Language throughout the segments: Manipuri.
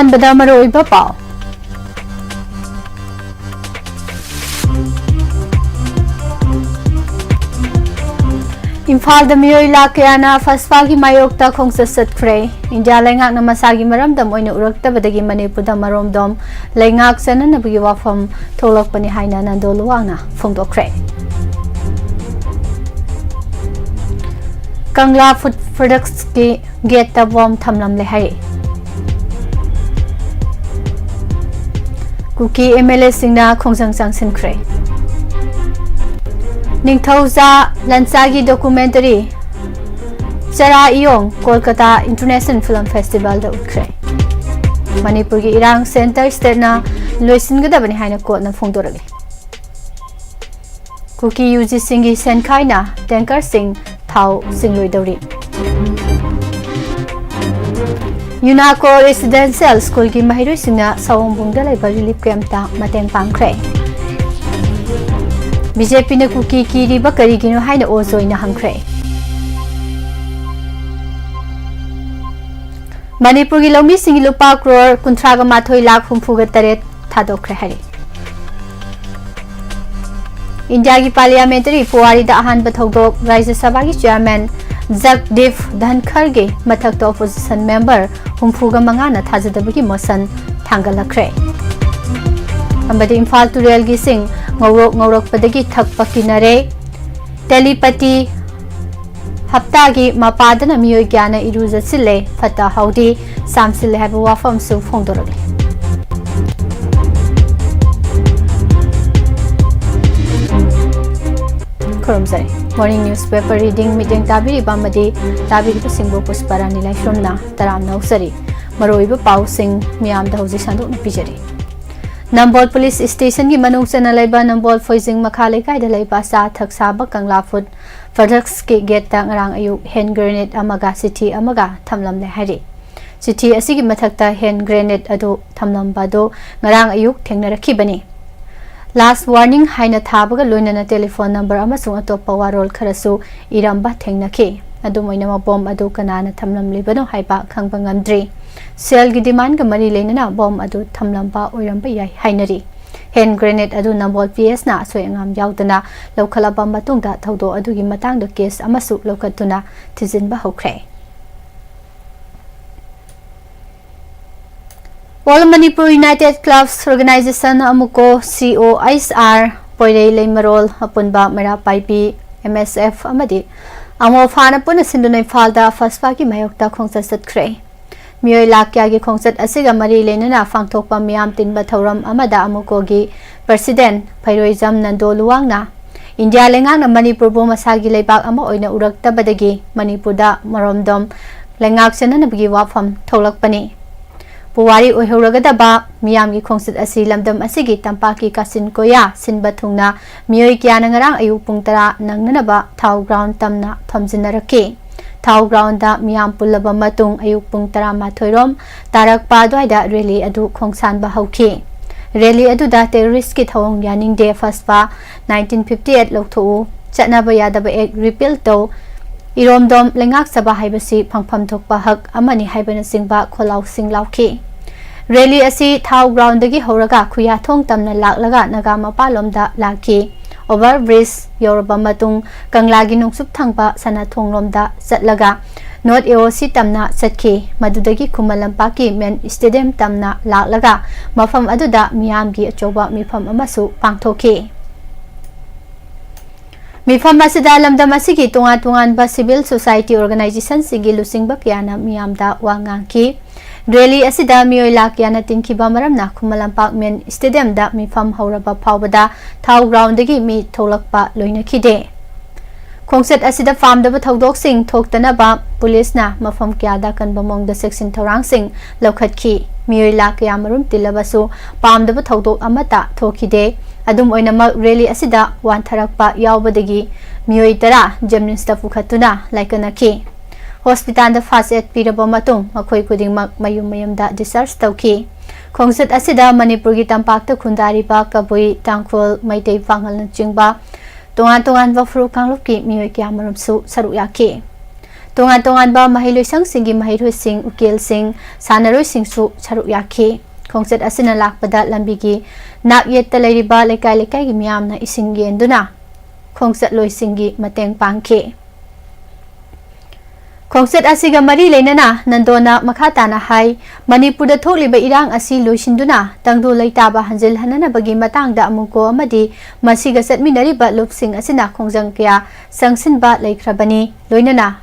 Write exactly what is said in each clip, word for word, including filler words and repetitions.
ꯑꯍꯥꯟꯕꯗ ꯃꯔꯨꯑꯣꯏꯕ ꯄꯥꯎ꯫ ꯏꯝꯐꯥꯜꯗ ꯃꯤꯑꯣꯏ ꯂꯥꯈ ꯀꯌꯥꯅ ꯐꯁꯐꯥꯒꯤ ꯃꯥꯌꯣꯛꯇ ꯈꯣꯡꯆꯠ ꯆꯠꯈ꯭ꯔꯦ꯫ ꯏꯟꯗꯤꯌꯥ ꯂꯩꯉꯥꯛꯅ ꯃꯁꯥꯒꯤ ꯃꯔꯝꯗꯝ ꯑꯣꯏꯅ ꯎꯔꯛꯇꯕꯗꯒꯤ ꯃꯅꯤꯄꯨꯔꯗ ꯃꯔꯣꯝꯗꯣꯝ ꯂꯩꯉꯥꯛ ꯆꯟꯅꯅꯕꯒꯤ ꯋꯥꯐꯝ ꯊꯣꯛꯂꯛꯄꯅꯤ ꯍꯥꯏꯅ ꯅꯟꯗꯣ ꯂꯨꯋꯥꯡꯅ ꯐꯣꯡꯗꯣꯛꯈ꯭ꯔꯦ꯫ ꯀꯪꯂꯥ ꯐꯨꯗ ꯄ꯭ꯔꯗꯛꯁꯀꯤ ꯒꯦꯠꯇ ꯕꯣꯝ ꯊꯝꯂꯝꯂꯦ ꯍꯥꯏꯔꯤ꯫ ꯀꯨꯀꯤ ꯑꯦꯝ ꯑꯦꯜ ꯑꯦꯁꯤꯡꯅ ꯈꯣꯡꯖꯪ ꯆꯪꯁꯤꯟꯈ꯭ꯔꯦ꯫ ꯅꯤꯡꯊꯧꯖꯥ ꯂꯟꯆꯥꯒꯤ ꯗꯣꯀꯨꯃꯦꯟꯇꯔꯤ ꯆꯔꯥ ꯏꯌꯣꯡ ꯀꯣꯜꯀꯇꯥ ꯏꯟꯇꯔꯅꯦꯁꯅꯦꯜ ꯐꯤꯂꯝ ꯐꯦꯁꯇꯤꯚꯦꯜꯗ ꯎꯠꯈ꯭ꯔꯦ꯫ ꯃꯅꯤꯄꯨꯔꯒꯤ ꯏꯔꯥꯡ ꯁꯦꯟꯇꯔ ꯁ꯭ꯇꯦꯠꯅ ꯂꯣꯏꯁꯤꯟꯒꯗꯕꯅꯤ ꯍꯥꯏꯅ ꯀꯣꯔꯠꯅ ꯐꯣꯡꯗꯣꯔꯛꯂꯤ꯫ ꯀꯨꯀꯤ ꯌꯨ ꯖꯤꯁꯤꯡꯒꯤ ꯁꯦꯟꯈꯥꯏꯅ ꯇꯦꯡꯀꯔꯁꯤꯡ ꯊꯥꯎ ꯆꯤꯡꯂꯣꯏꯗꯧꯔꯤ꯫ ꯌꯨꯅꯥꯀꯣ ꯔꯦꯁꯤꯗꯦꯟꯁꯤꯌꯦꯜ ꯁ꯭ꯀꯨꯜꯒꯤ ꯃꯍꯩꯔꯣꯏꯁꯤꯡꯅ ꯁꯑꯣꯝꯕꯨꯡꯗ ꯂꯩꯕ ꯔꯤꯂꯤꯐ ꯀꯦꯝꯞꯇ ꯃꯇꯦꯡ ꯄꯥꯡꯈ꯭ꯔꯦ꯫ ꯕꯤ ꯖꯦ ꯄꯤꯅ ꯀꯨꯀꯤ ꯀꯤꯔꯤꯕ ꯀꯔꯤꯒꯤꯅꯣ ꯍꯥꯏꯅ ꯑꯣ ꯖꯣꯏꯅ ꯍꯪꯈ꯭ꯔꯦ꯫ ꯃꯅꯤꯄꯨꯔꯒꯤ ꯂꯧꯃꯤꯁꯤꯡꯒꯤ ꯂꯨꯄꯥ ꯀ꯭ꯔꯣꯔ ꯀꯨꯟꯊ꯭ꯔꯥꯒ ꯃꯥꯊꯣꯏ ꯂꯥꯈ ꯍꯨꯝꯐꯨꯒ ꯇꯔꯦꯠ ꯊꯥꯗꯣꯛꯈ꯭ꯔꯦ ꯍꯥꯏꯔꯤ꯫ ꯏꯟꯗꯤꯌꯥꯒꯤ ꯄꯥꯔꯂꯤꯌꯥꯃꯦꯟꯇꯔꯤ ꯄꯨꯋꯥꯔꯤꯗ ꯑꯍꯥꯟꯕ ꯊꯧꯗꯣꯛ, ꯔꯥꯖ꯭ꯌ ꯁꯚꯥꯒꯤ ꯆꯤꯌꯥꯔꯃꯦꯟ ꯖꯒꯗꯤꯞ ꯙꯟꯈꯔꯒꯤ ꯃꯊꯛꯇ ꯑꯣꯄꯣꯖꯤꯁꯟ ꯃꯦꯝꯕꯔ ꯍꯨꯝꯐꯨꯒ ꯃꯉꯥꯅ ꯊꯥꯖꯗꯕꯒꯤ ꯃꯣꯁꯟ ꯊꯥꯡꯒꯠꯂꯛꯈ꯭ꯔꯦ꯫ ꯑꯃꯗꯤ ꯏꯝꯐꯥꯜ ꯇꯨꯔꯦꯜꯒꯤ ꯏꯁꯤꯡ ꯉꯧꯔꯣꯛ ꯉꯧꯔꯛꯄꯗꯒꯤ ꯊꯛꯄ ꯀꯤꯅꯔꯦ꯫ ꯇꯦꯂꯤꯄꯇꯤ ꯍꯞꯇꯥꯒꯤ ꯃꯄꯥꯗꯅ ꯃꯤꯑꯣꯏ ꯀꯌꯥꯅ ꯏꯔꯨꯖꯁꯤꯜꯂꯦ, ꯐꯠꯇ ꯍꯥꯎꯗꯤ ꯆꯥꯝꯁꯤꯜꯂꯦ ꯍꯥꯏꯕ ꯋꯥꯐꯝꯁꯨ ꯐꯣꯡꯗꯣꯔꯛꯂꯤ꯫ ꯈꯨꯔꯨꯝꯖꯔꯤ꯫ Morning newspaper reading ꯃꯤꯠꯌꯦꯡ ꯇꯥꯕꯤꯔꯤꯕ ꯑꯃꯗꯤ ꯇꯥꯕꯤꯔꯤꯕꯁꯤꯡꯕꯨ ꯄꯨꯁꯄꯔꯥꯅꯤ ꯂꯥꯏꯁ꯭ꯔꯝꯅ ꯇꯔꯥꯝꯅ ꯑꯣꯛꯆꯔꯤ꯫ ꯃꯔꯨꯑꯣꯏꯕ ꯄꯥꯎꯁꯤꯡ ꯃꯤꯌꯥꯝꯗ ꯍꯧꯖꯤꯛ ꯁꯟꯗꯣꯛꯅ ꯄꯤꯖꯔꯤ꯫ ꯅꯝꯕꯣꯜ ꯄꯨꯂꯤꯁ ꯁ꯭ꯇꯦꯁꯟꯒꯤ ꯃꯅꯨꯡ ꯆꯟꯅ ꯂꯩꯕ ꯅꯝꯕꯣꯜ ꯐꯣꯏꯖꯤꯡ ꯃꯈꯥ ꯂꯩꯀꯥꯏꯗ ꯂꯩꯕ ꯑꯆꯥ ꯑꯊꯛ ꯁꯥꯕ ꯀꯪꯂꯥ ꯐꯨꯗ ꯄ꯭ꯔꯗꯛꯁꯀꯤ ꯒꯦꯠꯇ ꯉꯔꯥꯡ ꯑꯌꯨꯛ ꯍꯦꯟ ꯒ꯭ꯔꯦꯅꯦꯗ ꯑꯃꯒ ꯆꯤꯊꯤ ꯑꯃꯒ ꯊꯝꯂꯝꯂꯦ ꯍꯥꯏꯔꯤ꯫ ꯆꯤꯊꯤ ꯑꯁꯤꯒꯤ ꯃꯊꯛꯇ ꯍꯦꯟ ꯒ꯭ꯔꯦꯅꯦꯗ ꯑꯗꯨ ꯊꯝꯂꯝꯕ ꯑꯗꯨ ꯉꯔꯥꯡ ꯑꯌꯨꯛ ꯊꯦꯡꯅꯔꯛꯈꯤꯕꯅꯤ꯫ ꯂꯥꯁ ꯋꯥꯔꯅꯤꯡ ꯍꯥꯏꯅ ꯊꯥꯕꯒ ꯂꯣꯏꯅꯅ ꯇꯦꯂꯤꯐꯣꯟ ꯅꯝꯕꯔ ꯑꯃꯁꯨꯡ ꯑꯇꯣꯞꯄ ꯋꯥꯔꯣꯜ ꯈꯔꯁꯨ ꯏꯔꯝꯕ ꯊꯦꯡꯅꯈꯤ꯫ ꯑꯗꯨꯝ ꯑꯣꯏꯅꯃꯛ, ꯕꯣꯝ ꯑꯗꯨ ꯀꯅꯥꯅ ꯊꯝꯂꯝꯂꯤꯕꯅꯣ ꯍꯥꯏꯕ ꯈꯪꯕ ꯉꯝꯗ꯭ꯔꯤ꯫ ꯁꯦꯜꯒꯤ ꯗꯤꯃꯥꯟꯒ ꯃꯔꯤ ꯂꯩꯅꯅ ꯕꯣꯝ ꯑꯗꯨ ꯊꯝꯂꯝꯕ ꯑꯣꯏꯔꯝꯕ ꯌꯥꯏ ꯍꯥꯏꯅꯔꯤ꯫ ꯍꯦꯟ ꯒ꯭ꯔꯦꯅꯦꯗ ꯑꯗꯨ ꯅꯝꯕꯣꯜ ꯄꯤ ꯑꯦꯁꯅ ꯑꯁꯣꯏ ꯑꯉꯥꯝ ꯌꯥꯎꯗꯅ ꯂꯧꯈꯠꯂꯕ ꯃꯇꯨꯡꯗ ꯊꯧꯗꯣꯛ ꯑꯗꯨꯒꯤ ꯃꯇꯥꯡꯗ ꯀꯦꯁ ꯑꯃꯁꯨ ꯂꯧꯈꯠꯇꯨꯅ ꯊꯤꯖꯤꯟꯕ ꯍꯧꯈ꯭ꯔꯦ꯫ All Manipur United Clubs Organization, ꯑꯃꯨꯀꯣ, ꯁꯤ ꯑꯣ ꯑꯩꯆ ꯑꯥꯔ, ꯄꯣꯏꯔꯩ ꯂꯩꯃꯔꯣꯜ, ꯑꯄꯨꯟꯕ ꯃꯩꯔꯥ ꯄꯥꯏꯕꯤ, ꯑꯦꯝ ꯑꯦꯁ ꯑꯦꯐ, ꯑꯃꯗꯤ ꯑꯃꯣꯐꯥꯅ ꯄꯨꯟꯅ ꯁꯤꯟꯗꯨꯅ ꯏꯝꯐꯥꯜꯗ ꯐꯁꯄꯥꯒꯤ ꯃꯥꯌꯣꯛꯇ ꯈꯣꯡꯆꯠ ꯆꯠꯈ꯭ꯔꯦ꯫ ꯃꯤꯑꯣꯏ ꯂꯥꯈ ꯀꯌꯥꯒꯤ ꯈꯣꯡꯆꯠ ꯑꯁꯤꯒ ꯃꯔꯤ ꯂꯩꯅꯅ ꯄꯥꯡꯊꯣꯛꯄ ꯃꯤꯌꯥꯝ ꯇꯤꯟꯕ ꯊꯧꯔꯝ ꯑꯃꯗ ꯑꯃꯨꯀꯣꯒꯤ ꯄ꯭ꯔꯁꯤꯗꯦꯟꯠ ꯐꯩꯔꯣꯏꯖꯝ ꯅꯟꯗꯣ ꯂꯨꯋꯥꯡꯅ ꯏꯟꯗꯤꯌꯥ ꯂꯩꯉꯥꯛꯅ ꯃꯅꯤꯄꯨꯔꯕꯨ ꯃꯁꯥꯒꯤ ꯂꯩꯕꯥꯛ ꯑꯃ ꯑꯣꯏꯅ ꯎꯔꯛꯇꯕꯗꯒꯤ ꯃꯅꯤꯄꯨꯔꯗ ꯃꯔꯣꯝꯗꯣꯝ ꯂꯩꯉꯥꯛ ꯆꯟꯅꯅꯕꯒꯤ ꯋꯥꯐꯝ ꯊꯣꯛꯂꯛꯄꯅꯤ꯫ ꯄꯨꯋꯥꯔꯤ ꯑꯣꯏꯍꯧꯔꯒꯗꯕ ꯃꯤꯌꯥꯝꯒꯤ ꯈꯣꯡꯆꯠ ꯑꯁꯤ ꯂꯝꯗꯝ ꯑꯁꯤꯒꯤ ꯇꯝꯄꯥꯛꯀꯤ ꯀꯥꯆꯤꯟ ꯀꯣꯌꯥ ꯁꯤꯟꯕ ꯊꯨꯡꯅ ꯃꯤꯑꯣꯏ ꯀꯌꯥꯅ ꯉꯔꯥꯡ ꯑꯌꯨꯛ ꯄꯨꯡ ꯇꯔꯥ ꯅꯪꯅꯅꯕ ꯊꯥꯎ ꯒ꯭ꯔꯥꯎꯟ ꯇꯝꯅ ꯊꯣꯝꯖꯤꯟꯅꯔꯛꯈꯤ꯫ ꯊꯥꯎ ꯒ꯭ꯔꯥꯎꯟꯗ ꯃꯤꯌꯥꯝ ꯄꯨꯜꯂꯕ ꯃꯇꯨꯡ ꯑꯌꯨꯛ ꯄꯨꯡ ꯇꯔꯥꯃꯥꯊꯣꯏ ꯔꯣꯝ ꯇꯥꯔꯛꯄ ꯑꯗꯨꯋꯥꯏꯗ ꯔꯦꯂꯤ ꯑꯗꯨ ꯈꯣꯡꯁꯥꯟꯕ ꯍꯧꯈꯤ꯫ ꯔꯦꯂꯤ ꯑꯗꯨꯗ ꯇꯦꯔꯣꯔꯤꯁ꯭ꯠꯀꯤ ꯊꯧꯑꯣꯡ ꯌꯥꯅꯤꯡꯗꯦ, ꯐꯁꯄꯥ ꯅꯥꯏꯟꯇꯤꯟ ꯐꯤꯐꯇꯤ ꯑꯩꯠ ꯂꯧꯊꯣꯛꯎ, ꯆꯠꯅꯕ ꯌꯥꯗꯕ ꯑꯦꯛ ꯔꯤꯄꯤꯜ ꯇꯧ, ꯏꯔꯣꯝꯗꯣꯝ ꯂꯩꯉꯥꯛꯆꯕ ꯍꯥꯏꯕꯁꯤ ꯐꯪꯐꯝ ꯊꯣꯛꯄ ꯍꯛ ꯑꯃꯅꯤ ꯍꯥꯏꯕꯅꯆꯤꯡꯕ ꯈꯣꯜꯂꯥꯎꯁꯤꯡ ꯂꯥꯎꯈꯤ꯫ ꯔꯦꯂꯤ ꯑꯁꯤ ꯊꯥꯎ ꯒ꯭ꯔꯥꯎꯟꯗꯒꯤ ꯍꯧꯔꯒ ꯈꯨꯌꯥꯊꯣꯡ ꯇꯝꯅ ꯂꯥꯛꯂꯒ ꯅꯥꯒꯥ ꯃꯄꯥꯜꯂꯣꯝꯗ ꯂꯥꯛꯈꯤ꯫ ꯑꯣꯚꯔ ꯕ꯭ꯔꯤꯖ ꯌꯧꯔꯕ ꯃꯇꯨꯡ ꯀꯪꯂꯥꯒꯤ ꯅꯣꯡꯆꯨꯞ ꯊꯪꯕ ꯁꯅꯥꯊꯣꯡꯂꯣꯝꯗ ꯆꯠꯂꯒ ꯅꯣꯔꯠ ꯑꯦ ꯑꯣ ꯁꯤ ꯇꯝꯅ ꯆꯠꯈꯤ꯫ ꯃꯗꯨꯗꯒꯤ ꯈꯨꯃꯟ ꯂꯝꯄꯥꯛꯀꯤ ꯃꯦꯟ ꯁ꯭ꯇꯦꯗꯤꯌꯝ ꯇꯝꯅ ꯂꯥꯛꯂꯒ ꯃꯐꯝ ꯑꯗꯨꯗ ꯃꯤꯌꯥꯝꯒꯤ ꯑꯆꯧꯕ ꯃꯤꯐꯝ ꯑꯃꯁꯨ ꯄꯥꯡꯊꯣꯛꯈꯤ꯫ ꯃꯤꯐꯝ ꯑꯁꯤꯗ ꯂꯝꯗꯝ ꯑꯁꯤꯒꯤ ꯇꯣꯉꯥꯟ ꯇꯣꯉꯥꯟꯕ ꯁꯤꯚꯤꯜ ꯁꯣꯁꯥꯏꯇꯤ ꯑꯣꯔꯒꯅꯥꯏꯖꯦꯁꯟꯁꯤꯡꯒꯤ ꯂꯨꯆꯤꯡꯕ ꯀꯌꯥꯅ ꯃꯤꯌꯥꯝꯗ ꯋꯥ ꯉꯥꯡꯈꯤ꯫ ꯔꯦꯂꯤ ꯑꯁꯤꯗ ꯃꯤꯑꯣꯏ ꯂꯥꯈ ꯀꯌꯥꯅ ꯇꯤꯟꯈꯤꯕ ꯃꯔꯝꯅ ꯈꯨꯃꯟ ꯂꯝꯄꯥꯛ ꯃꯦꯟ ꯁ꯭ꯇꯦꯗꯤꯌꯝꯗ ꯃꯤꯐꯝ ꯍꯧꯔꯕ ꯐꯥꯎꯕꯗ ꯊꯥꯎ ꯒ꯭ꯔꯥꯎꯟꯗꯒꯤ ꯃꯤ ꯊꯣꯛꯂꯛꯄ ꯂꯣꯏꯅꯈꯤꯗꯦ꯫ ꯈꯣꯡꯆꯠ ꯑꯁꯤꯗ ꯄꯥꯝꯗꯕ ꯊꯧꯗꯣꯛꯁꯤꯡ ꯊꯣꯛꯇꯅꯕ ꯄꯨꯂꯤꯁꯅ ꯃꯐꯝ ꯀꯌꯥꯗ ꯑꯀꯟꯕ ꯃꯑꯣꯡꯗ ꯆꯦꯛꯁꯤꯟ ꯊꯧꯔꯥꯡꯁꯤꯡ ꯂꯧꯈꯠꯈꯤ꯫ ꯃꯤꯑꯣꯏ ꯂꯥꯈ ꯀꯌꯥ ꯃꯔꯨꯝ ꯇꯤꯜꯂꯕꯁꯨ ꯄꯥꯝꯗꯕ ꯊꯧꯗꯣꯛ ꯑꯃꯠꯇ ꯊꯣꯛꯈꯤꯗꯦ꯫ ꯑꯗꯨꯝ ꯑꯣꯏꯅꯃꯛ, ꯔꯦꯂꯤ ꯑꯁꯤꯗ ꯋꯥꯟꯊꯔꯛꯄ ꯌꯥꯎꯕꯗꯒꯤ ꯃꯤꯑꯣꯏ ꯇꯔꯥ ꯖꯦꯅꯤꯝꯁꯇ ꯄꯨꯈꯠꯇꯨꯅ ꯂꯥꯏꯀꯠꯅꯈꯤ꯫ ꯍꯣꯁꯄꯤꯇꯥꯜꯗ ꯐꯥꯔꯁ ꯑꯦꯗ ꯄꯤꯔꯕ ꯃꯇꯨꯡ ꯃꯈꯣꯏ ꯈꯨꯗꯤꯡꯃꯛ ꯃꯌꯨꯝ ꯃꯌꯨꯝꯗ ꯗꯤꯁꯆꯥꯔꯖ ꯇꯧꯈꯤ꯫ ꯈꯣꯡꯆꯠ ꯑꯁꯤꯗ ꯃꯅꯤꯄꯨꯔꯒꯤ ꯇꯝꯄꯥꯛꯇ ꯈꯨꯟꯗꯥꯔꯤꯕ ꯀꯕꯨꯏ, ꯇꯥꯡꯈꯨꯜ, ꯃꯩꯇꯩ, ꯄꯥꯉꯜꯅꯆꯤꯡꯕ ꯇꯣꯉꯥꯟ ꯇꯣꯉꯥꯟꯕ ꯐꯨꯔꯨꯞ ꯀꯥꯡꯂꯨꯞꯀꯤ ꯃꯤꯑꯣꯏ ꯀꯌꯥꯃꯔꯨꯝꯁꯨ ꯁꯔꯨꯛ ꯌꯥꯈꯤ꯫ ꯇꯣꯉꯥꯟ ꯇꯣꯉꯥꯟꯕ ꯃꯍꯩꯂꯣꯏꯁꯪꯁꯤꯡꯒꯤ ꯃꯍꯩꯔꯣꯏꯁꯤꯡ, ꯎꯀꯤꯜꯁꯤꯡ, ꯁꯥꯟꯅꯔꯣꯏꯁꯤꯡꯁꯨ ꯁꯔꯨꯛ ꯌꯥꯈꯤ꯫ ꯈꯣꯡꯆꯠ ꯑꯁꯤꯅ ꯂꯥꯛꯄꯗ ꯂꯝꯕꯤꯒꯤ ꯅꯥꯛ ꯌꯦꯠꯇ ꯂꯩꯔꯤꯕ ꯂꯩꯀꯥꯏ ꯂꯩꯀꯥꯏꯒꯤ ꯃꯤꯌꯥꯝꯅ ꯏꯁꯤꯡ ꯌꯦꯟꯗꯨꯅ ꯈꯣꯡꯆꯠꯂꯣꯏꯁꯤꯡꯒꯤ ꯃꯇꯦꯡ ꯄꯥꯡꯈꯤ꯫ ꯈꯣꯡꯆꯠ ꯑꯁꯤꯒ ꯃꯔꯤ ꯂꯩꯅꯅ ꯅꯟꯗꯣꯅ ꯃꯈꯥ ꯇꯥꯅ ꯍꯥꯏ, ꯃꯅꯤꯄꯨꯔꯗ ꯊꯣꯛꯂꯤꯕ ꯏꯔꯥꯡ ꯑꯁꯤ ꯂꯣꯏꯁꯤꯟꯗꯨꯅ ꯇꯪꯗꯨ ꯂꯩꯇꯥꯕ ꯍꯟꯖꯤꯜꯍꯟꯅꯅꯕꯒꯤ ꯃꯇꯥꯡꯗ ꯑꯃꯨꯛꯀꯣ ꯑꯃꯗꯤ ꯃꯁꯤꯒ ꯆꯠꯃꯤꯟꯅꯔꯤꯕ ꯂꯨꯞꯁꯤꯡ ꯑꯁꯤꯅ ꯈꯣꯡꯖꯪ ꯀꯌꯥ ꯆꯪꯁꯤꯟꯕ ꯂꯩꯈ꯭ꯔꯕꯅꯤ꯫ ꯂꯣꯏꯅꯅ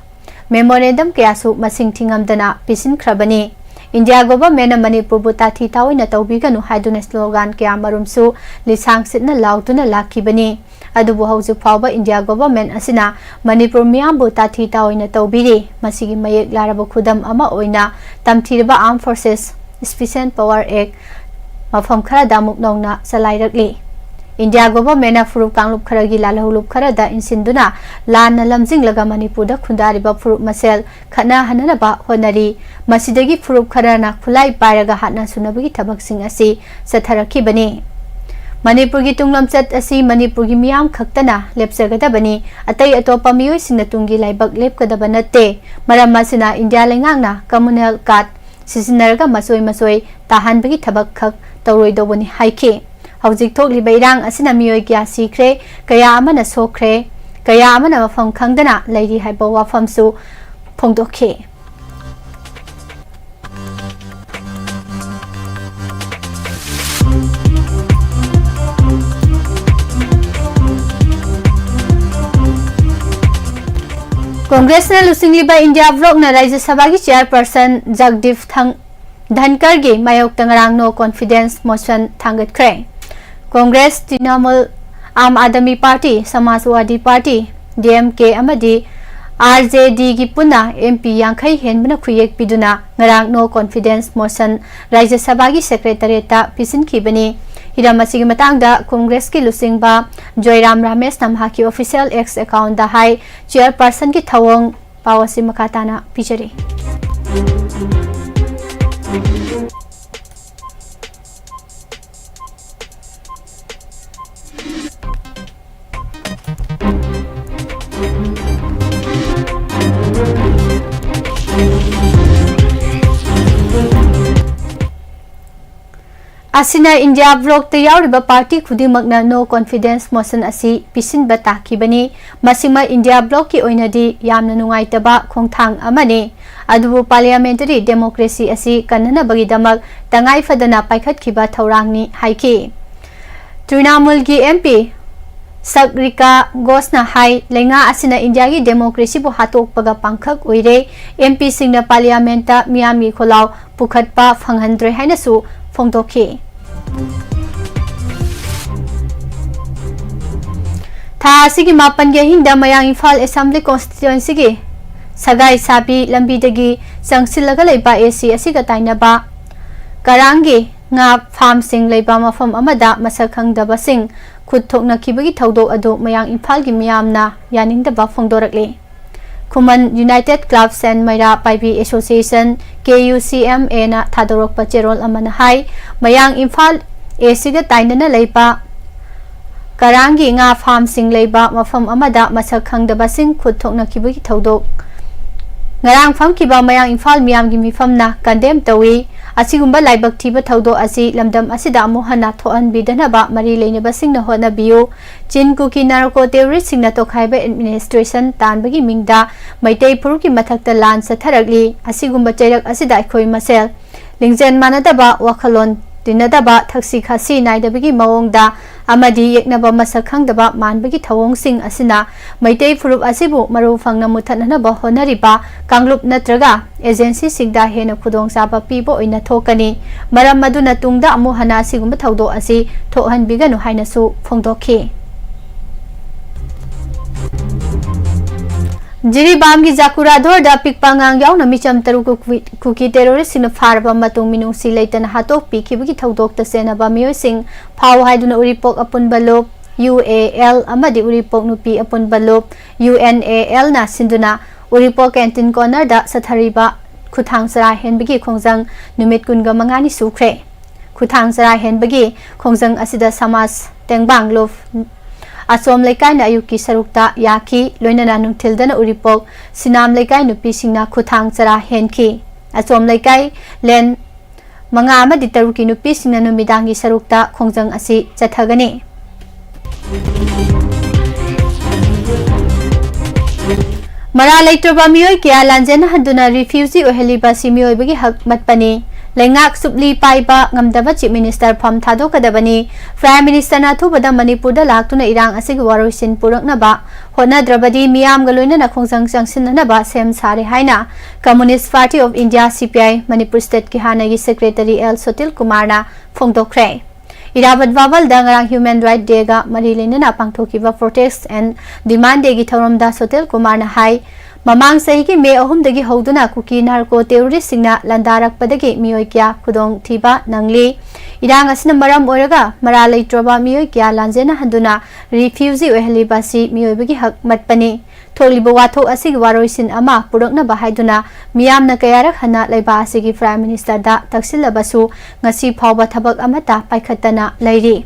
memorandum ꯀꯌꯥꯁꯨ ꯃꯁꯤꯡ ꯊꯤꯉꯝꯗꯅ ꯄꯤꯁꯤꯟꯈ꯭ꯔꯕꯅꯤ꯫ ꯏꯟꯗꯤꯌꯥ ꯒꯣꯚꯔꯟꯃꯦꯟꯠꯅ ꯃꯅꯤꯄꯨꯔꯕꯨ ꯇꯥꯊꯤ ꯇꯥꯑꯣꯏꯅ ꯇꯧꯕꯤꯒꯅꯨ ꯍꯥꯏꯗꯨꯅ ꯁ꯭ꯂꯣꯒꯥꯟ ꯀꯌꯥ ꯃꯔꯨꯝꯁꯨ ꯂꯤꯁꯥꯡ ꯁꯤꯠꯅ ꯂꯥꯎꯗꯨꯅ ꯂꯥꯛꯈꯤꯕꯅꯤ꯫ ꯑꯗꯨꯕꯨ ꯍꯧꯖꯤꯛ ꯐꯥꯎꯕ ꯏꯟꯗꯤꯌꯥ ꯒꯣꯚꯔꯟꯃꯦꯟꯠ ꯑꯁꯤꯅ ꯃꯅꯤꯄꯨꯔ ꯃꯤꯌꯥꯝꯕꯨ ꯇꯥꯊꯤ ꯇꯥꯑꯣꯏꯅ ꯇꯧꯕꯤꯔꯤ꯫ ꯃꯁꯤꯒꯤ ꯃꯌꯦꯛ ꯂꯥꯔꯕ ꯈꯨꯗꯝ ꯑꯃ ꯑꯣꯏꯅ ꯇꯝꯊꯤꯔꯕ Armed Forces, Special Power Act ꯃꯐꯝ ꯈꯔꯗ ꯑꯃꯨꯛ ꯅꯧꯅ ꯆꯂꯥꯏꯔꯛꯂꯤ꯫ ꯏꯟꯗꯤꯌꯥ ꯒꯣꯚꯔꯟꯃꯦꯟꯠꯅ ꯐꯨꯔꯨꯞ ꯀꯥꯡꯂꯨꯞ ꯈꯔꯒꯤ ꯂꯥꯜꯍꯧꯂꯨꯞ ꯈꯔꯗ ꯏꯟꯁꯤꯟꯗꯨꯅ ꯂꯥꯟꯅ ꯂꯝꯖꯤꯡꯂꯒ ꯃꯅꯤꯄꯨꯔꯗ ꯈꯨꯟꯗꯥꯔꯤꯕ ꯐꯨꯔꯨꯞ ꯃꯁꯦꯜ ꯈꯠꯅꯍꯟꯅꯅꯕ ꯍꯣꯠꯅꯔꯤ꯫ ꯃꯁꯤꯗꯒꯤ ꯐꯨꯔꯨꯞ ꯈꯔꯅ ꯈꯨꯠꯂꯥꯏ ꯄꯥꯏꯔꯒ ꯍꯥꯠꯅ ꯁꯨꯅꯕꯒꯤ ꯊꯕꯛꯁꯤꯡ ꯑꯁꯤ ꯆꯠꯊꯔꯛꯈꯤꯕꯅꯤ꯫ ꯃꯅꯤꯄꯨꯔꯒꯤ ꯇꯨꯡꯂꯝꯆꯠ ꯑꯁꯤ ꯃꯅꯤꯄꯨꯔꯒꯤ ꯃꯤꯌꯥꯝ ꯈꯛꯇꯅ ꯂꯦꯞꯆꯒꯗꯕꯅꯤ꯫ ꯑꯇꯩ ꯑꯇꯣꯞꯄ ꯃꯤꯑꯣꯏꯁꯤꯡꯅ ꯇꯨꯡꯒꯤ ꯂꯥꯏꯕꯛ ꯂꯦꯞꯀꯗꯕ ꯅꯠꯇꯦ꯫ ꯃꯔꯝ ꯑꯁꯤꯅ ꯏꯟꯗꯤꯌꯥ ꯂꯩꯉꯥꯛꯅ communal card ꯁꯤꯖꯤꯟꯅꯔꯒ ꯃꯆꯣꯏ ꯃꯆꯣꯏ ꯇꯥꯍꯟꯕꯒꯤ ꯊꯕꯛ ꯈꯛ ꯇꯧꯔꯣꯏꯗꯧꯕꯅꯤ ꯍꯥꯏꯈꯤ꯫ ꯍꯧꯖꯤꯛ ꯊꯣꯛꯂꯤꯕ ꯏꯔꯥꯡ ꯑꯁꯤꯅ ꯃꯤꯑꯣꯏ ꯀꯌꯥ ꯁꯤꯈ꯭ꯔꯦ, ꯀꯌꯥ ꯑꯃꯅ ꯁꯣꯛꯈ꯭ꯔꯦ, ꯀꯌꯥ ꯑꯃꯅ ꯃꯐꯝ ꯈꯪꯗꯅ ꯂꯩꯔꯤ ꯍꯥꯏꯕ ꯋꯥꯐꯝꯁꯨ ꯐꯣꯡꯗꯣꯛꯈꯤ꯫ ꯀꯣꯡꯒ꯭ꯔꯦꯁꯅ ꯂꯨꯆꯤꯡꯂꯤꯕ ꯏꯟꯗꯤꯌꯥ ꯕ꯭ꯂꯣꯛꯅ ꯔꯥꯖ꯭ꯌ ꯁꯚꯥꯒꯤ ꯆꯤꯌꯔꯄꯔꯁꯟ ꯖꯒꯗꯤꯞ ꯊꯪ-, ꯙꯟꯀꯔꯒꯤ ꯃꯥꯌꯣꯛꯇ ꯉꯔꯥꯡ no confidence motion ꯊꯥꯡꯒꯠꯈ꯭ꯔꯦ꯫ Congress, ꯇ꯭ꯔꯤꯅꯃꯨꯜ, Aam Aadmi party, ꯁꯃꯥꯖꯋꯥꯗꯤ ꯄꯥꯔꯇꯤ, DMK ꯑꯃꯗꯤ RJDꯒꯤ ꯄꯨꯟꯅ MP ꯌꯥꯡꯈꯩ ꯍꯦꯟꯕꯅ ꯈꯨꯌꯦꯛ ꯄꯤꯗꯨꯅ ꯉꯔꯥꯡ no confidence motion ꯔꯥꯖ꯭ꯌ ꯁꯚꯥꯒꯤ ꯁꯦꯀ꯭ꯔꯦꯇꯔꯤꯌꯦꯠꯇ ꯄꯤꯁꯤꯟꯈꯤꯕꯅꯤ꯫ ꯍꯤꯔꯝ ꯑꯁꯤꯒꯤ ꯃꯇꯥꯡꯗ ꯀꯣꯡꯒ꯭ꯔꯦꯁꯀꯤ ꯂꯨꯆꯤꯡꯕ ꯖꯣꯏꯔꯥꯝ ꯔꯥꯃꯦꯁꯅ ꯃꯍꯥꯛꯀꯤ official X accountꯇ ꯍꯥꯏ꯫ ꯆꯤꯌꯔꯄꯔꯁꯟꯒꯤ ꯊꯧꯑꯣꯡ ꯄꯥꯎ ꯑꯁꯤ ꯃꯈꯥ ꯇꯥꯅ ꯄꯤꯖꯔꯤ꯫ ꯑꯁꯤꯅ ꯏꯟꯗꯤꯌꯥ ꯕ꯭ꯂꯣꯛꯇ ꯌꯥꯎꯔꯤꯕ ꯄꯥꯔꯇꯤ ꯈꯨꯗꯤꯡꯃꯛꯅ no confidence motion ꯑꯁꯤ ꯄꯤꯁꯤꯟꯕ ꯇꯥꯈꯤꯕꯅꯤ꯫ ꯃꯁꯤꯃꯛ ꯏꯟꯗꯤꯌꯥ ꯕ꯭ꯂꯣꯛꯀꯤ ꯑꯣꯏꯅꯗꯤ ꯌꯥꯝꯅ ꯅꯨꯡꯉꯥꯏꯇꯕ ꯈꯣꯡꯊꯥꯡ ꯑꯃꯅꯤ꯫ ꯑꯗꯨꯕꯨ parliamentary democracy ꯑꯁꯤ ꯀꯟꯅꯅꯕꯒꯤꯗꯃꯛ ꯇꯉꯥꯏ ꯐꯗꯅ ꯄꯥꯏꯈꯠꯈꯤꯕ ꯊꯧꯔꯥꯡꯅꯤ ꯍꯥꯏꯈꯤ꯫ ꯇ꯭ꯔꯤꯅꯥꯃꯨꯜꯒꯤ MP ꯁꯛꯔꯤꯀꯥ ꯒꯣꯁꯅ ꯍꯥꯏ, ꯂꯩꯉꯥꯛ ꯑꯁꯤꯅ ꯏꯟꯗꯤꯌꯥꯒꯤ democracyꯕꯨ ꯍꯥꯠꯇꯣꯛꯄꯒ ꯄꯥꯡꯈꯛ ꯑꯣꯏꯔꯦ꯫ MPꯁꯤꯡꯅ parliamentꯇ ꯃꯤꯌꯥꯝꯒꯤ ꯈꯣꯜꯂꯥꯎ ꯄꯨꯈꯠꯄ ꯐꯪꯍꯟꯗ꯭ꯔꯦ ꯍꯥꯏꯅꯁꯨ ꯐꯣꯡꯗꯣꯛꯈꯤ꯫ ꯊꯥ ꯑꯁꯤꯒꯤ ꯃꯥꯄꯟꯒꯤ ꯑꯍꯤꯡꯗ ꯃꯌꯥꯡ ꯏꯝꯐꯥꯜ Assembly Constituencyꯒꯤ ꯁꯒꯥꯏ ꯁꯥꯕꯤ ꯂꯝꯕꯤꯗꯒꯤ ꯆꯪꯁꯤꯜꯂꯒ ꯂꯩꯕ AC ꯑꯁꯤꯒ ꯇꯥꯏꯅꯕ ꯀꯔꯥꯡꯒꯤ ꯉꯥ farmꯁꯤꯡ ꯂꯩꯕ ꯃꯐꯝ ꯑꯃꯗ ꯃꯁꯛ ꯈꯪꯗꯕꯁꯤꯡ ꯈꯨꯠ ꯊꯣꯛꯅꯈꯤꯕꯒꯤ ꯊꯧꯗꯣꯛ ꯑꯗꯨ ꯃꯌꯥꯡ ꯏꯝꯐꯥꯜꯒꯤ ꯃꯤꯌꯥꯝꯅ ꯌꯥꯅꯤꯡꯗꯕ ꯐꯣꯡꯗꯣꯔꯛꯂꯤ꯫ ꯈꯨꯃꯟ United Clubs and ꯃꯩꯔꯥ ꯄꯥꯏꯕꯤ Association, KUCMAꯅ ꯊꯥꯗꯣꯔꯛꯄ ꯆꯦꯔꯣꯜ ꯑꯃꯅ ꯍꯥꯏ, ꯃꯌꯥꯡ ꯏꯝꯐꯥꯜ ACꯒ ꯇꯥꯏꯅꯅ ꯂꯩꯕ ꯀꯔꯥꯡꯒꯤ ꯉꯥ farmꯁꯤꯡ ꯂꯩꯕ ꯃꯐꯝ ꯑꯃꯗ ꯃꯁꯛ ꯈꯪꯗꯕꯁꯤꯡ ꯈꯨꯠ ꯊꯣꯛꯅꯈꯤꯕꯒꯤ ꯊꯧꯗꯣꯛ ꯉꯔꯥꯡ ꯐꯝꯈꯤꯕ ꯃꯌꯥꯡ ꯏꯝꯐꯥꯜ ꯃꯤꯌꯥꯝꯒꯤ ꯃꯤꯐꯝꯅ condemn ꯇꯧꯏ꯫ ꯑꯁꯤꯒꯨꯝꯕ ꯂꯥꯏꯕꯛ ꯊꯤꯕ ꯊꯧꯗꯣꯛ ꯑꯁꯤ ꯂꯝꯗꯝ ꯑꯁꯤꯗ ꯑꯃꯨꯛ ꯍꯟꯅ ꯊꯣꯛꯍꯟꯕꯤꯗꯅꯕ ꯃꯔꯤ ꯂꯩꯅꯕꯁꯤꯡꯅ ꯍꯣꯠꯅꯕꯤꯌꯨ꯫ ꯆꯤꯟ ꯀꯨꯀꯤ narco terroristꯁꯤꯡꯅ ꯇꯣꯈꯥꯏꯕ administration ꯇꯥꯟꯕꯒꯤ ꯃꯤꯡꯗ ꯃꯩꯇꯩ ꯐꯨꯔꯨꯞꯀꯤ ꯃꯊꯛꯇ ꯂꯥꯟ ꯆꯠꯊꯔꯛꯂꯤ꯫ ꯑꯁꯤꯒꯨꯝꯕ ꯆꯩꯔꯛ ꯑꯁꯤꯗ ꯑꯩꯈꯣꯏ ꯃꯁꯦꯜ ꯂꯤꯡꯖꯦꯜ ꯃꯥꯟꯅꯗꯕ, ꯋꯥꯈꯜꯂꯣꯟ ꯇꯤꯟꯅꯗꯕ, ꯊꯛꯁꯤ ꯈꯥꯁꯤ ꯅꯥꯏꯗꯕꯒꯤ ꯃꯑꯣꯡꯗ ꯑꯃꯗꯤ ꯌꯦꯛꯅꯕ ꯃꯁꯛ ꯈꯪꯗꯕ ꯃꯥꯟꯕꯒꯤ ꯊꯧꯑꯣꯡꯁꯤꯡ ꯑꯁꯤꯅ ꯃꯩꯇꯩ ꯐꯨꯔꯨꯞ ꯑꯁꯤꯕꯨ ꯃꯔꯨ ꯐꯪꯅ ꯃꯨꯠꯊꯠꯅꯅꯕ ꯍꯣꯠꯅꯔꯤꯕ ꯀꯥꯡꯂꯨꯞ ꯅꯠꯇ꯭ꯔꯒ agencyꯁꯤꯡꯗ ꯍꯦꯟꯅ ꯈꯨꯗꯣꯡꯆꯥꯕ ꯄꯤꯕ ꯑꯣꯏꯅ ꯊꯣꯛꯀꯅꯤ꯫ ꯃꯔꯝ ꯑꯗꯨꯅ ꯇꯨꯡꯗ ꯑꯃꯨꯛ ꯍꯟꯅ ꯑꯁꯤꯒꯨꯝꯕ ꯊꯧꯗꯣꯛ ꯑꯁꯤ ꯊꯣꯛꯍꯟꯕꯤꯒꯅꯨ ꯍꯥꯏꯅꯁꯨ ꯐꯣꯡꯗꯣꯛꯈꯤ꯫ ꯖꯤꯔꯤꯕꯥꯝꯒꯤ ꯖꯥꯀꯨꯔꯥꯙꯣꯔꯗ ꯑꯄꯤꯛꯄ ꯑꯉꯥꯡ ꯌꯥꯎꯅ ꯃꯤꯆꯝ ꯇꯔꯨꯛ ꯀꯨꯀꯤ, ꯀꯨꯀꯤ terroristꯁꯤꯡꯅ ꯐꯥꯔꯕ ꯃꯇꯨꯡ ꯃꯤꯅꯨꯡꯁꯤ ꯂꯩꯇꯅ ꯍꯥꯠꯇꯣꯛꯄꯤꯈꯤꯕꯒꯤ ꯊꯧꯗꯣꯛꯇ ꯆꯦꯟꯅꯕ ꯃꯤꯑꯣꯏꯁꯤꯡ ꯐꯥꯎ ꯍꯥꯏꯗꯨꯅ ꯎꯔꯤꯄꯣꯛ ꯑꯄꯨꯟꯕ ꯂꯨꯞ, UAL, ꯑꯃꯗꯤ ꯎꯔꯤꯄꯣꯛ ꯅꯨꯄꯤ ꯑꯄꯨꯟꯕ ꯂꯨꯞ, UNALꯅ ꯁꯤꯟꯗꯨꯅ ꯎꯔꯤꯄꯣꯛ canteen cornerꯗ ꯆꯠꯊꯔꯤꯕ ꯈꯨꯊꯥꯡ ꯆꯔꯥ ꯍꯦꯟꯕꯒꯤ ꯈꯣꯡꯖꯪ ꯅꯨꯃꯤꯠ ꯀꯨꯟꯒ ꯃꯉꯥꯅꯤ ꯁꯨꯈ꯭ꯔꯦ꯫ ꯈꯨꯊꯥꯡ ꯆꯔꯥ ꯍꯦꯟꯕꯒꯤ ꯈꯣꯡꯖꯪ ꯑꯁꯤꯗ ꯁꯃꯥꯖ ꯇꯦꯡꯕꯥꯡ ꯂꯨꯞ, ꯑꯆꯣꯝ ꯂꯩꯀꯥꯏꯅ ꯑꯌꯨꯛꯀꯤ ꯁꯔꯨꯛꯇ ꯌꯥꯈꯤ, ꯂꯣꯏꯅꯅ ꯅꯨꯡꯊꯤꯜꯗꯅ ꯎꯔꯤꯄꯣꯛ ꯁꯤꯅꯥꯝ ꯂꯩꯀꯥꯏ ꯅꯨꯄꯤꯁꯤꯡꯅ ꯈꯨꯊꯥꯡ ꯆꯔꯥ ꯍꯦꯟꯈꯤ꯫ ꯑꯆꯣꯝ ꯂꯩꯀꯥꯏ ꯂꯦꯟ ꯃꯉꯥ ꯑꯃꯗꯤ ꯇꯔꯨꯛꯀꯤ ꯅꯨꯄꯤꯁꯤꯡꯅ ꯅꯨꯃꯤꯗꯥꯡꯒꯤ ꯁꯔꯨꯛꯇ ꯈꯣꯡꯖꯪ ꯑꯁꯤ ꯆꯠꯊꯒꯅꯤ꯫ ꯃꯔꯥ ꯂꯩꯇ꯭ꯔꯕ ꯃꯤꯑꯣꯏ ꯀꯌꯥ ꯂꯥꯟꯖꯦꯟꯅꯍꯟꯗꯨꯅ refugee ꯑꯣꯏꯍꯜꯂꯤꯕ ꯑꯁꯤ ꯃꯤꯑꯣꯏꯕꯒꯤ ꯍꯛ ꯃꯠꯄꯅꯤ꯫ ꯂꯩꯉꯥꯛ ꯆꯨꯞꯂꯤ ꯄꯥꯏꯕ ꯉꯝꯗꯕ Chief Minister ꯐꯝ ꯊꯥꯗꯣꯛꯀꯗꯕꯅꯤ꯫ Prime Minister ꯅ ꯑꯊꯨꯕꯗ ꯃꯅꯤꯄꯨꯔꯗ ꯂꯥꯛꯇꯨꯅ ꯏꯔꯥꯡ ꯑꯁꯤꯒꯤ ꯋꯥꯔꯣꯏꯁꯤꯟ ꯄꯨꯔꯛꯅꯕ ꯍꯣꯠꯅꯗ꯭ꯔꯕꯗꯤ ꯃꯤꯌꯥꯝꯒ ꯂꯣꯏꯅꯅ ꯈꯣꯡꯖꯪ ꯆꯪꯁꯤꯟꯅꯅꯕ ꯁꯦꯝ ꯁꯥꯔꯦ ꯍꯥꯏꯅ Communist Party of India, C P I, Manipur state ꯀꯤ ꯍꯥꯟꯅꯒꯤ secretary L ꯁꯣꯇꯤꯜ ꯀꯨꯃꯥꯔꯅ ꯐꯣꯡꯗꯣꯛꯈ꯭ꯔꯦ꯫ ꯏꯔꯥꯕꯠ ꯚꯥꯕꯜꯗ ꯉꯔꯥꯡ Human Right Day ꯒ ꯃꯔꯤ ꯂꯩꯅꯅ ꯄꯥꯡꯊꯣꯛꯈꯤꯕ Protest and Demand Day ꯒꯤ ꯊꯧꯔꯝꯗ ꯁꯣꯇꯤꯜ ꯀꯨꯃꯥꯔꯅ ꯍꯥꯏ, ꯃꯃꯥꯡ ꯆꯍꯤꯒꯤ ꯃꯦ ꯑꯍꯨꯝꯗꯒꯤ ꯍꯧꯗꯨꯅ ꯀꯨꯀꯤ narco terrorist ꯁꯤꯡꯅ ꯂꯥꯟꯗꯥꯔꯛꯄꯗꯒꯤ ꯃꯤꯑꯣꯏ ꯀꯌꯥ ꯈꯨꯗꯣꯡꯊꯤꯕ ꯅꯪꯂꯤ꯫ ꯏꯔꯥꯡ ꯑꯁꯤꯅ ꯃꯔꯝ ꯑꯣꯏꯔꯒ ꯃꯔꯥ ꯂꯩꯇ꯭ꯔꯕ ꯃꯤꯑꯣꯏ ꯀꯌꯥ ꯂꯥꯟꯖꯦꯟꯅꯍꯟꯗꯨꯅ refugee ꯑꯣꯏꯍꯜꯂꯤꯕ ꯑꯁꯤ ꯃꯤꯑꯣꯏꯕꯒꯤ ꯍꯛ ꯃꯠꯄꯅꯤ꯫ ꯊꯣꯛꯂꯤꯕ ꯋꯥꯊꯣꯛ ꯑꯁꯤꯒꯤ ꯋꯥꯔꯣꯏꯁꯤꯟ ꯑꯃ ꯄꯨꯔꯛꯅꯕ ꯍꯥꯏꯗꯨꯅ ꯃꯤꯌꯥꯝꯅ ꯀꯌꯥꯔꯛ ꯍꯟꯅ ꯂꯩꯕꯥꯛ ꯑꯁꯤꯒꯤ Prime Minister ꯗ ꯇꯛꯁꯤꯜꯂꯕꯁꯨ ꯉꯁꯤ ꯐꯥꯎꯕ ꯊꯕꯛ ꯑꯃꯠꯇ ꯄꯥꯏꯈꯠꯇꯅ ꯂꯩꯔꯤ꯫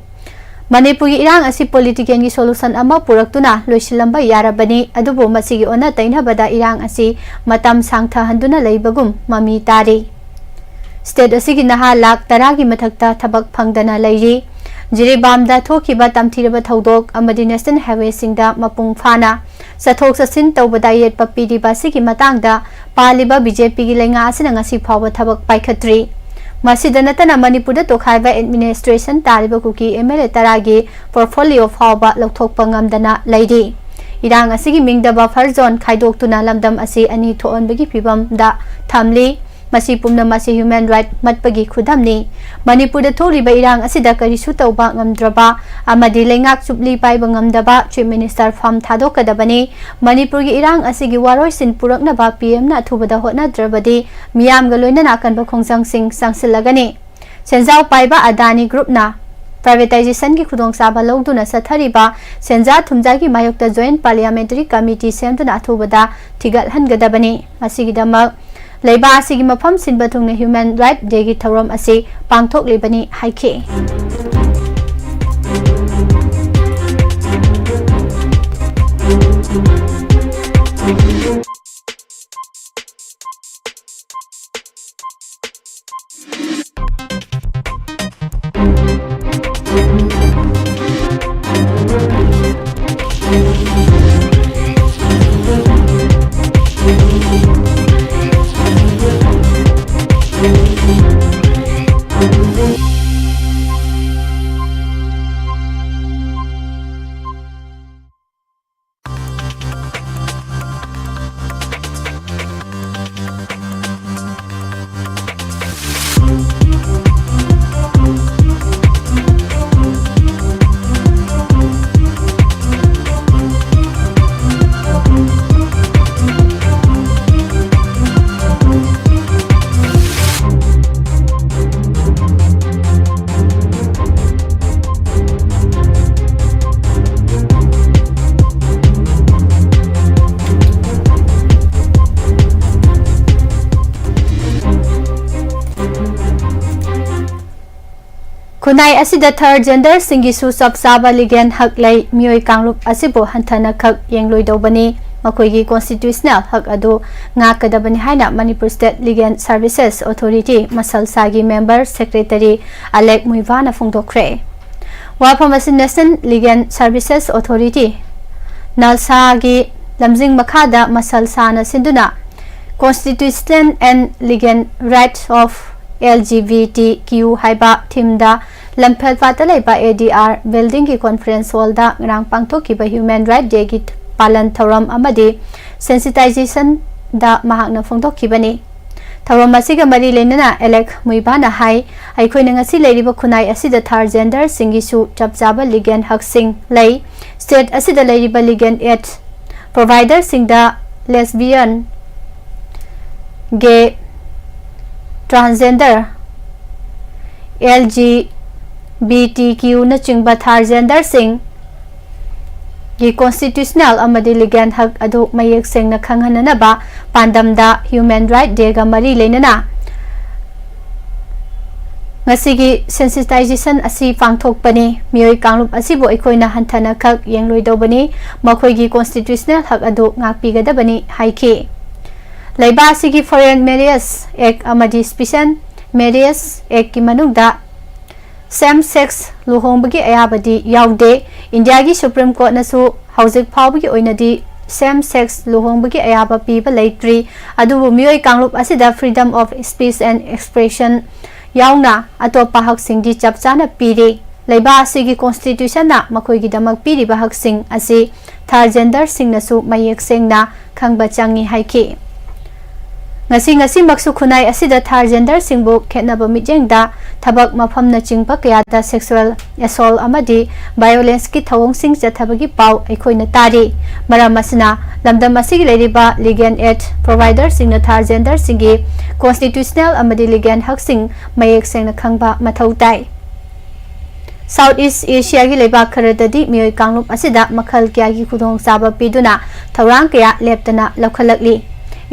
ꯃꯅꯤꯄꯨꯔꯒꯤ ꯏꯔꯥꯡ ꯑꯁꯤ political ꯒꯤ solution ꯑꯃ ꯄꯨꯔꯛꯇꯨꯅ ꯂꯣꯏꯁꯤꯜꯂꯝꯕ ꯌꯥꯔꯕꯅꯤ, ꯑꯗꯨꯕꯨ ꯃꯁꯤꯒꯤ ꯑꯣꯟꯅ ꯇꯩꯅꯕꯗ ꯏꯔꯥꯡ ꯑꯁꯤ ꯃꯇꯝ ꯁꯥꯡꯊꯍꯟꯗꯨꯅ ꯂꯩꯕꯒꯨꯝ ꯃꯃꯤ ꯇꯥꯔꯤ꯫ State ꯑꯁꯤꯒꯤ ꯅꯍꯥ ꯂꯥꯈ ꯇꯔꯥꯒꯤ ꯃꯊꯛꯇ ꯊꯕꯛ ꯐꯪꯗꯅ ꯂꯩꯔꯤ꯫ ꯖꯤꯔꯤꯕꯥꯝꯗ ꯊꯣꯛꯈꯤꯕ ꯇꯝꯊꯤꯔꯕ ꯊꯧꯗꯣꯛ ꯑꯃꯗꯤ National Highway ꯁꯤꯡꯗ ꯃꯄꯨꯡ ꯐꯥꯅ ꯆꯠꯊꯣꯛ ꯆꯠꯁꯤꯟ ꯇꯧꯕꯗ ꯌꯦꯠꯄ ꯄꯤꯔꯤꯕ ꯑꯁꯤꯒꯤ ꯃꯇꯥꯡꯗ ꯄꯥꯜꯂꯤꯕ B J P ꯒꯤ ꯂꯩꯉꯥꯛ ꯑꯁꯤꯅ ꯉꯁꯤ ꯐꯥꯎꯕ ꯊꯕꯛ ꯄꯥꯏꯈꯠꯇ꯭ꯔꯤ꯫ ꯃꯁꯤꯗ ꯅꯠꯇꯅ ꯃꯅꯤꯄꯨꯔꯗ ꯇꯣꯈꯥꯏꯕ administration ꯇꯥꯔꯤꯕ ꯀꯨꯀꯤ M L A ꯇꯔꯥꯒꯤ portfolio ꯐꯥꯎꯕ ꯂꯧꯊꯣꯛꯄ ꯉꯝꯗꯅ ꯂꯩꯔꯤ꯫ ꯏꯔꯥꯡ ꯑꯁꯤꯒꯤ ꯃꯤꯡꯗ buffer zone ꯈꯥꯏꯗꯣꯛꯇꯨꯅ ꯂꯝꯗꯝ ꯑꯁꯤ ꯑꯅꯤ ꯊꯣꯛꯍꯟꯕꯒꯤ ꯐꯤꯕꯝꯗ ꯊꯝꯂꯤ꯫ ꯃꯁꯤ ꯄꯨꯝꯅꯃꯛ ꯑꯁꯤ human right ꯃꯠꯄꯒꯤ ꯈꯨꯗꯝꯅꯤ꯫ ꯃꯅꯤꯄꯨꯔꯗ ꯊꯣꯛꯂꯤꯕ ꯏꯔꯥꯡ ꯑꯁꯤꯗ ꯀꯔꯤꯁꯨ ꯇꯧꯕ ꯉꯝꯗ꯭ꯔꯕ ꯑꯃꯗꯤ ꯂꯩꯉꯥꯛ ꯆꯨꯞꯂꯤ ꯄꯥꯏꯕ ꯉꯝꯗꯕ Chief Minister ꯐꯝ ꯊꯥꯗꯣꯛꯀꯗꯕꯅꯤ꯫ ꯃꯅꯤꯄꯨꯔꯒꯤ ꯏꯔꯥꯡ ꯑꯁꯤꯒꯤ ꯋꯥꯔꯣꯏꯁꯤꯟ ꯄꯨꯔꯛꯅꯕ P M ꯅ ꯑꯊꯨꯕꯗ ꯍꯣꯠꯅꯗ꯭ꯔꯕꯗꯤ ꯃꯤꯌꯥꯝꯒ ꯂꯣꯏꯅꯅ ꯑꯀꯟꯕ ꯈꯣꯡꯖꯪꯁꯤꯡ ꯆꯪꯁꯤꯜꯂꯒꯅꯤ꯫ ꯁꯦꯟꯖꯥꯎ ꯄꯥꯏꯕ ꯑꯗꯥꯅꯤ group ꯅ privatization ꯒꯤ ꯈꯨꯗꯣꯡꯆꯥꯕ ꯂꯧꯗꯨꯅ ꯆꯠꯊꯔꯤꯕ ꯁꯦꯟꯖꯥ ꯊꯨꯝꯖꯥꯒꯤ ꯃꯥꯌꯣꯛꯇ Joint Parliamentary Committee ꯁꯦꯝꯗꯨꯅ ꯑꯊꯨꯕꯗ ꯊꯤꯒꯠꯍꯟꯒꯗꯕꯅꯤ꯫ ꯃꯁꯤꯒꯤꯗꯃꯛ ꯂꯩꯕꯥꯛ ꯑꯁꯤꯒꯤ ꯃꯐꯝ ꯁꯤꯟꯕ ꯊꯨꯡꯅ Human Right Day ꯒꯤ ꯊꯧꯔꯝ ꯑꯁꯤ ꯄꯥꯡꯊꯣꯛꯂꯤꯕꯅꯤ ꯍꯥꯏꯈꯤ꯫ ꯈꯨꯟꯅꯥꯏ ꯑꯁꯤꯗ ꯊꯔꯗ ꯖꯦꯟꯗꯔꯁꯤꯡꯒꯤꯁꯨ ꯆꯞ ꯆꯥꯕ ꯂꯤꯒꯦꯜ ꯍꯛ ꯂꯩ꯫ ꯃꯤꯑꯣꯏ ꯀꯥꯡꯂꯨꯞ ꯑꯁꯤꯕꯨ ꯍꯟꯊꯅ ꯈꯛ ꯌꯦꯡꯂꯣꯏꯗꯧꯕꯅꯤ꯫ ꯃꯈꯣꯏꯒꯤ ꯀꯣꯟꯁꯇꯤꯇ꯭ꯌꯨꯁꯅꯦꯜ ꯍꯛ ꯑꯗꯨ ꯉꯥꯛꯀꯗꯕꯅꯤ ꯍꯥꯏꯅ Manipur state legal services authority, ꯃꯁꯜꯁꯥꯒꯤ ꯃꯦꯝꯕꯔ ꯁꯦꯀ꯭ꯔꯦꯇꯔꯤ ꯑꯂꯦꯛ ꯃꯨꯏꯚꯥꯅ ꯐꯣꯡꯗꯣꯛꯈ꯭ꯔꯦ꯫ ꯋꯥꯐꯝ ꯑꯁꯤ ꯅꯦꯁꯅꯦꯜ ꯂꯤꯒꯦꯜ ꯁꯔꯚꯤꯁꯦꯁ ꯑꯣꯊꯣꯔꯤꯇꯤ, ꯅꯜꯁꯥꯒꯤ ꯂꯝꯖꯤꯡ ꯃꯈꯥꯗ ꯃꯁꯜꯁꯥꯅ ꯁꯤꯟꯗꯨꯅ Constitutional and Legal Rights of L G B T Q ꯍꯥꯏꯕ ꯊꯤꯝꯗ ꯂꯝꯐꯦꯜꯄꯥꯠꯇ ꯂꯩꯕ A D R ꯕꯤꯜꯗꯤꯡꯒꯤ ꯀꯣꯟꯐꯔꯦꯟꯁ ꯍꯣꯜꯗ ꯉꯔꯥꯡ ꯄꯥꯡꯊꯣꯛꯈꯤꯕ ꯍ꯭ꯌꯨꯃꯦꯟ ꯔꯥꯏꯠ ꯗꯦꯒꯤ ꯄꯥꯂꯟ ꯊꯧꯔꯝ ꯑꯃꯗꯤ ꯁꯦꯟꯁꯤꯇꯥꯏꯖꯦꯁꯟꯗ ꯃꯍꯥꯛꯅ ꯐꯣꯡꯗꯣꯛꯈꯤꯕꯅꯤ꯫ ꯊꯧꯔꯝ ꯑꯁꯤꯒ ꯃꯔꯤ ꯂꯩꯅꯅ ꯑꯂꯦꯛ ꯃꯨꯏꯚꯥꯅ ꯍꯥꯏ, ꯑꯩꯈꯣꯏꯅ ꯉꯁꯤ ꯂꯩꯔꯤꯕ ꯈꯨꯟꯅꯥꯏ ꯑꯁꯤꯗ ꯊꯥꯔ ꯖꯦꯟꯗꯔꯁꯤꯡꯒꯤꯁꯨ ꯆꯞ ꯆꯥꯕ ꯂꯤꯒꯦꯜ ꯍꯛꯁꯤꯡ ꯂꯩ꯫ ꯁ꯭ꯇꯦꯠ ꯑꯁꯤꯗ ꯂꯩꯔꯤꯕ ꯂꯤꯒꯦꯜ ꯑꯦꯗ ꯄ꯭ꯔꯣꯚꯥꯏꯗꯔꯁꯤꯡꯗ ꯂꯦꯁꯕꯤꯌꯟ, ꯒꯦ, transgender, L G B T Q ꯅꯆꯤꯡꯕ ꯊꯥꯔ ꯖꯦꯟꯗꯔꯁꯤꯡ ꯒꯤ ꯀꯣꯟꯁꯇꯤꯇ꯭ꯌꯨꯁꯅꯦꯜ ꯑꯃꯗꯤ ꯂꯤꯒꯦꯜ ꯍꯛ ꯑꯗꯨ ꯃꯌꯦꯛ ꯁꯦꯡꯅ ꯈꯪꯍꯟꯅꯅꯕ ꯄꯥꯟꯗꯝꯗ ꯍ꯭ꯌꯨꯃꯦꯟ ꯔꯥꯏꯠ ꯗꯦꯒ ꯃꯔꯤ ꯂꯩꯅꯅ ꯉꯁꯤꯒꯤ ꯁꯦꯟꯁꯤꯇꯥꯏꯖꯦꯁꯟ ꯑꯁꯤ ꯄꯥꯡꯊꯣꯛꯄꯅꯤ꯫ ꯃꯤꯑꯣꯏ ꯀꯥꯡꯂꯨꯞ ꯑꯁꯤꯕꯨ ꯑꯩꯈꯣꯏꯅ ꯍꯟꯊꯅ ꯈꯛ ꯌꯦꯡꯂꯣꯏꯗꯧꯕꯅꯤ꯫ ꯃꯈꯣꯏꯒꯤ ꯀꯣꯟꯁꯇꯤꯇ꯭ꯌꯨꯁꯅꯦꯜ ꯍꯛ ꯑꯗꯨ ꯉꯥꯛꯄꯤꯒꯗꯕꯅꯤ ꯍꯥꯏꯈꯤ꯫ ꯂꯩꯕꯥꯛ ꯑꯁꯤꯒꯤ ꯐꯣꯔꯦꯟ ꯃꯦꯔꯤꯌꯦꯖ ꯑꯦꯛ ꯑꯃꯗꯤ ꯁ꯭ꯄꯤꯁꯦꯜ ꯃꯦꯔꯤꯌꯦꯖ ꯑꯦꯛꯀꯤ ꯃꯅꯨꯡꯗ Same sex ꯂꯨꯍꯣꯡꯕꯒꯤ ꯑꯌꯥꯕꯗꯤ ꯌꯥꯎꯗꯦ꯫ ꯏꯟꯗꯤꯌꯥꯒꯤ ꯁꯨꯄ꯭ꯔꯤꯝ ꯀꯣꯔꯠꯅꯁꯨ ꯍꯧꯖꯤꯛ ꯐꯥꯎꯕꯒꯤ ꯑꯣꯏꯅꯗꯤ same sex ꯂꯨꯍꯣꯡꯕꯒꯤ ꯑꯌꯥꯕ ꯄꯤꯕ ꯂꯩꯇ꯭ꯔꯤ꯫ ꯑꯗꯨꯕꯨ ꯃꯤꯑꯣꯏ ꯀꯥꯡꯂꯨꯞ ꯑꯁꯤꯗ freedom of speech and expression ꯌꯥꯎꯅ ꯑꯇꯣꯞꯄ ꯍꯛꯁꯤꯡꯗꯤ ꯆꯞ ꯆꯥꯅ ꯄꯤꯔꯤ꯫ ꯂꯩꯕꯥꯛ ꯑꯁꯤꯒꯤ ꯀꯣꯟꯁꯇꯤꯇ꯭ꯌꯨꯁꯟꯅ ꯃꯈꯣꯏꯒꯤꯗꯃꯛ ꯄꯤꯔꯤꯕ ꯍꯛꯁꯤꯡ ꯑꯁꯤ ꯊꯥꯔ ꯖꯦꯟꯗꯔꯁꯤꯡꯅꯁꯨ ꯃꯌꯦꯛ ꯁꯦꯡꯅ ꯈꯪꯕ ꯆꯪꯏ ꯍꯥꯏꯈꯤ꯫ ꯉꯁꯤ ꯉꯁꯤꯃꯛꯁꯨ ꯈꯨꯟꯅꯥꯏ ꯑꯁꯤꯗ ꯊꯥꯔ ꯖꯦꯟꯗꯔꯁꯤꯡꯕꯨ ꯈꯦꯠꯅꯕ ꯃꯤꯠꯌꯦꯡꯗ ꯊꯕꯛ ꯃꯐꯝꯅꯆꯤꯡꯕ ꯀꯌꯥꯗ sexual assault ꯑꯃꯗꯤ violenceꯀꯤ ꯊꯧꯑꯣꯡꯁꯤꯡ ꯆꯠꯊꯕꯒꯤ ꯄꯥꯎ ꯑꯩꯈꯣꯏꯅ ꯇꯥꯔꯤ꯫ ꯃꯔꯝ ꯑꯁꯤꯅ ꯂꯝꯗꯝ ꯑꯁꯤꯒꯤ ꯂꯩꯔꯤꯕ legal aid providerꯁꯤꯡꯅ ꯊꯥꯔ ꯖꯦꯟꯗꯔꯁꯤꯡꯒꯤ constitutional ꯑꯃꯗꯤ legal ꯍꯛꯁꯤꯡ ꯃꯌꯦꯛ ꯁꯦꯡꯅ ꯈꯪꯕ ꯃꯊꯧ ꯇꯥꯏ꯫ South East Asiaꯒꯤ ꯂꯩꯕꯥꯛ ꯈꯔꯗꯗꯤ ꯃꯤꯑꯣꯏ ꯀꯥꯡꯂꯨꯞ ꯑꯁꯤꯗ ꯃꯈꯜ ꯀꯌꯥꯒꯤ ꯈꯨꯗꯣꯡꯆꯥꯕ ꯄꯤꯗꯨꯅ ꯊꯧꯔꯥꯡ ꯀꯌꯥ ꯂꯦꯞꯇꯅ ꯂꯧꯈꯠꯂꯛꯂꯤ꯫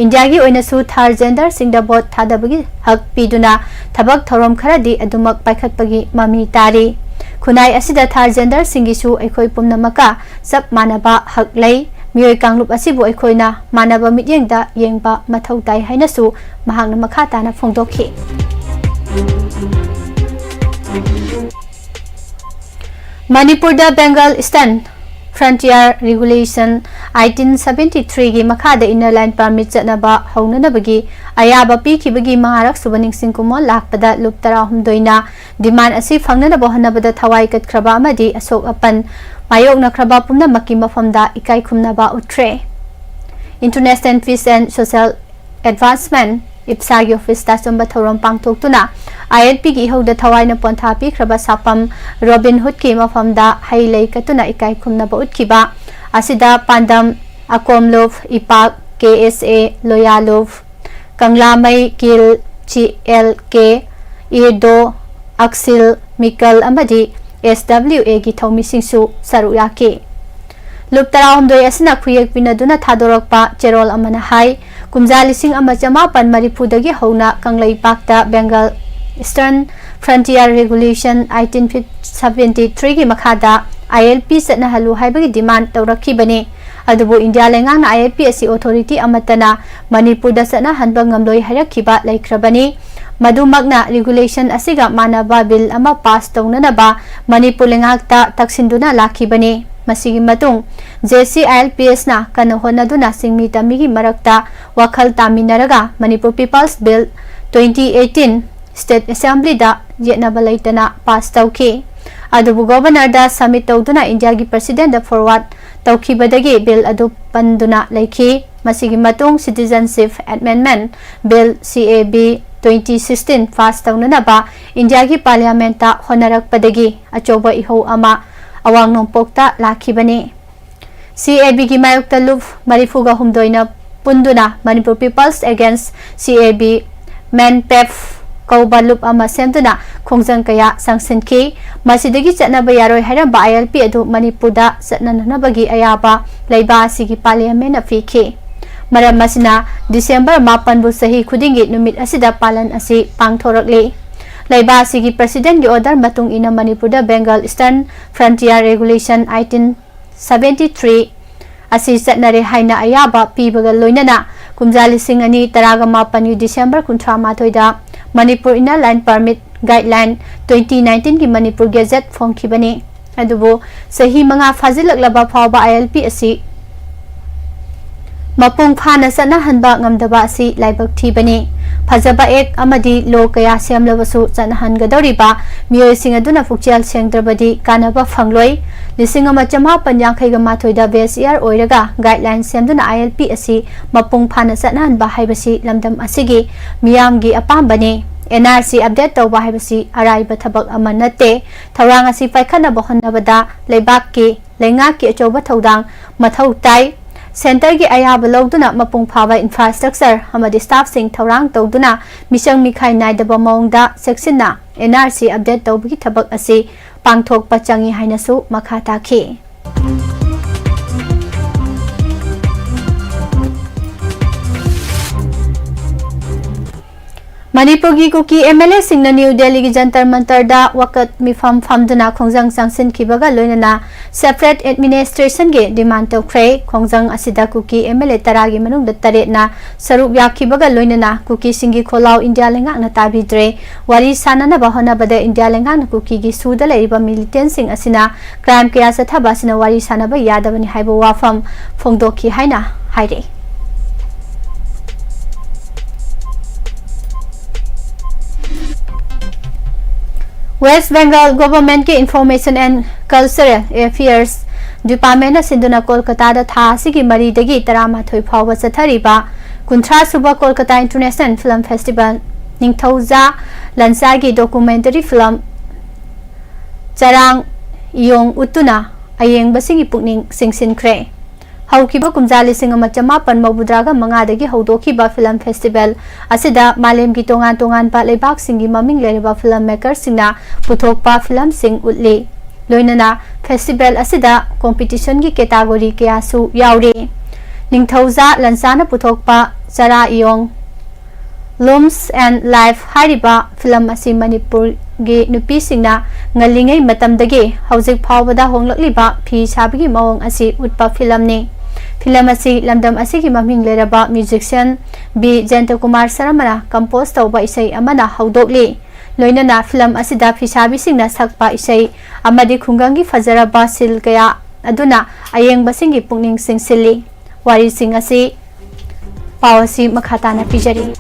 ꯏꯟꯗꯤꯌꯥꯒꯤ ꯑꯣꯏꯅꯁꯨ ꯊꯥꯔ ꯖꯦꯟꯗꯔꯁꯤꯡꯗ ꯚꯣꯠ ꯊꯥꯗꯕꯒꯤ ꯍꯛ ꯄꯤꯗꯨꯅ ꯊꯕꯛ ꯊꯧꯔꯝ ꯈꯔꯗꯤ ꯑꯗꯨꯃꯛ ꯄꯥꯏꯈꯠꯄꯒꯤ ꯃꯃꯤ ꯇꯥꯔꯤ꯫ ꯈꯨꯟꯅꯥꯏ ꯑꯁꯤꯗ ꯊꯥꯔ ꯖꯦꯟꯗꯔꯁꯤꯡꯒꯤꯁꯨ ꯑꯩꯈꯣꯏ ꯄꯨꯝꯅꯃꯛꯀ ꯆꯞ ꯃꯥꯟꯅꯕ ꯍꯛ ꯂꯩ꯫ ꯃꯤꯑꯣꯏ ꯀꯥꯡꯂꯨꯞ ꯑꯁꯤꯕꯨ ꯑꯩꯈꯣꯏꯅ ꯃꯥꯟꯅꯕ ꯃꯤꯠꯌꯦꯡꯗ ꯌꯦꯡꯕ ꯃꯊꯧ ꯇꯥꯏ ꯍꯥꯏꯅꯁꯨ ꯃꯍꯥꯛꯅ ꯃꯈꯥ ꯇꯥꯅ ꯐꯣꯡꯗꯣꯛꯈꯤ꯫ ꯃꯅꯤꯄꯨꯔꯗ Bengal Eastern Frontier Regulation eighteen seventy threeꯒꯤ ꯃꯈꯥꯗ Inner Line Permit ꯆꯠꯅꯕ ꯍꯧꯅꯅꯕꯒꯤ ꯑꯌꯥꯕ ꯄꯤꯈꯤꯕꯒꯤ ꯃꯉꯥꯔꯛ ꯁꯨꯕ ꯅꯤꯡꯁꯤꯡ ꯀꯨꯝꯑꯣꯟ ꯂꯥꯛꯄꯗ ꯂꯨꯞ ꯇꯔꯥꯍꯨꯝꯗꯣꯏꯅ demand ꯑꯁꯤ ꯐꯪꯅꯅꯕ ꯍꯣꯠꯅꯕꯗ ꯊꯋꯥꯏ ꯀꯠꯈ꯭ꯔꯕ ꯑꯃꯗꯤ ꯑꯁꯣꯛ ꯑꯄꯟ ꯃꯥꯌꯣꯛꯅꯈ꯭ꯔꯕ ꯄꯨꯝꯅꯃꯛꯀꯤ ꯃꯐꯝꯗ ꯏꯀꯥꯏ ꯈꯨꯝꯅꯕ ꯎꯠꯈ꯭ꯔꯦ꯫ International Peace and Social Advancement, ꯏꯞꯁꯥꯒꯤ ꯑꯣꯐꯤꯁꯇ ꯑꯆꯨꯝꯕ ꯊꯧꯔꯝ ꯄꯥꯡꯊꯣꯛꯇꯨꯅ ILPꯒꯤ ꯏꯍꯧꯗ ꯊꯋꯥꯏꯅ ꯄꯣꯟꯊꯥ ꯄꯤꯈ꯭ꯔꯕ ꯁꯥꯄꯝ ꯔꯣꯕꯤꯟ ꯍꯨꯗꯀꯤ ꯃꯐꯝꯗ ꯍꯩ ꯂꯩ ꯀꯠꯇꯨꯅ ꯏꯀꯥꯏ ꯈꯨꯝꯅꯕ ꯎꯠꯈꯤꯕ ꯑꯁꯤꯗ ꯄꯥꯟꯗꯝ ꯑꯀꯣꯝꯂꯨꯞ, ꯏꯄꯥꯛ, KSA, ꯂꯣꯌꯥꯂꯨꯞ, ꯀꯪꯂꯥꯃꯩ, ꯀꯤꯜ, CLK, ꯏꯔꯗꯣ, ꯑꯛꯁꯤꯜ, ꯃꯤꯀꯜ ꯑꯃꯗꯤ SWAꯒꯤ ꯊꯧꯃꯤꯁꯤꯡꯁꯨ ꯁꯔꯨꯛ ꯌꯥꯈꯤ꯫ ꯂꯨꯞ ꯇꯔꯥꯍꯨꯝꯗꯣꯏ ꯑꯁꯤꯅ ꯈꯨꯌꯦꯛ ꯄꯤꯅꯗꯨꯅ ꯊꯥꯗꯣꯔꯛꯄ ꯆꯦꯔꯣꯜ ꯑꯃꯅ ꯍꯥꯏ, ꯀꯨꯝꯖꯥ ꯂꯤꯁꯤꯡ ꯑꯃ ꯆꯃꯥꯄꯟ ꯃꯔꯤꯐꯨꯗꯒꯤ ꯍꯧꯅ ꯀꯪꯂꯩꯄꯥꯛꯇ Bengal Eastern Frontier Regulation eighteen seventy threeꯒꯤ ꯃꯈꯥꯗ ILP ꯆꯠꯅꯍꯜꯂꯨ ꯍꯥꯏꯕꯒꯤ demand ꯇꯧꯔꯛꯈꯤꯕꯅꯤ꯫ ꯑꯗꯨꯕꯨ ꯏꯟꯗꯤꯌꯥ ꯂꯩꯉꯥꯛꯅ ILP ꯑꯁꯤ authority ꯑꯃꯠꯇꯅ ꯃꯅꯤꯄꯨꯔꯗ ꯆꯠꯅꯍꯟꯕ ꯉꯝꯂꯣꯏ ꯍꯥꯏꯔꯛꯈꯤꯕ ꯂꯩꯈ꯭ꯔꯕꯅꯤ꯫ ꯃꯗꯨꯃꯛꯅ regulation ꯑꯁꯤꯒ ꯃꯥꯟꯅꯕ bill ꯑꯃ pass ꯇꯧꯅꯅꯕ ꯃꯅꯤꯄꯨꯔ ꯂꯩꯉꯥꯛꯇ ꯇꯛꯁꯤꯟꯗꯨꯅ ꯂꯥꯛꯈꯤꯕꯅꯤ꯫ ꯃꯁꯤꯒꯤ ꯃꯇꯨꯡ JCILPS ꯅ ꯀꯟꯅ ꯍꯣꯠꯅꯗꯨꯅ ꯆꯤꯡꯃꯤ ꯇꯝꯃꯤꯒꯤ ꯃꯔꯛꯇ ꯋꯥꯈꯜ ꯇꯥꯃꯤꯟꯅꯔꯒ Manipur People's Bill twenty eighteen State Assembly ꯗ ꯌꯦꯠꯅꯕ ꯂꯩꯇꯅ pass ꯇꯧꯈꯤ꯫ ꯑꯗꯨꯕꯨ Governor ꯗ submit ꯇꯧꯗꯨꯅ India ꯒꯤ President ꯗ forward ꯇꯧꯈꯤꯕꯗꯒꯤ bill ꯑꯗꯨ ꯄꯟꯗꯨꯅ ꯂꯩꯈꯤ꯫ ꯃꯁꯤꯒꯤ ꯃꯇꯨꯡ Citizenship Amendment Bill, CAB, twenty sixteen pass ꯇꯧꯅꯅꯕ India ꯒꯤ Parliament ꯇ ꯍꯣꯠꯅꯔꯛꯄꯗꯒꯤ ꯑꯆꯧꯕ ꯏꯍꯧ ꯑꯃ ꯑꯋꯥꯡ ꯅꯣꯡꯄꯣꯛꯇ ꯂꯥꯛꯈꯤꯕꯅꯤ꯫ CAB ꯒꯤ ꯃꯥꯌꯣꯛꯇ ꯂꯨꯞ ꯃꯔꯤꯐꯨꯒ ꯍꯨꯝꯗꯣꯏꯅ ꯄꯨꯟꯗꯨꯅ Manipur People's Against CAB, MANPAP ꯀꯧꯕ ꯂꯨꯞ ꯑꯃ ꯁꯦꯝꯗꯨꯅ ꯈꯣꯡꯖꯪ ꯀꯌꯥ ꯆꯪꯁꯤꯟꯈꯤ꯫ ꯃꯁꯤꯗꯒꯤ ꯆꯠꯅꯕ ꯌꯥꯔꯣꯏ ꯍꯥꯏꯔꯝꯕ ILP ꯑꯗꯨ ꯃꯅꯤꯄꯨꯔꯗ ꯆꯠꯅꯅꯅꯕꯒꯤ ꯑꯌꯥꯕ ꯂꯩꯕꯥꯛ ꯑꯁꯤꯒꯤ Parliament ꯅ ꯄꯤꯈꯤ꯫ ꯃꯔꯝ ꯑꯁꯤꯅ December ꯃꯥꯄꯟꯕꯨ ꯆꯍꯤ ꯈꯨꯗꯤꯡꯒꯤ ꯅꯨꯃꯤꯠ ꯑꯁꯤꯗ ꯄꯥꯂꯟ ꯑꯁꯤ ꯄꯥꯡꯊꯣꯔꯛꯂꯤ꯫ ꯂꯩꯕꯥꯛ ꯑꯁꯤꯒꯤ President ꯀꯤ order ꯃꯇꯨꯡ ꯏꯟꯅ ꯃꯅꯤꯄꯨꯔꯗ Bengal Eastern Frontier Regulation eighteen seventy three ꯑꯁꯤ ꯆꯠꯅꯔꯦ ꯍꯥꯏꯅ ꯑꯌꯥꯕ ꯄꯤꯕꯒ ꯂꯣꯏꯅꯅ ꯀꯨꯝꯖꯥ ꯂꯤꯁꯤꯡ ꯑꯅꯤ ꯇꯔꯥꯒ ꯃꯥꯄꯟꯒꯤ December ꯀꯨꯟꯊ꯭ꯔꯥ ꯃꯥꯊꯣꯏꯗ Manipur Inner Line Permit Guideline twenty nineteen ꯒꯤ Manipur Gazette ꯐꯣꯡꯈꯤꯕꯅꯤ꯫ ꯑꯗꯨꯕꯨ ꯆꯍꯤ ꯃꯉꯥ ꯐꯥꯖꯤꯜꯂꯛꯂꯕ ꯐꯥꯎꯕ ILP ꯑꯁꯤ ꯃꯄꯨꯡ ꯐꯥꯅ ꯆꯠꯅꯍꯟꯕ ꯉꯝꯗꯕ ꯑꯁꯤ ꯂꯥꯏꯕꯛ ꯊꯤꯕꯅꯤ꯫ ꯐꯖꯕ act ꯑꯃꯗꯤ law ꯀꯌꯥ ꯁꯦꯝꯂꯕꯁꯨ ꯆꯠꯅꯍꯟꯒꯗꯧꯔꯤꯕ ꯃꯤꯑꯣꯏꯁꯤꯡ ꯑꯗꯨꯅ ꯄꯨꯛꯆꯦꯜ ꯁꯦꯡꯗ꯭ꯔꯕꯗꯤ ꯀꯥꯟꯅꯕ ꯐꯪꯂꯣꯏ꯫ ꯂꯤꯁꯤꯡ ꯑꯃ ꯆꯃꯥꯄꯟ ꯌꯥꯡꯈꯩꯒ ꯃꯥꯊꯣꯏꯗ base year ꯑꯣꯏꯔꯒ guideline ꯁꯦꯝꯗꯨꯅ ILP ꯑꯁꯤ ꯃꯄꯨꯡ ꯐꯥꯅ ꯆꯠꯅꯍꯟꯕ ꯍꯥꯏꯕꯁꯤ ꯂꯝꯗꯝ ꯑꯁꯤꯒꯤ ꯃꯤꯌꯥꯝꯒꯤ ꯑꯄꯥꯝꯕꯅꯤ꯫ NRC update ꯇꯧꯕ ꯍꯥꯏꯕꯁꯤ ꯑꯔꯥꯏꯕ ꯊꯕꯛ ꯑꯃ ꯅꯠꯇꯦ꯫ ꯊꯧꯔꯥꯡ ꯑꯁꯤ ꯄꯥꯏꯈꯠꯅꯕ ꯍꯣꯠꯅꯕꯗ ꯂꯩꯕꯥꯛꯀꯤ, ꯂꯩꯉꯥꯛꯀꯤ ꯑꯆꯧꯕ ꯊꯧꯗꯥꯡ ꯃꯊꯧ ꯇꯥꯏ꯫ Centre ꯒꯤ ꯑꯌꯥꯕ ꯂꯧꯗꯨꯅ ꯃꯄꯨꯡ ꯐꯥꯕ infrastructure ꯑꯃꯗꯤ staff ꯁꯤꯡ ꯊꯧꯔꯥꯡ ꯇꯧꯗꯨꯅ ꯃꯤꯆꯪ ꯃꯤꯈꯥꯏ ꯅꯥꯏꯗꯕ ꯃꯑꯣꯡꯗ ꯆꯦꯛꯁꯤꯟꯅ NRC update ꯇꯧꯕꯒꯤ ꯊꯕꯛ ꯑꯁꯤ ꯄꯥꯡꯊꯣꯛꯄ ꯆꯪꯏ ꯍꯥꯏꯅꯁꯨ ꯃꯈꯥ ꯇꯥꯈꯤ꯫ ꯃꯅꯤꯄꯨꯔꯒꯤ ꯀꯨꯀꯤ ꯑꯦꯝ ꯑꯦꯜ ꯑꯦꯁꯤꯡꯅ ꯅ꯭ꯌꯨ ꯗꯦꯜꯂꯤꯒꯤ ꯖꯟꯇꯔ ꯃꯟꯇꯔꯗ ꯋꯥꯀꯠ ꯃꯤꯐꯝ ꯐꯝꯗꯨꯅ ꯈꯣꯡꯖꯪ ꯆꯪꯁꯤꯟꯈꯤꯕꯒ ꯂꯣꯏꯅꯅ separate administrationꯒꯤ demand ꯇꯧꯈ꯭ꯔꯦ꯫ ꯈꯣꯡꯖꯪ ꯑꯁꯤꯗ ꯀꯨꯀꯤ ꯑꯦꯝ ꯑꯦꯜ ꯑꯦ ꯇꯔꯥꯒꯤ ꯃꯅꯨꯡꯗ ꯇꯔꯦꯠꯅ ꯁꯔꯨꯛ ꯌꯥꯈꯤꯕꯒ ꯂꯣꯏꯅꯅ ꯀꯨꯀꯤꯁꯤꯡꯒꯤ ꯈꯣꯜꯂꯥꯎ ꯏꯟꯗꯤꯌꯥ ꯂꯩꯉꯥꯛꯅ ꯇꯥꯕꯤꯗ꯭ꯔꯦ꯫ ꯋꯥꯔꯤ ꯁꯥꯅꯅꯕ ꯍꯣꯠꯅꯕꯗ ꯏꯟꯗꯤꯌꯥ ꯂꯩꯉꯥꯛꯅ ꯀꯨꯀꯤꯒꯤ ꯁꯨꯗ ꯂꯩꯔꯤꯕ militantꯁꯤꯡ ꯑꯁꯤꯅ crime ꯀꯌꯥ ꯆꯠꯊꯕ ꯑꯁꯤꯅ ꯋꯥꯔꯤ ꯁꯥꯅꯕ ꯌꯥꯗꯕꯅꯤ ꯍꯥꯏꯕ ꯋꯥꯐꯝ ꯐꯣꯡꯗꯣꯛꯈꯤ ꯍꯥꯏꯅ ꯍꯥꯏꯔꯤ꯫ West Bengal Governmentꯀꯤ Information and Cultural Affairs Departmentꯅ ꯁꯤꯟꯗꯨꯅ ꯀꯣꯜꯀꯇꯥꯗ ꯊꯥ ꯑꯁꯤꯒꯤ ꯃꯔꯤꯗꯒꯤ ꯇꯔꯥꯃꯥꯊꯣꯏ ꯐꯥꯎꯕ ꯆꯠꯊꯔꯤꯕ ꯀꯨꯟꯊ꯭ꯔꯥ ꯁꯨꯕ Kolkata International Film Festival ꯅꯤꯡꯊꯧꯖꯥ ꯂꯟꯆꯥꯒꯤ documentary film ꯆꯔꯥꯡ ꯏꯌꯣꯡ ꯎꯠꯇꯨꯅ ꯑꯌꯦꯡꯕꯁꯤꯡꯒꯤ ꯄꯨꯛꯅꯤꯡ ꯆꯤꯡꯁꯤꯟꯈ꯭ꯔꯦ꯫ ꯍꯧꯈꯤꯕ ꯀꯨꯝꯖꯥ ꯂꯤꯁꯤꯡ ꯑꯃ ꯆꯃꯥꯄꯟ ꯃꯧꯗ꯭ꯔꯥꯒ ꯃꯉꯥꯗꯒꯤ ꯍꯧꯗꯣꯛꯈꯤꯕ film festival ꯑꯁꯤꯗ ꯃꯥꯂꯦꯝꯒꯤ ꯇꯣꯉꯥꯟ ꯇꯣꯉꯥꯟꯕ ꯂꯩꯕꯥꯛꯁꯤꯡꯒꯤ ꯃꯃꯤꯡ ꯂꯩꯔꯕ filmmakerꯁꯤꯡꯅ ꯄꯨꯊꯣꯛꯄ filmꯁꯤꯡ ꯎꯠꯂꯤ꯫ ꯂꯣꯏꯅꯅ festival ꯑꯁꯤꯗ competitionꯒꯤ category ꯀꯌꯥꯁꯨ ꯌꯥꯎꯔꯤ꯫ ꯅꯤꯡꯊꯧꯖꯥ ꯂꯟꯆꯥꯅ ꯄꯨꯊꯣꯛꯄ ꯆꯔꯥ ꯏꯌꯣꯡ Looms and Life ꯍꯥꯏꯔꯤꯕ film ꯑꯁꯤ ꯃꯅꯤꯄꯨꯔꯒꯤ ꯅꯨꯄꯤꯁꯤꯡꯅ ꯉꯜꯂꯤꯉꯩ ꯃꯇꯝꯗꯒꯤ ꯍꯧꯖꯤꯛ ꯐꯥꯎꯕꯗ ꯍꯣꯡꯂꯛꯂꯤꯕ ꯐꯤ ꯁꯥꯕꯒꯤ ꯃꯑꯣꯡ ꯑꯁꯤ ꯎꯠꯄ filmꯅꯤ꯫ Film ꯑꯁꯤ ꯂꯝꯗꯝ ꯑꯁꯤꯒꯤ ꯃꯃꯤꯡ ꯂꯩꯔꯕ musician ꯕꯤ ꯖꯌꯟꯇꯀꯨꯃꯥꯔ ꯁꯔꯃꯅ compose ꯇꯧꯕ ꯏꯁꯩ ꯑꯃꯅ ꯍꯧꯗꯣꯛꯂꯤ꯫ ꯂꯣꯏꯅꯅ film ꯑꯁꯤꯗ ꯐꯤꯁꯥꯕꯤꯁꯤꯡꯅ ꯁꯛꯄ ꯏꯁꯩ ꯑꯃꯗꯤ ꯈꯨꯡꯒꯪꯒꯤ ꯐꯖꯔꯕ ꯁꯤꯜ ꯀꯌꯥ ꯑꯗꯨꯅ ꯑꯌꯦꯡꯕꯁꯤꯡꯒꯤ ꯄꯨꯛꯅꯤꯡ ꯆꯤꯡꯁꯤꯜꯂꯤ꯫ ꯋꯥꯔꯤꯁꯤꯡ ꯑꯁꯤ ꯄꯥꯎ ꯑꯁꯤ ꯃꯈꯥ ꯇꯥꯅ ꯄꯤꯖꯔꯤ꯫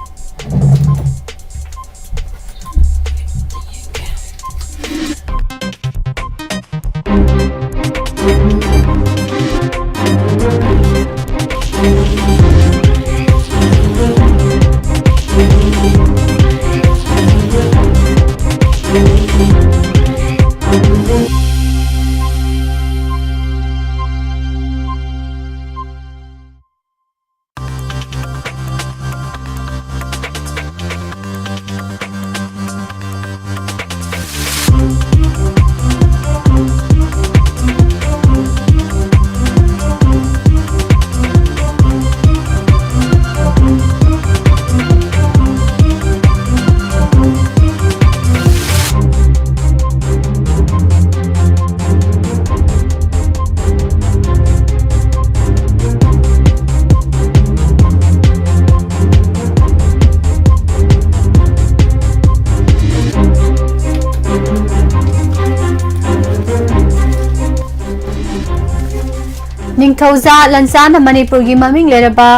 ꯊꯧꯖꯥ ꯂꯟꯆꯥꯅ ꯃꯅꯤꯄꯨꯔꯒꯤ ꯃꯃꯤꯡ ꯂꯩꯔꯕ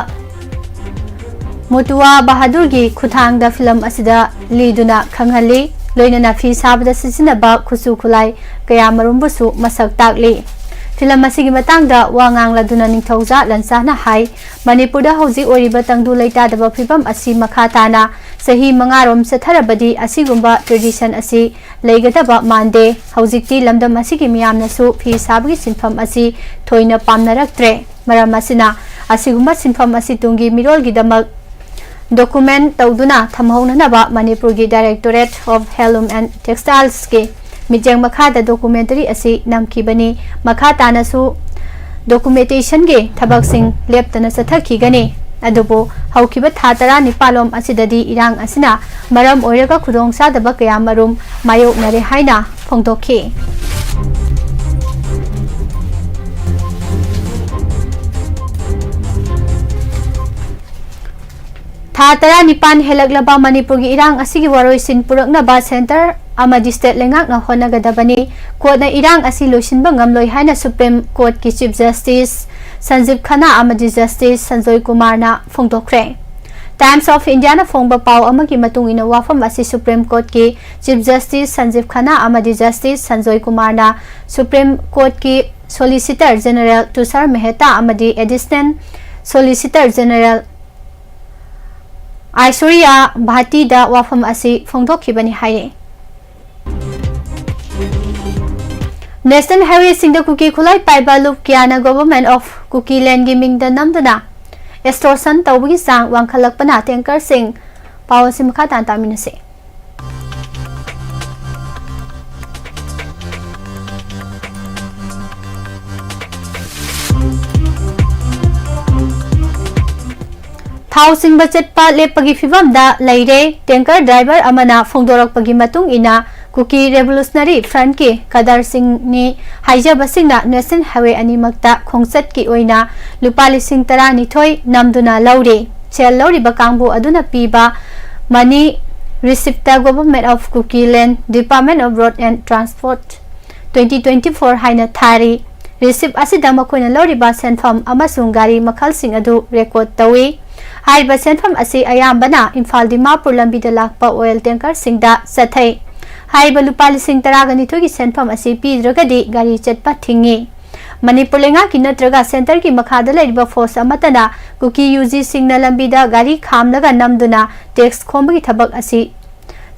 ꯃꯨꯇꯨꯋꯥ ꯕꯍꯥꯗꯨꯔꯒꯤ ꯈꯨꯠꯊꯥꯡꯗ ꯐꯤꯂꯝ ꯑꯁꯤꯗ ꯂꯤꯗꯨꯅ ꯈꯪꯍꯜꯂꯤ꯫ ꯂꯣꯏꯅꯅ ꯐꯤ ꯁꯥꯕꯗ ꯁꯤꯖꯤꯟꯅꯕ ꯈꯨꯠꯁꯨ ꯈꯨꯠꯂꯥꯏ ꯀꯌꯥ ꯃꯔꯨꯝꯕꯨꯁꯨ ꯃꯁꯛ ꯇꯥꯛꯂꯤ꯫ ꯐꯤꯂꯝ ꯑꯁꯤꯒꯤ ꯃꯇꯥꯡꯗ ꯋꯥ ꯉꯥꯡꯂꯗꯨꯅ ꯅꯤꯡꯊꯧꯖꯥ ꯂꯟꯆꯥꯅ ꯍꯥꯏ, ꯃꯅꯤꯄꯨꯔꯗ ꯍꯧꯖꯤꯛ ꯑꯣꯏꯔꯤꯕ ꯇꯪꯗꯨ ꯂꯩꯇꯥꯗꯕ ꯐꯤꯕꯝ ꯑꯁꯤ ꯃꯈꯥ ꯇꯥꯅ ꯆꯍꯤ ꯃꯉꯥꯔꯣꯝ ꯆꯠꯊꯔꯕꯗꯤ ꯑꯁꯤꯒꯨꯝꯕ tradition ꯑꯁꯤ ꯂꯩꯒꯗꯕ ꯃꯥꯟꯗꯦ꯫ ꯍꯧꯖꯤꯛꯇꯤ ꯂꯝꯗꯝ ꯑꯁꯤꯒꯤ ꯃꯤꯌꯥꯝꯅꯁꯨ ꯐꯤ ꯁꯥꯕꯒꯤ ꯁꯤꯟꯐꯝ ꯑꯁꯤ ꯊꯣꯏꯅ ꯄꯥꯝꯅꯔꯛꯇ꯭ꯔꯦ꯫ ꯃꯔꯝ ꯑꯁꯤꯅ ꯑꯁꯤꯒꯨꯝꯕ ꯁꯤꯟꯐꯝ ꯑꯁꯤ ꯇꯨꯡꯒꯤ ꯃꯤꯔꯣꯜꯒꯤꯗꯃꯛ document ꯇꯧꯗꯨꯅ ꯊꯝꯍꯧꯅꯅꯕ ꯃꯅꯤꯄꯨꯔꯒꯤ Directorate of Handloom and Textilesꯀꯤ ꯃꯤꯠꯌꯦꯡ ꯃꯈꯥꯗ documentary ꯑꯁꯤ ꯅꯝꯈꯤꯕꯅꯤ꯫ ꯃꯈꯥ ꯇꯥꯅꯁꯨ documentationꯒꯤ ꯊꯕꯛꯁꯤꯡ ꯂꯦꯞꯇꯅ ꯆꯠꯊꯈꯤꯒꯅꯤ꯫ ꯑꯗꯨꯕꯨ ꯍꯧꯈꯤꯕ ꯊꯥ ꯇꯔꯥꯅꯤꯄꯥꯜꯂꯣꯝ ꯑꯁꯤꯗꯗꯤ ꯏꯔꯥꯡ ꯑꯁꯤꯅ ꯃꯔꯝ ꯑꯣꯏꯔꯒ ꯈꯨꯗꯣꯡꯆꯥꯗꯕ ꯀꯌꯥ ꯃꯔꯨꯝ ꯃꯥꯌꯣꯛꯅꯔꯦ ꯍꯥꯏꯅ ꯐꯣꯡꯗꯣꯛꯈꯤ꯫ ꯊꯥ ꯇꯔꯥꯅꯤꯄꯥꯟ ꯍꯦꯜꯂꯛꯂꯕ ꯃꯅꯤꯄꯨꯔꯒꯤ ꯏꯔꯥꯡ ꯑꯁꯤꯒꯤ ꯋꯥꯔꯣꯏꯁꯤꯟ ꯄꯨꯔꯛꯅꯕ centre ꯑꯃꯗꯤ state ꯂꯩꯉꯥꯛꯅ ꯍꯣꯠꯅꯒꯗꯕꯅꯤ꯫ Courtꯅ ꯏꯔꯥꯡ ꯑꯁꯤ ꯂꯣꯏꯁꯤꯟꯕ ꯉꯝꯂꯣꯏ ꯍꯥꯏꯅ Supreme Courtꯀꯤ Chief Justice ꯁꯟꯖꯤꯕ ꯈꯟꯅꯥ ꯑꯃꯗꯤ Justice ꯁꯟꯖꯣꯏ ꯀꯨꯃꯥꯔꯅ ꯐꯣꯡꯗꯣꯛꯈ꯭ꯔꯦ꯫ Times of Indiaꯅ ꯐꯣꯡꯕ ꯄꯥꯎ ꯑꯃꯒꯤ ꯃꯇꯨꯡ ꯏꯟꯅ ꯋꯥꯐꯝ ꯑꯁꯤ Supreme Courtꯀꯤ Chief Justice ꯁꯟꯖꯤꯕ ꯈꯟꯅꯥ ꯑꯃꯗꯤ Justice ꯁꯟꯖꯣꯏ ꯀꯨꯃꯥꯔꯅ Supreme Courtꯀꯤ Solicitor General ꯇꯨꯁꯥꯔ ꯃꯦꯍꯇꯥ ꯑꯃꯗꯤ Additional Solicitor General ꯑꯥꯏꯁꯣꯔꯤꯌꯥ ꯚꯥꯇꯤꯗ ꯋꯥꯐꯝ ꯑꯁꯤ ꯐꯣꯡꯗꯣꯛꯈꯤꯕꯅꯤ ꯍꯥꯏꯔꯤ꯫ National highwayꯁꯤꯡꯗ ꯀꯨꯀꯤ ꯈꯨꯠꯂꯥꯏ ꯄꯥꯏꯕ ꯂꯨꯞ ꯀꯌꯥꯅ Government of Kukilandꯒꯤ ꯃꯤꯡꯗ ꯅꯝꯗꯨꯅ extortion ꯇꯧꯕꯒꯤ ꯆꯥꯡ ꯋꯥꯡꯈꯠꯂꯛꯄꯅ tankerꯁꯤꯡ꯫ ꯄꯥꯎ ꯑꯁꯤ ꯃꯈꯥ ꯇꯥꯅ ꯇꯥꯃꯤꯟꯅꯁꯤ꯫ ꯊꯥꯎ ꯆꯤꯡꯕ ꯆꯠꯄ ꯂꯦꯞꯄꯒꯤ ꯐꯤꯚꯝꯗ ꯂꯩꯔꯦ꯫ Tanker driver ꯑꯃꯅ ꯐꯣꯡꯗꯣꯔꯛꯄꯒꯤ ꯃꯇꯨꯡ ꯏꯟꯅ, ꯀꯨꯀꯤ Revolutionary Frontꯀꯤ cadreꯁꯤꯡꯅꯤ ꯍꯥꯏꯖꯕꯁꯤꯡꯅ National Highway ꯑꯅꯤꯃꯛꯇ ꯈꯣꯡꯆꯠꯀꯤ ꯑꯣꯏꯅ ꯂꯨꯄꯥ ꯂꯤꯁꯤꯡ ꯇꯔꯥꯅꯤꯊꯣꯏ ꯅꯝꯗꯨꯅ ꯂꯧꯔꯤ꯫ ꯁꯦꯜ ꯂꯧꯔꯤꯕ ꯀꯥꯡꯕꯨ ꯑꯗꯨꯅ ꯄꯤꯕ money receiptꯇ Government of Kukiland, Department of Road and Transport, twenty twenty-four ꯍꯥꯏꯅ ꯊꯥꯔꯤ꯫ ꯔꯤꯁꯤꯞ ꯑꯁꯤꯗ ꯃꯈꯣꯏꯅ ꯂꯧꯔꯤꯕ ꯁꯦꯟꯐꯝ ꯑꯃꯁꯨꯡ ꯒꯥꯔꯤ ꯃꯈꯜꯁꯤꯡ ꯑꯗꯨ ꯔꯦꯀꯣꯔꯗ ꯇꯧꯏ꯫ ꯍꯥꯏꯔꯤꯕ ꯁꯦꯟꯐꯝ ꯑꯁꯤ ꯑꯌꯥꯝꯕꯅ ꯏꯝꯐꯥꯜ ꯗꯤꯃꯥꯄꯨꯔ ꯂꯝꯕꯤꯗ ꯂꯥꯛꯄ ꯑꯣꯏꯜ ꯇꯦꯡꯀꯔꯁꯤꯡꯗ ꯆꯠꯊꯩ꯫ ꯍꯥꯏꯔꯤꯕ ꯂꯨꯄꯥ ꯂꯤꯁꯤꯡ ꯇꯔꯥꯒ ꯅꯤꯊꯣꯏꯒꯤ ꯁꯦꯟꯐꯝ ꯑꯁꯤ ꯄꯤꯗ꯭ꯔꯒꯗꯤ ꯒꯥꯔꯤ ꯆꯠꯄ ꯊꯤꯡꯏ꯫ ꯃꯅꯤꯄꯨꯔ ꯂꯩꯉꯥꯛꯀꯤ ꯅꯠꯇ꯭ꯔꯒ ꯁꯦꯟꯇꯔꯒꯤ ꯃꯈꯥꯗ ꯂꯩꯔꯤꯕ ꯐꯣꯔꯁ ꯑꯃꯠꯇꯅ ꯀꯨꯀꯤ ꯌꯨꯖꯤꯁꯤꯡꯅ ꯂꯝꯕꯤꯗ ꯒꯥꯔꯤ ꯈꯥꯝꯂꯒ ꯅꯝꯗꯨꯅ ꯇꯦꯛꯁ ꯈꯣꯝꯕꯒꯤ ꯊꯕꯛ ꯑꯁꯤ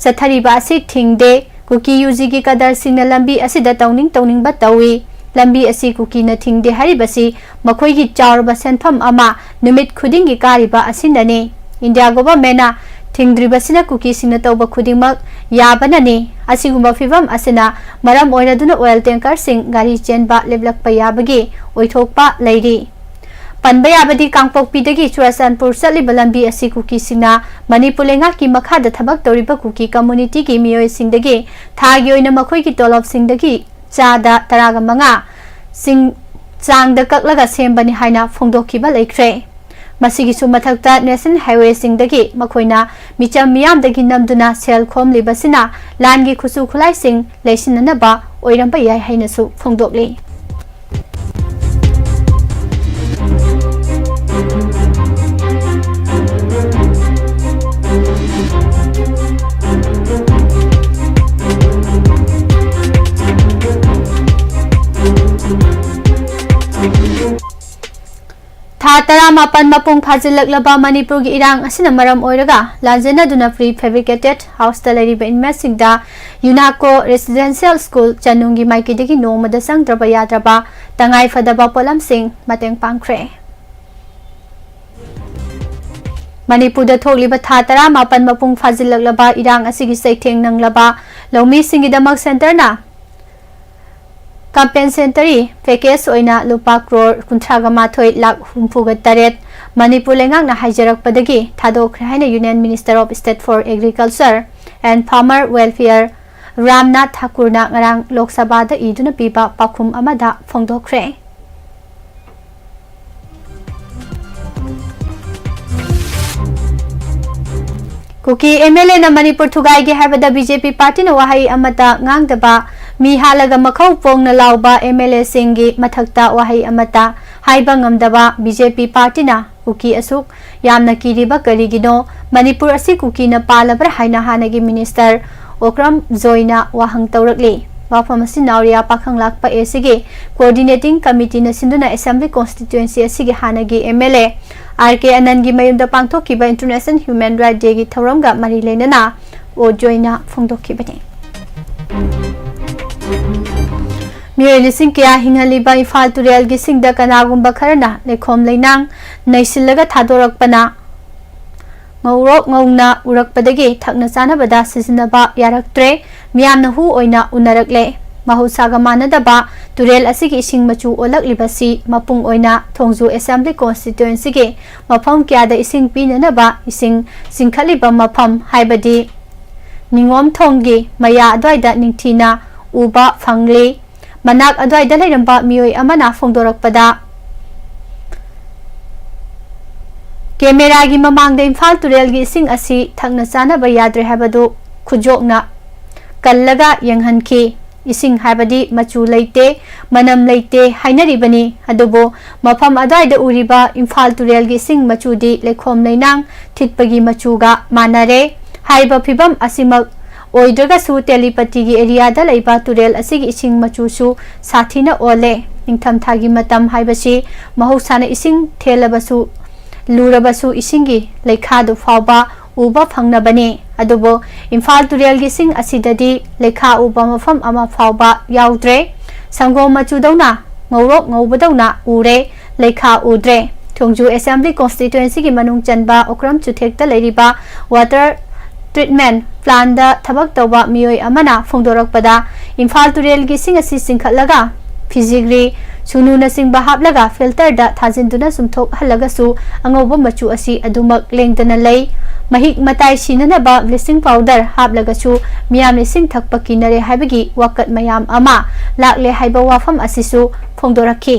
ꯆꯠꯊꯔꯤꯕ ꯑꯁꯤ ꯊꯤꯡꯗꯦ꯫ ꯀꯨꯀꯤ ꯌꯨꯖꯤꯒꯤ ꯀꯗꯔꯁꯤꯡꯅ ꯂꯝꯕꯤ ꯑꯁꯤꯗ ꯇꯧꯅꯤꯡ ꯇꯧꯅꯤꯡꯕ ꯇꯧꯏ꯫ ꯂꯝꯕꯤ ꯑꯁꯤ ꯀꯨꯀꯤꯅ ꯊꯤꯡꯗꯦ ꯍꯥꯏꯔꯤꯕꯁꯤ ꯃꯈꯣꯏꯒꯤ ꯆꯥꯎꯔꯕ ꯁꯦꯟꯐꯝ ꯑꯃ ꯅꯨꯃꯤꯠ ꯈꯨꯗꯤꯡꯒꯤ ꯀꯥꯔꯤꯕ ꯑꯁꯤꯅꯅꯤ꯫ ꯏꯟꯗꯤꯌꯥ ꯒꯣꯚꯔꯟꯃꯦꯟꯠꯅ ꯊꯤꯡꯗ꯭ꯔꯤꯕꯁꯤꯅ ꯀꯨꯀꯤꯁꯤꯡꯅ ꯇꯧꯕ ꯈꯨꯗꯤꯡꯃꯛ ꯌꯥꯕꯅꯅꯤ꯫ ꯑꯁꯤꯒꯨꯝꯕ ꯐꯤꯚꯝ ꯑꯁꯤꯅ ꯃꯔꯝ ꯑꯣꯏꯔꯗꯨꯅ ꯑꯣꯏꯜ ꯇꯦꯡꯀꯔꯁꯤꯡ ꯒꯥꯔꯤ ꯆꯦꯟꯕ ꯂꯦꯞꯂꯛꯄ ꯌꯥꯕꯒꯤ ꯑꯣꯏꯊꯣꯛꯄ ꯂꯩꯔꯤ꯫ ꯄꯟꯕ ꯌꯥꯕꯗꯤ ꯀꯥꯡꯄꯣꯛꯄꯤꯗꯒꯤ ꯆꯨꯔꯆꯥꯟꯄꯨꯔ ꯆꯠꯂꯤꯕ ꯂꯝꯕꯤ ꯑꯁꯤ ꯀꯨꯀꯤꯁꯤꯡꯅ ꯃꯅꯤꯄꯨꯔ ꯂꯩꯉꯥꯛꯀꯤ ꯃꯈꯥꯗ ꯊꯕꯛ ꯇꯧꯔꯤꯕ ꯀꯨꯀꯤ ꯀꯝꯃꯨꯅꯤꯇꯤꯒꯤ ꯃꯤꯑꯣꯏꯁꯤꯡꯗꯒꯤ ꯊꯥꯒꯤ ꯑꯣꯏꯅ ꯃꯈꯣꯏꯒꯤ ꯇꯣꯂꯣꯞꯁꯤꯡꯗꯒꯤ ꯆꯥꯗ ꯇꯔꯥꯒ ꯃꯉꯥ ꯆꯤꯡ ꯆꯥꯡꯗ ꯀꯛꯂꯒ ꯁꯦꯝꯕꯅꯤ ꯍꯥꯏꯅ ꯐꯣꯡꯗꯣꯛꯈꯤꯕ ꯂꯩꯈ꯭ꯔꯦ꯫ ꯃꯁꯤꯒꯤꯁꯨ ꯃꯊꯛꯇ ꯅꯦꯁꯅꯦꯜ ꯍꯥꯏꯋꯦꯁꯤꯡꯗꯒꯤ ꯃꯈꯣꯏꯅ ꯃꯤꯆꯝ ꯃꯤꯌꯥꯝꯗꯒꯤ ꯅꯝꯗꯨꯅ ꯁꯦꯜ ꯈꯣꯝꯂꯤꯕꯁꯤꯅ ꯂꯥꯟꯒꯤ ꯈꯨꯠꯁꯨ ꯈꯨꯠꯂꯥꯏꯁꯤꯡ ꯂꯩꯁꯤꯟꯅꯅꯕ ꯑꯣꯏꯔꯝꯕ ꯌꯥꯏ ꯍꯥꯏꯅꯁꯨ ꯐꯣꯡꯗꯣꯛꯂꯤ꯫ ꯊꯥ ꯇꯔꯥꯃꯥꯄꯟ ꯃꯄꯨꯡ ꯐꯥꯖꯤꯜꯂꯛꯂꯕ ꯃꯅꯤꯄꯨꯔꯒꯤ ꯏꯔꯥꯡ ꯑꯁꯤꯅ ꯃꯔꯝ ꯑꯣꯏꯔꯒ ꯂꯥꯟꯖꯦꯟꯅꯗꯨꯅ ꯄ꯭ꯔꯤ ꯐꯦꯕ꯭ꯔꯤꯀꯦꯇꯦꯠ ꯍꯥꯎꯁꯇ ꯂꯩꯔꯤꯕ ꯏꯟꯃꯦꯠꯁꯤꯡꯗ ꯌꯨꯅꯥꯀꯣ ꯔꯦꯁꯤꯗꯦꯟꯁꯤꯌꯦꯜ ꯁ꯭ꯀꯨꯜ ꯆꯅꯨꯡꯒꯤ ꯃꯥꯏꯀꯩꯗꯒꯤ ꯅꯣꯡꯃꯗ ꯆꯪꯗ꯭ꯔꯕ ꯌꯥꯗ꯭ꯔꯕ ꯇꯉꯥꯏꯐꯗꯕ ꯄꯣꯠꯂꯝꯁꯤꯡ ꯃꯇꯦꯡ ꯄꯥꯡꯈ꯭ꯔꯦ꯫ ꯃꯅꯤꯄꯨꯔꯗ ꯊꯣꯛꯂꯤꯕ ꯊꯥ ꯇꯔꯥꯃꯥꯄꯟ ꯃꯄꯨꯡ ꯐꯥꯖꯤꯜꯂꯛꯂꯕ ꯏꯔꯥꯡ ꯑꯁꯤꯒꯤ ꯆꯩꯊꯦꯡ ꯅꯪꯂꯕ ꯂꯧꯃꯤꯁꯤꯡꯒꯤꯗꯃꯛ ꯁꯦꯟꯇꯔꯅ ꯀꯝꯄꯦꯟꯁꯦꯇꯔꯤ ꯄꯦꯀꯦꯖ ꯑꯣꯏꯅ ꯂꯨꯄꯥ ꯀ꯭ꯔꯣꯔ ꯀꯨꯟꯊ꯭ꯔꯥꯒ ꯃꯥꯊꯣꯏ ꯂꯥꯈ ꯍꯨꯝꯐꯨꯒ ꯇꯔꯦꯠ ꯃꯅꯤꯄꯨꯔ ꯂꯩꯉꯥꯛꯅ ꯍꯥꯏꯖꯔꯛꯄꯗꯒꯤ ꯊꯥꯗꯣꯛꯈ꯭ꯔꯦ ꯍꯥꯏꯅ Union Minister of State for Agriculture and Farmer Welfare Ramnath ꯊꯥꯀꯨꯔꯅ ꯉꯔꯥꯡ ꯂꯣꯛ ꯁꯚꯥꯗ ꯏꯗꯨꯅ ꯄꯤꯕ ꯄꯥꯎꯈꯨꯝ ꯑꯃꯗ ꯐꯣꯡꯗꯣꯛꯈ꯭ꯔꯦ꯫ ꯀꯨꯀꯤ MLAꯅ ꯃꯅꯤꯄꯨꯔ ꯊꯨꯒꯥꯏꯒꯦ ꯍꯥꯏꯕꯗ BJP ꯄꯥꯔꯇꯤꯅ ꯋꯥꯍꯩ ꯑꯃꯠꯇ ꯉꯥꯡꯗꯕ ꯃꯤ ꯍꯥꯠꯂꯒ ꯃꯈꯧ ꯄꯣꯡꯅ ꯂꯥꯎꯕ ꯑꯦꯝ ꯑꯦꯜ ꯑꯦꯁꯤꯡꯒꯤ ꯃꯊꯛꯇ ꯋꯥꯍꯩ ꯑꯃꯠꯇ ꯍꯥꯏꯕ ꯉꯝꯗꯕ ꯕꯤ ꯖꯦ ꯄꯤ ꯄꯥꯔꯇꯤꯅ ꯀꯨꯀꯤ ꯑꯁꯨꯛ ꯌꯥꯝꯅ ꯀꯤꯔꯤꯕ ꯀꯔꯤꯒꯤꯅꯣ? ꯃꯅꯤꯄꯨꯔ ꯑꯁꯤ ꯀꯨꯀꯤꯅ ꯄꯥꯜꯂꯕ꯭ꯔꯥ ꯍꯥꯏꯅ ꯍꯥꯟꯅꯒꯤ ꯃꯤꯅꯤꯁꯇꯔ ꯑꯣꯀ꯭ꯔꯝ ꯖꯣꯏꯅ ꯋꯥꯍꯪ ꯇꯧꯔꯛꯂꯤ꯫ ꯋꯥꯐꯝ ꯑꯁꯤ ꯅꯥꯎꯔꯤꯌꯥ ꯄꯥꯈꯪꯂꯥꯛꯄ ꯑꯦ ꯁꯤꯒꯤ ꯀꯣꯑꯣꯔꯗꯤꯅꯦꯇꯤꯡ ꯀꯃꯤꯇꯤꯅ ꯁꯤꯟꯗꯨꯅ ꯑꯦꯁꯦꯝꯕ꯭ꯂꯤ ꯀꯣꯟꯁꯇꯤꯇ꯭ꯌꯨꯑꯦꯟꯁꯤ ꯑꯁꯤꯒꯤ ꯍꯥꯟꯅꯒꯤ ꯑꯦꯝ ꯑꯦꯜ ꯑꯦ ꯑꯥꯔ ꯀꯦ ꯑꯅꯟꯒꯤ ꯃꯌꯨꯝꯗ ꯄꯥꯡꯊꯣꯛꯈꯤꯕ ꯏꯟꯇꯔꯅꯦꯁꯅꯦꯜ ꯍ꯭ꯌꯨꯃꯦꯟ ꯔꯥꯏꯠ ꯗꯦꯒꯤ ꯊꯧꯔꯝꯒ ꯃꯔꯤ ꯂꯩꯅꯅ ꯑꯣ ꯖꯣꯏꯅ ꯐꯣꯡꯗꯣꯛꯈꯤꯕꯅꯤ꯫ ꯃꯤꯑꯣꯏ ꯂꯤꯁꯤꯡ ꯀꯌꯥ ꯍꯤꯡꯍꯜꯂꯤꯕ ꯏꯝꯐꯥꯜ ꯇꯨꯔꯦꯜꯒꯤ ꯏꯁꯤꯡꯗ ꯀꯅꯥꯒꯨꯝꯕ ꯈꯔꯅ ꯂꯩꯈꯣꯝ ꯂꯩꯅꯥꯡ ꯅꯩꯁꯤꯜꯂꯒ ꯊꯥꯗꯣꯔꯛꯄꯅ ꯉꯧꯔꯣꯛ ꯉꯧꯅ ꯎꯔꯛꯄꯗꯒꯤ ꯊꯛꯅ ꯆꯥꯅꯕꯗ ꯁꯤꯖꯤꯟꯅꯕ ꯌꯥꯔꯛꯇ꯭ꯔꯦ꯫ ꯃꯤꯌꯥꯝꯅ ꯍꯨ ꯑꯣꯏꯅ ꯎꯅꯔꯛꯂꯦ꯫ ꯃꯍꯧꯁꯥꯒ ꯃꯥꯟꯅꯗꯕ ꯇꯨꯔꯦꯜ ꯑꯁꯤꯒꯤ ꯏꯁꯤꯡ ꯃꯆꯨ ꯑꯣꯜꯂꯛꯂꯤꯕꯁꯤ ꯃꯄꯨꯡ ꯑꯣꯏꯅ ꯊꯣꯡꯖꯨ ꯑꯦꯁꯦꯝꯕ꯭ꯂꯤ ꯀꯣꯟꯁꯇꯤꯇ꯭ꯌꯨꯑꯦꯟꯁꯤꯒꯤ ꯃꯐꯝ ꯀꯌꯥꯗ ꯏꯁꯤꯡ ꯄꯤꯅꯅꯕ ꯏꯁꯤꯡ ꯆꯤꯡꯈꯠꯂꯤꯕ ꯃꯐꯝ, ꯍꯥꯏꯕꯗꯤ ꯅꯤꯉꯣꯝꯊꯣꯡꯒꯤ ꯃꯌꯥ ꯑꯗꯨꯋꯥꯏꯗ ꯅꯤꯡꯊꯤꯅ ꯎꯕ ꯐꯪꯂꯤ꯫ ꯃꯅꯥꯛ ꯑꯗꯨꯋꯥꯏꯗ ꯂꯩꯔꯝꯕ ꯃꯤꯑꯣꯏ ꯑꯃꯅ ꯐꯣꯡꯗꯣꯔꯛꯄꯗ, ꯀꯦꯃꯦꯔꯥꯒꯤ ꯃꯃꯥꯡꯗ ꯏꯝꯐꯥꯜ ꯇꯨꯔꯦꯜꯒꯤ ꯏꯁꯤꯡ ꯑꯁꯤ ꯊꯛꯅ ꯆꯥꯅꯕ ꯌꯥꯗ꯭ꯔꯦ ꯍꯥꯏꯕꯗꯨ ꯈꯨꯖꯣꯛꯅ ꯀꯜꯂꯒ ꯌꯦꯡꯍꯟꯈꯤ꯫ ꯏꯁꯤꯡ ꯍꯥꯏꯕꯗꯤ ꯃꯆꯨ ꯂꯩꯇꯦ, ꯃꯅꯝ ꯂꯩꯇꯦ ꯍꯥꯏꯅꯔꯤꯕꯅꯤ꯫ ꯑꯗꯨꯕꯨ ꯃꯐꯝ ꯑꯗꯨꯋꯥꯏꯗ ꯎꯔꯤꯕ ꯏꯝꯐꯥꯜ ꯇꯨꯔꯦꯜꯒꯤ ꯏꯁꯤꯡ ꯃꯆꯨꯗꯤ ꯂꯩꯈꯣꯝ ꯂꯩꯅꯥꯡ ꯊꯤꯠꯄꯒꯤ ꯃꯆꯨꯒ ꯃꯥꯟꯅꯔꯦ꯫ ꯍꯥꯏꯔꯤꯕ ꯐꯤꯕꯝ ꯑꯁꯤꯃꯛ ꯑꯣꯏꯗ꯭ꯔꯒꯁꯨ, ꯇꯦꯂꯤꯄꯇꯤꯒꯤ ꯑꯦꯔꯤꯌꯥꯗ ꯂꯩꯕ ꯇꯨꯔꯦꯜ ꯑꯁꯤꯒꯤ ꯏꯁꯤꯡ ꯃꯆꯨꯁꯨ ꯁꯥꯊꯤꯅ ꯑꯣꯜꯂꯦ꯫ ꯅꯤꯡꯊꯝꯊꯥꯒꯤ ꯃꯇꯝ ꯍꯥꯏꯕꯁꯤ ꯃꯍꯧꯁꯥꯅ ꯏꯁꯤꯡ ꯊꯦꯜꯂꯕꯁꯨ, ꯂꯨꯔꯕꯁꯨ ꯏꯁꯤꯡꯒꯤ ꯂꯩꯈꯥꯗꯨ ꯐꯥꯎꯕ ꯎꯕ ꯐꯪꯅꯕꯅꯤ꯫ ꯑꯗꯨꯕꯨ ꯏꯝꯐꯥꯜ ꯇꯨꯔꯦꯜꯒꯤ ꯏꯁꯤꯡ ꯑꯁꯤꯗꯗꯤ ꯂꯩꯈꯥ ꯎꯕ ꯃꯐꯝ ꯑꯃ ꯐꯥꯎꯕ ꯌꯥꯎꯗ꯭ꯔꯦ꯫ ꯁꯪꯒꯣꯝ ꯃꯆꯨꯗꯧꯅ ꯉꯧꯔꯣꯛ ꯉꯧꯕꯗꯧꯅ ꯎꯔꯦ꯫ ꯂꯩꯈꯥ ꯎꯗ꯭ꯔꯦ꯫ ꯊꯣꯡꯖꯨ ꯑꯦꯁꯦꯝꯕ꯭ꯂꯤ ꯀꯣꯟꯁꯇꯤꯇ꯭ꯌꯨꯑꯦꯟꯁꯤꯒꯤ ꯃꯅꯨꯡ ꯆꯟꯕ ꯑꯣꯀ꯭ꯔꯝ ꯆꯨꯊꯦꯛꯇ ꯂꯩꯔꯤꯕ ꯋꯥꯇꯔ ꯇ꯭ꯔꯤꯠꯃꯦꯟ ꯄ꯭ꯂꯥꯟꯗ ꯊꯕꯛ ꯇꯧꯕ ꯃꯤꯑꯣꯏ ꯑꯃꯅ ꯐꯣꯡꯗꯣꯔꯛꯄꯗ, ꯏꯝꯐꯥꯜ ꯇꯨꯔꯦꯜꯒꯤ ꯏꯁꯤꯡ ꯑꯁꯤ ꯆꯤꯡꯈꯠꯂꯒ ꯐꯤꯖꯤꯒ꯭ꯔꯤ, ꯁꯨꯅꯨꯅꯆꯤꯡꯕ ꯍꯥꯞꯂꯒ ꯐꯤꯜꯇꯔꯗ ꯊꯥꯖꯤꯟꯗꯨꯅ ꯆꯨꯝꯊꯣꯛꯍꯜꯂꯒꯁꯨ ꯑꯉꯧꯕ ꯃꯆꯨ ꯑꯁꯤ ꯑꯗꯨꯃꯛ ꯂꯦꯡꯗꯅ ꯂꯩ꯫ ꯃꯍꯤꯛ ꯃꯇꯥꯏ ꯁꯤꯅꯅꯕ ꯕ꯭ꯂꯤꯆꯤꯡ ꯄꯥꯎꯗꯔ ꯍꯥꯞꯂꯒꯁꯨ ꯃꯤꯌꯥꯝꯅ ꯏꯁꯤꯡ ꯊꯛꯄ ꯀꯤꯅꯔꯦ ꯍꯥꯏꯕꯒꯤ ꯋꯥꯀꯠ ꯃꯌꯥꯝ ꯑꯃ ꯂꯥꯛꯂꯦ ꯍꯥꯏꯕ ꯋꯥꯐꯝ ꯑꯁꯤꯁꯨ ꯐꯣꯡꯗꯣꯔꯛꯈꯤ꯫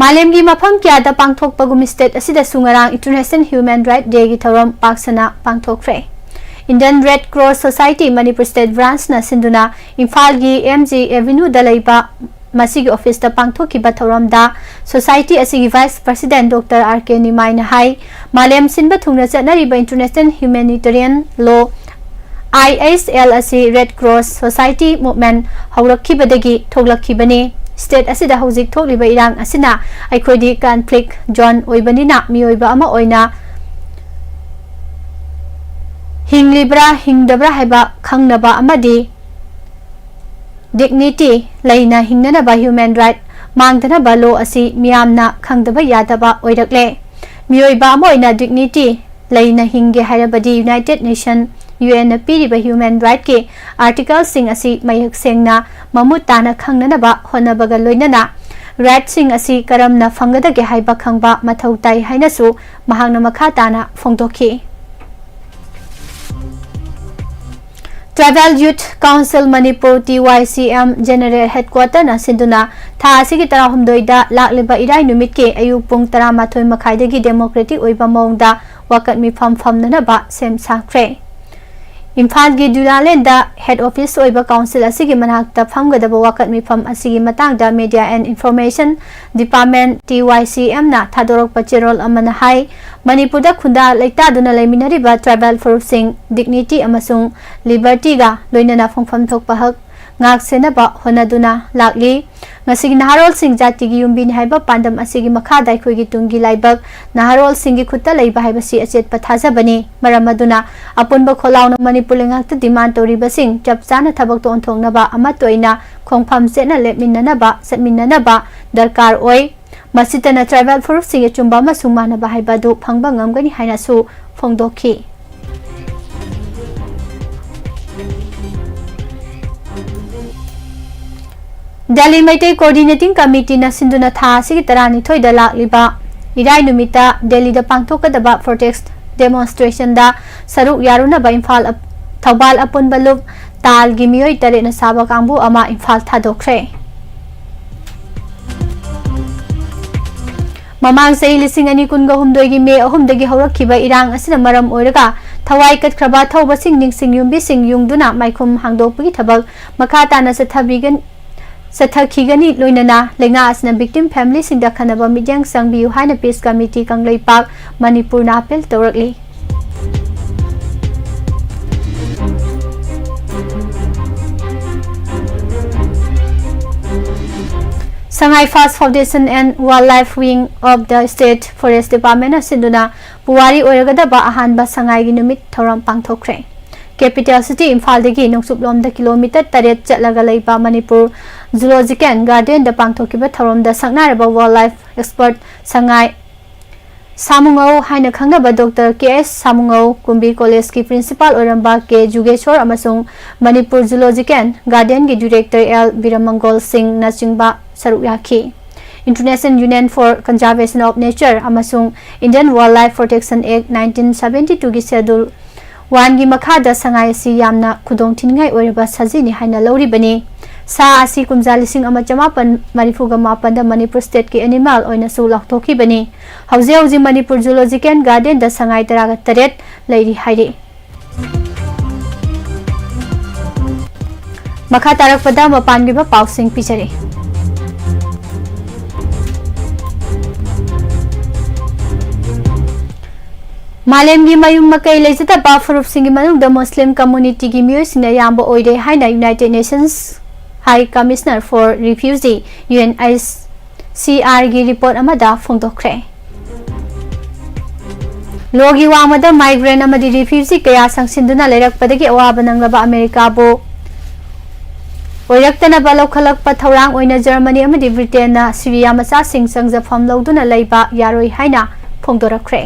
ꯃꯥꯂꯦꯝꯒꯤ ꯃꯐꯝ ꯀꯌꯥꯗ ꯄꯥꯡꯊꯣꯛꯄꯒꯨꯝ state ꯑꯁꯤꯗꯁꯨ ꯉꯔꯥꯡ International Human Rights Day ꯒꯤ ꯊꯧꯔꯝ ꯄꯥꯛ ꯁꯟꯅ ꯄꯥꯡꯊꯣꯛꯈ꯭ꯔꯦ꯫ Indian Red Cross Society Manipur State Branch ꯅ ꯁꯤꯟꯗꯨꯅ ꯏꯝꯐꯥꯜꯒꯤ M G Avenue ꯗ ꯂꯩꯕ ꯃꯁꯤꯒꯤ office ꯇ ꯄꯥꯡꯊꯣꯛꯈꯤꯕ ꯊꯧꯔꯝꯗ society ꯑꯁꯤꯒꯤ Vice President Doctor R K ꯅꯤꯃꯥꯏꯅ ꯍꯥꯏ, ꯃꯥꯂꯦꯝ ꯁꯤꯟꯕ ꯊꯨꯡꯅ ꯆꯠꯅꯔꯤꯕ International Humanitarian Law, I H L, ꯑꯁꯤ Red Cross Society Movement ꯍꯧꯔꯛꯈꯤꯕꯗꯒꯤ ꯊꯣꯛꯂꯛꯈꯤꯕꯅꯤ꯫ State ꯑꯁꯤꯗ ꯍꯧꯖꯤꯛ ꯊꯣꯛꯂꯤꯕ ꯏꯔꯥꯡ ꯑꯁꯤꯅ ꯑꯩꯈꯣꯏꯗꯤ conflict zone ꯑꯣꯏꯕꯅꯤꯅ ꯃꯤꯑꯣꯏꯕ ꯑꯃ ꯑꯣꯏꯅ ꯍꯤꯡꯂꯤꯕ꯭ꯔꯥ ꯍꯤꯡꯗꯕ꯭ꯔꯥ ꯍꯥꯏꯕ ꯈꯪꯅꯕ ꯑꯃꯗꯤ dignity ꯂꯩꯅ ꯍꯤꯡꯅꯅꯕ human right ꯃꯥꯡꯗꯅꯕ law ꯑꯁꯤ ꯃꯤꯌꯥꯝꯅ ꯈꯪꯗꯕ ꯌꯥꯗꯕ ꯑꯣꯏꯔꯛꯂꯦ꯫ ꯃꯤꯑꯣꯏꯕ ꯑꯃ ꯑꯣꯏꯅ dignity ꯂꯩꯅ ꯍꯤꯡꯒꯦ ꯍꯥꯏꯔꯕꯗꯤ United Nation, U N ꯅ ꯄꯤꯔꯤꯕ human right ꯀꯤ article ꯁꯤꯡ ꯑꯁꯤ ꯃꯌꯦꯛ ꯁꯦꯡꯅ ꯃꯃꯨꯠ ꯇꯥꯅ ꯈꯪꯅꯅꯕ ꯍꯣꯠꯅꯕꯒ ꯂꯣꯏꯅꯅ right ꯁꯤꯡ ꯑꯁꯤ ꯀꯔꯝꯅ ꯐꯪꯒꯗꯒꯦ ꯍꯥꯏꯕ ꯈꯪꯕ ꯃꯊꯧ ꯇꯥꯏ ꯍꯥꯏꯅꯁꯨ ꯃꯍꯥꯛꯅ ꯃꯈꯥ ꯇꯥꯅ ꯐꯣꯡꯗꯣꯛꯈꯤ꯫ Tribal Youth Council Manipur, T Y C M, General Headquarter ꯅ ꯁꯤꯟꯗꯨꯅ ꯊꯥ ꯑꯁꯤꯒꯤ ꯇꯔꯥꯍꯨꯝꯗꯣꯏꯗ ꯂꯥꯛꯂꯤꯕ ꯏꯔꯥꯏ ꯅꯨꯃꯤꯠꯀꯤ ꯑꯌꯨꯛ ꯄꯨꯡ ꯇꯔꯥꯃꯥꯊꯣꯏ ꯃꯈꯥꯏꯗꯒꯤ democratic ꯑꯣꯏꯕ ꯃꯑꯣꯡꯗ ꯋꯥꯀꯠ ꯃꯤꯐꯝ ꯐꯝꯅꯅꯕ ꯁꯦꯝ ꯁꯥꯈ꯭ꯔꯦ꯫ ꯏꯝꯐꯥꯜꯒꯤ ꯗꯨꯂꯥꯂꯦꯟꯗ head office ꯑꯣꯏꯕ council ꯑꯁꯤꯒꯤ ꯃꯅꯥꯛꯇ ꯐꯝꯒꯗꯕ ꯋꯥꯀꯠ ꯃꯤꯐꯝ ꯑꯁꯤꯒꯤ ꯃꯇꯥꯡꯗ Media and Information Department, T Y C M ꯅ ꯊꯥꯗꯣꯔꯛꯄ ꯆꯦꯔꯣꯜ ꯑꯃꯅ ꯍꯥꯏ, ꯃꯅꯤꯄꯨꯔꯗ ꯈꯨꯟꯗꯥ ꯂꯩꯇꯥꯗꯨꯅ ꯂꯩꯃꯤꯟꯅꯔꯤꯕ tribal ꯐꯨꯔꯨꯞꯁꯤꯡ dignity ꯑꯃꯁꯨꯡ liberty ꯒ ꯂꯣꯏꯅꯅ ꯐꯪꯐꯝ ꯊꯣꯛꯄ ꯍꯛ ꯉꯥꯛ ꯁꯦꯟꯅꯕ ꯍꯣꯠꯅꯗꯨꯅ ꯂꯥꯛꯂꯤ꯫ ꯉꯁꯤꯒꯤ ꯅꯍꯥꯔꯣꯜꯁꯤꯡ ꯖꯥꯇꯤꯒꯤ ꯌꯨꯝꯕꯤꯅꯤ ꯍꯥꯏꯕ ꯄꯥꯟꯗꯝ ꯑꯁꯤꯒꯤ ꯃꯈꯥꯗ ꯑꯩꯈꯣꯏꯒꯤ ꯇꯨꯡꯒꯤ ꯂꯥꯏꯕꯛ ꯅꯍꯥꯔꯣꯜꯁꯤꯡꯒꯤ ꯈꯨꯠꯇ ꯂꯩꯕ ꯍꯥꯏꯕꯁꯤ ꯑꯆꯦꯠꯄ ꯊꯥꯖꯕꯅꯤ꯫ ꯃꯔꯝ ꯑꯗꯨꯅ ꯑꯄꯨꯟꯕ ꯈꯣꯜꯂꯥꯎꯅ ꯃꯅꯤꯄꯨꯔ ꯂꯩꯉꯥꯛꯇ demand ꯇꯧꯔꯤꯕꯁꯤꯡ ꯆꯞ ꯆꯥꯅ ꯊꯕꯛꯇ ꯑꯣꯟꯊꯣꯛꯅꯕ ꯑꯃꯠꯇ ꯑꯣꯏꯅ ꯈꯣꯡꯐꯝ ꯆꯦꯠꯅ ꯂꯦꯞꯃꯤꯟꯅꯅꯕ, ꯆꯠꯃꯤꯟꯅꯅꯕ ꯗꯔꯀꯥꯔ ꯑꯣꯏ꯫ ꯃꯁꯤꯇꯅ tribal ꯐꯨꯔꯨꯞꯁꯤꯡꯒꯤ ꯑꯆꯨꯝꯕ ꯑꯃꯁꯨꯡ ꯃꯥꯟꯅꯕ ꯍꯥꯏꯕ ꯑꯗꯨ ꯐꯪꯕ ꯉꯝꯒꯅꯤ ꯍꯥꯏꯅꯁꯨ ꯐꯣꯡꯗꯣꯛꯈꯤ꯫ ꯗꯦꯜꯂꯤ ꯃꯩꯇꯩ Coordinating Committee ꯅ ꯁꯤꯟꯗꯨꯅ ꯊꯥ ꯑꯁꯤꯒꯤ ꯇꯔꯥꯅꯤꯊꯣꯏꯗ ꯂꯥꯛꯂꯤꯕ ꯏꯔꯥꯏ ꯅꯨꯃꯤꯠꯇ ꯗꯦꯜꯂꯤꯗ ꯄꯥꯡꯊꯣꯛꯀꯗꯕ protest demonstration ꯗ ꯁꯔꯨꯛ ꯌꯥꯔꯨꯅꯕ ꯏꯝꯐꯥꯜ ꯑꯞ-, ꯊꯧꯕꯥꯜ ꯑꯄꯨꯟꯕ ꯂꯨꯞ ꯇꯥꯜꯒꯤ ꯃꯤꯑꯣꯏ ꯇꯔꯦꯠꯅ ꯁꯥꯕ ꯀꯥꯡꯕꯨ ꯑꯃ ꯏꯝꯐꯥꯜ ꯊꯥꯗꯣꯛꯈ꯭ꯔꯦ꯫ ꯃꯃꯥꯡ ꯆꯍꯤ ꯂꯤꯁꯤꯡ ꯑꯅꯤ ꯀꯨꯟꯒ ꯍꯨꯝꯗꯣꯏꯒꯤ ꯃꯦ ꯑꯍꯨꯝꯗꯒꯤ ꯍꯧꯔꯛꯈꯤꯕ ꯏꯔꯥꯡ ꯑꯁꯤꯅ ꯃꯔꯝ ꯑꯣꯏꯔꯒ ꯊꯋꯥꯏ ꯀꯠꯈ꯭ꯔꯕ ꯊꯧꯕꯁꯤꯡ ꯅꯤꯡꯁꯤꯡ ꯌꯨꯝꯕꯤꯁꯤꯡ ꯌꯨꯡꯗꯨꯅ ꯃꯥꯏꯈꯨꯝ ꯍꯥꯡꯗꯣꯛꯄꯒꯤ ꯊꯕꯛ ꯃꯈꯥ ꯇꯥꯅ ꯆꯠꯊꯕꯤꯒꯅꯤ꯫ ꯆꯠꯊꯈꯤꯒꯅꯤ꯫ ꯂꯣꯏꯅꯅ ꯂꯩꯉꯥꯛ ꯑꯁꯤꯅ victim familyꯁꯤꯡꯗ ꯈꯟꯅꯕ ꯃꯤꯠꯌꯦꯡ ꯆꯪꯕꯤꯌꯨ ꯍꯥꯏꯅ Peace Committee ꯀꯪꯂꯩꯄꯥꯛ, ꯃꯅꯤꯄꯨꯔꯅ appeal ꯇꯧꯔꯛꯂꯤ꯫ Sangai First Foundation and Wildlife Wing of the State Forest Departmentꯅ ꯁꯤꯟꯗꯨꯅ ꯄꯨꯋꯥꯔꯤ ꯑꯣꯏꯔꯒꯗꯕ ꯑꯍꯥꯟꯕ ꯁꯉꯥꯏꯒꯤ ꯅꯨꯃꯤꯠ ꯊꯧꯔꯝ ꯄꯥꯡꯊꯣꯛꯈ꯭ꯔꯦ꯫ Capital city ꯏꯝꯐꯥꯜꯗꯒꯤ ꯅꯣꯡꯆꯨꯞꯂꯣꯝꯗ ꯀꯤꯂꯣꯃꯤꯇꯔ ꯇꯔꯦꯠ ꯆꯠꯂꯒ ꯂꯩꯕ ꯃꯅꯤꯄꯨꯔ Zoological Gardenꯗ ꯄꯥꯡꯊꯣꯛꯈꯤꯕ ꯊꯧꯔꯝꯗ ꯁꯛꯅꯥꯏꯔꯕ wildlife expert ꯁꯉꯥꯏ ꯁꯥꯃꯨꯉꯧ ꯍꯥꯏꯅ ꯈꯪꯅꯕ Doctor K S ꯁꯥꯃꯨꯉꯧ, ꯀꯨꯝꯕꯤ Collegeꯀꯤ principal ꯑꯣꯏꯔꯝꯕ K ꯖꯨꯒꯦꯁꯣꯔ ꯑꯃꯁꯨꯡ ꯃꯅꯤꯄꯨꯔ Zoological Gardenꯒꯤ director L ꯕꯤꯔꯃꯪꯒꯣꯜ ꯁꯤꯡꯅꯆꯤꯡꯕ ꯁꯔꯨꯛ ꯌꯥꯈꯤ꯫ International Union for Conservation of Nature ꯑꯃꯁꯨꯡ Indian Wildlife Protection Act nineteen seventy twoꯒꯤ Schedule oneꯒꯤ ꯃꯈꯥꯗ ꯁꯉꯥꯏ ꯑꯁꯤ ꯌꯥꯝꯅ ꯈꯨꯗꯣꯡꯊꯤꯅꯤꯡꯉꯥꯏ ꯑꯣꯏꯔꯕ ꯁꯖꯤꯅꯤ ꯍꯥꯏꯅ ꯂꯧꯔꯤꯕꯅꯤ꯫ ꯁꯥ ꯑꯁꯤ ꯀꯨꯝꯖꯥ ꯂꯤꯁꯤꯡ ꯑꯃ ꯆꯃꯥꯄꯟ ꯃꯔꯤꯐꯨꯒ ꯃꯥꯄꯟꯗ ꯃꯅꯤꯄꯨꯔ stateꯀꯤ animal ꯑꯣꯏꯅꯁꯨ ꯂꯥꯎꯊꯣꯛꯈꯤꯕꯅꯤ꯫ ꯍꯧꯖꯤꯛ ꯍꯧꯖꯤꯛ ꯃꯅꯤꯄꯨꯔ Zoological Gardenꯗ ꯁꯉꯥꯏ ꯇꯔꯥꯒ ꯇꯔꯦꯠ ꯂꯩꯔꯤ ꯍꯥꯏꯔꯤ꯫ ꯃꯈꯥ ꯇꯥꯔꯛꯄꯗ ꯃꯄꯥꯟꯒꯤ ꯑꯣꯏꯕ ꯄꯥꯎꯁꯤꯡ ꯄꯤꯖꯔꯤ꯫ ꯃꯥꯂꯦꯝꯒꯤ ꯃꯌꯨꯝ ꯃꯀꯩ ꯂꯩꯖꯗꯕ ꯐꯨꯔꯨꯞꯁꯤꯡꯒꯤ ꯃꯅꯨꯡꯗ ꯃꯨꯁꯂꯤꯝ communityꯒꯤ ꯃꯤꯑꯣꯏꯁꯤꯡꯅ ꯑꯌꯥꯝꯕ ꯑꯣꯏꯔꯦ ꯍꯥꯏꯅ United Nations High Commissioner for Refugee, UNHCRꯒꯤ report ꯑꯃꯗ ꯐꯣꯡꯗꯣꯛꯈ꯭ꯔꯦ꯫ ꯂꯣꯒꯤ ꯋꯥꯡꯃꯗ migrant ꯑꯃꯗꯤ refugee ꯀꯌꯥ ꯆꯪꯁꯤꯟꯗꯨꯅ ꯂꯩꯔꯛꯄꯗꯒꯤ ꯑꯋꯥꯕ ꯅꯪꯂꯕ ꯑꯃꯦꯔꯤꯀꯥꯕꯨ ꯑꯣꯏꯔꯛꯇꯅꯕ ꯂꯧꯈꯠꯂꯛꯄ ꯊꯧꯔꯥꯡ ꯑꯣꯏꯅ ꯖꯔꯃꯅꯤ ꯑꯃꯗꯤ ꯕ꯭ꯔꯤꯇꯦꯟꯅ ꯁꯤꯔꯤꯌꯥ ꯃꯆꯥꯁꯤꯡ ꯆꯪꯖꯐꯝ ꯂꯧꯗꯨꯅ ꯂꯩꯕ ꯌꯥꯔꯣꯏ ꯍꯥꯏꯅ ꯐꯣꯡꯗꯣꯔꯛꯈ꯭ꯔꯦ꯫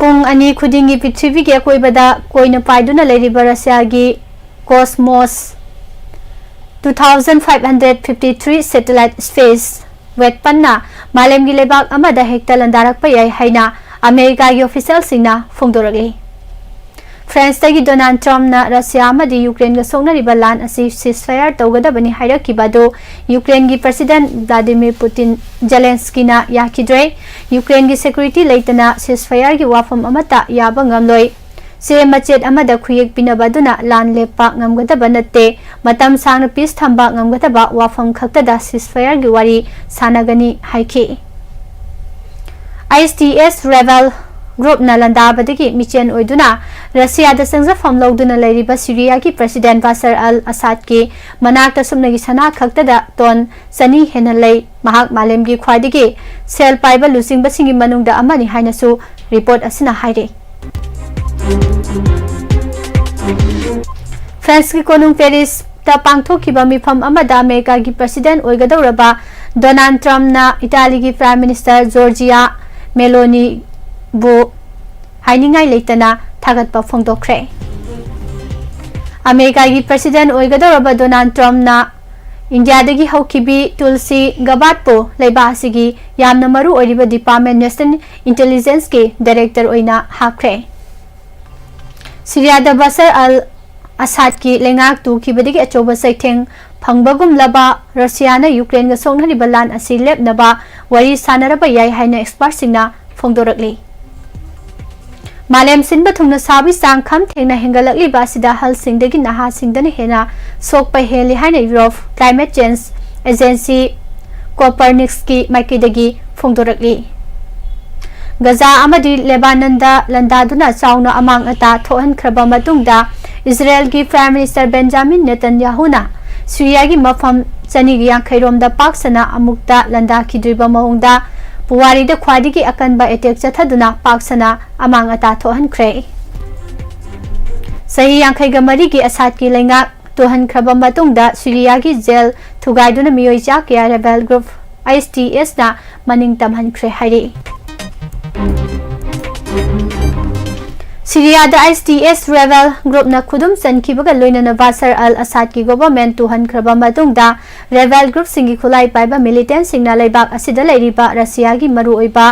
ꯄꯨꯡ ꯑꯅꯤ ꯈꯨꯗꯤꯡꯒꯤ ꯄ꯭ꯔꯤꯊꯤꯕꯤꯒꯤ ꯑꯀꯣꯏꯕꯗ ꯀꯣꯏꯅ ꯄꯥꯏꯗꯨꯅ ꯂꯩꯔꯤꯕ ꯔꯁꯤꯌꯥꯒꯤ Cosmos two thousand five hundred fifty three satellite space weaponꯅ ꯃꯥꯂꯦꯝꯒꯤ ꯂꯩꯕꯥꯛ ꯑꯃꯗ ꯍꯦꯛꯇ ꯂꯥꯟꯗꯥꯔꯛꯄ ꯌꯥꯏ ꯍꯥꯏꯅ ꯑꯃꯦꯔꯤꯀꯥꯒꯤ officialꯁꯤꯡꯅ ꯐꯣꯡꯗꯣꯔꯛꯂꯤ꯫ ꯐ꯭ꯔꯦꯟꯁꯇꯒꯤ ꯗꯣꯅꯥꯜꯗ ꯇ꯭ꯔꯝꯞꯅ ꯔꯁꯤꯌꯥ ꯑꯃꯗꯤ ꯌꯨꯀ꯭ꯔꯦꯟꯒ ꯁꯣꯛꯅꯔꯤꯕ ꯂꯥꯟ ꯑꯁꯤ ceasefire ꯇꯧꯒꯗꯕꯅꯤ ꯍꯥꯏꯔꯛꯈꯤꯕ ꯑꯗꯨ ꯌꯨꯀ꯭ꯔꯦꯟꯒꯤ ꯄ꯭ꯔꯁꯤꯗꯦꯟꯠ ꯚ꯭ꯂꯥꯗꯤꯃꯤꯔ ꯄꯨꯇꯤꯟ ꯖꯦꯂꯦꯟꯁꯀꯤꯅ ꯌꯥꯈꯤꯗ꯭ꯔꯦ꯫ ꯌꯨꯀ꯭ꯔꯦꯟꯒꯤ security ꯂꯩꯇꯅ ceasefireꯒꯤ ꯋꯥꯐꯝ ꯑꯃꯠꯇ ꯌꯥꯕ ꯉꯝꯂꯣꯏ꯫ ꯆꯦ ꯃꯆꯦꯠ ꯑꯃꯗ ꯈꯨꯌꯦꯛ ꯄꯤꯅꯕ ꯑꯗꯨꯅ ꯂꯥꯟ ꯂꯦꯞꯄ ꯉꯝꯒꯗꯕ ꯅꯠꯇꯦ꯫ ꯃꯇꯝ ꯁꯥꯡꯅ peace ꯊꯝꯕ ꯉꯝꯒꯗꯕ ꯋꯥꯐꯝ ꯈꯛꯇꯗ ceasefireꯒꯤ ꯋꯥꯔꯤ ꯁꯥꯟꯅꯒꯅꯤ ꯍꯥꯏꯈꯤ꯫ ISDS rebel groupꯅ ꯂꯥꯟꯗꯥꯕꯗꯒꯤ ꯃꯤꯆꯦꯟ ꯑꯣꯏꯗꯨꯅ ꯔꯁꯤꯌꯥꯗ ꯆꯪꯖꯐꯝ ꯂꯧꯗꯨꯅ ꯂꯩꯔꯤꯕ ꯁꯤꯔꯤꯌꯥꯒꯤ ꯄ꯭ꯔꯁꯤꯗꯦꯟꯠ ꯕꯁꯔ ꯑꯜ ꯑꯁꯥꯗꯀꯤ ꯃꯅꯥꯛꯇ ꯁꯨꯞꯅꯒꯤ ꯁꯅꯥ ꯈꯛꯇꯗ ꯇꯣꯟ ꯆꯅꯤ ꯍꯦꯟꯅ ꯂꯩ꯫ ꯃꯍꯥꯛ ꯃꯥꯂꯦꯝꯒꯤ ꯈ꯭ꯋꯥꯏꯗꯒꯤ ꯁꯦꯜ ꯄꯥꯏꯕ ꯂꯨꯆꯤꯡꯕꯁꯤꯡꯒꯤ ꯃꯅꯨꯡꯗ ꯑꯃꯅꯤ ꯍꯥꯏꯅꯁꯨ report ꯑꯁꯤꯅ ꯍꯥꯏꯔꯤ꯫ ꯐ꯭ꯔꯦꯟꯁꯀꯤ ꯀꯣꯅꯨꯡ ꯄꯦꯔꯤꯁꯇ ꯄꯥꯡꯊꯣꯛꯈꯤꯕ ꯃꯤꯐꯝ ꯑꯃꯗ ꯑꯃꯦꯔꯤꯀꯥꯒꯤ ꯄ꯭ꯔꯁꯤꯗꯦꯟꯠ ꯑꯣꯏꯒꯗꯧꯔꯕ ꯗꯣꯅꯥꯜꯗ ꯇ꯭ꯔꯝꯞꯅ ꯏꯇꯥꯂꯤꯒꯤ Prime Minister ꯖꯣꯔꯖꯤꯌꯥ ꯃꯦꯂꯣꯅꯤꯕꯨ ꯍꯥꯏꯅꯤꯡꯉꯥꯏ ꯂꯩꯇꯅ ꯊꯥꯒꯠꯄ ꯐꯣꯡꯗꯣꯛꯈ꯭ꯔꯦ꯫ ꯑꯃꯦꯔꯤꯀꯥꯒꯤ ꯄ꯭ꯔꯁꯤꯗꯦꯟꯠ ꯑꯣꯏꯒꯗꯧꯔꯕ ꯗꯣꯅꯥꯜꯗ ꯇ꯭ꯔꯝꯞꯅ ꯏꯟꯗꯤꯌꯥꯗꯒꯤ ꯍꯧꯈꯤꯕꯤ ꯇꯨꯜꯁꯤ ꯒꯕꯥꯠꯄꯨ ꯂꯩꯕꯥꯛ ꯑꯁꯤꯒꯤ ꯌꯥꯝꯅ ꯃꯔꯨ ꯑꯣꯏꯔꯤꯕ department National Intelligenceꯀꯤ director ꯑꯣꯏꯅ ꯍꯥꯞꯈ꯭ꯔꯦ꯫ ꯁꯤꯔꯤꯌꯥꯗ ꯕꯁꯔ ꯑꯜ ꯑꯁꯥꯗꯀꯤ ꯂꯩꯉꯥꯛ ꯇꯨꯈꯤꯕꯗꯒꯤ ꯑꯆꯧꯕ ꯆꯩꯊꯦꯡ ꯐꯪꯕꯒꯨꯝꯂꯕ ꯔꯁꯤꯌꯥꯅ ꯌꯨꯀ꯭ꯔꯦꯟꯒ ꯁꯣꯛꯅꯔꯤꯕ ꯂꯥꯟ ꯑꯁꯤ ꯂꯦꯞꯅꯕ ꯋꯥꯔꯤ ꯁꯥꯟꯅꯔꯕ ꯌꯥꯏ ꯍꯥꯏꯅ expertꯁꯤꯡꯅ ꯐꯣꯡꯗꯣꯔꯛꯂꯤ꯫ ꯃꯥꯂꯦꯝ ꯁꯤꯟꯕ ꯊꯨꯡꯅ ꯁꯥꯕꯒꯤ ꯆꯥꯡ ꯈꯝ ꯊꯦꯡꯅ ꯍꯦꯟꯒꯠꯂꯛꯂꯤꯕ ꯑꯁꯤꯗ ꯑꯍꯜꯁꯤꯡꯗꯒꯤ ꯅꯍꯥꯁꯤꯡꯗꯅ ꯍꯦꯟꯅ ꯁꯣꯛꯄ ꯍꯦꯜꯂꯤ ꯍꯥꯏꯅ Europe Climate Change Agency Copernicusꯀꯤ ꯃꯥꯏꯀꯩꯗꯒꯤ ꯐꯣꯡꯗꯣꯔꯛꯂꯤ꯫ ꯒꯖꯥ ꯑꯃꯗꯤ ꯂꯦꯕꯥꯅꯟꯗ ꯂꯥꯟꯗꯥꯗꯨꯅ ꯆꯥꯎꯅ ꯑꯃꯥꯡ ꯑꯇꯥ ꯊꯣꯛꯍꯟꯈ꯭ꯔꯕ ꯃꯇꯨꯡꯗ, ꯏꯖꯔꯦꯜꯒꯤ Prime Minister ꯕꯦꯟꯖꯥꯃꯤꯟ ꯅꯦꯇꯟꯌꯥꯍꯨꯅ ꯁꯤꯔꯤꯌꯥꯒꯤ ꯃꯐꯝ ꯆꯅꯤꯒ ꯌꯥꯡꯈꯩ ꯔꯣꯝꯗ ꯄꯥꯛ ꯁꯟꯅ ꯑꯃꯨꯛꯇ ꯂꯥꯟꯗꯥꯈꯤꯗ꯭ꯔꯤꯕ ꯃꯑꯣꯡꯗ ꯄꯨꯋꯥꯔꯤꯗ ꯈ꯭ꯋꯥꯏꯗꯒꯤ ꯑꯀꯟꯕ attack ꯆꯠꯊꯗꯨꯅ ꯄꯥꯛ ꯁꯟꯅ ꯑꯃꯥꯡ ꯑꯇꯥ ꯊꯣꯛꯍꯟꯈ꯭ꯔꯦ꯫ ꯆꯍꯤ ꯌꯥꯡꯈꯩꯒ ꯃꯔꯤꯒꯤ ꯑꯁꯥꯗꯀꯤ ꯂꯩꯉꯥꯛ ꯇꯨꯍꯟꯈ꯭ꯔꯕ ꯃꯇꯨꯡꯗ ꯁꯤꯔꯤꯌꯥꯒꯤ ꯖꯦꯜ ꯊꯨꯒꯥꯏꯗꯨꯅ ꯃꯤꯑꯣꯏ ꯆꯥ ꯀꯌꯥ rebel group ISDSꯅ ꯃꯅꯤꯡ ꯇꯝꯍꯟꯈ꯭ꯔꯦ ꯍꯥꯏꯔꯤ꯫ ꯁꯤꯔꯤꯌꯥꯗ ꯑꯥꯏ ꯑꯦꯁ ꯇꯤ ꯑꯦꯁ ꯔꯦꯕꯦꯜ ꯒ꯭ꯔꯨꯞꯅ ꯈꯨꯗꯨꯝ ꯆꯟꯈꯤꯕꯒ ꯂꯣꯏꯅꯅ ꯕꯁꯔ ꯑꯜ ꯑꯁꯥꯗꯀꯤ ꯒꯣꯚꯔꯟꯃꯦꯟꯠ ꯇꯨꯍꯟꯈ꯭ꯔꯕ ꯃꯇꯨꯡꯗ, ꯔꯦꯕꯦꯜ ꯒ꯭ꯔꯨꯞꯁꯤꯡꯒꯤ ꯈꯨꯠꯂꯥꯏ ꯄꯥꯏꯕ ꯃꯤꯂꯤꯇꯦꯟꯠꯁꯤꯡꯅ ꯂꯩꯕꯥꯛ ꯑꯁꯤꯗ ꯂꯩꯔꯤꯕ ꯔꯁꯤꯌꯥꯒꯤ ꯃꯔꯨꯑꯣꯏꯕ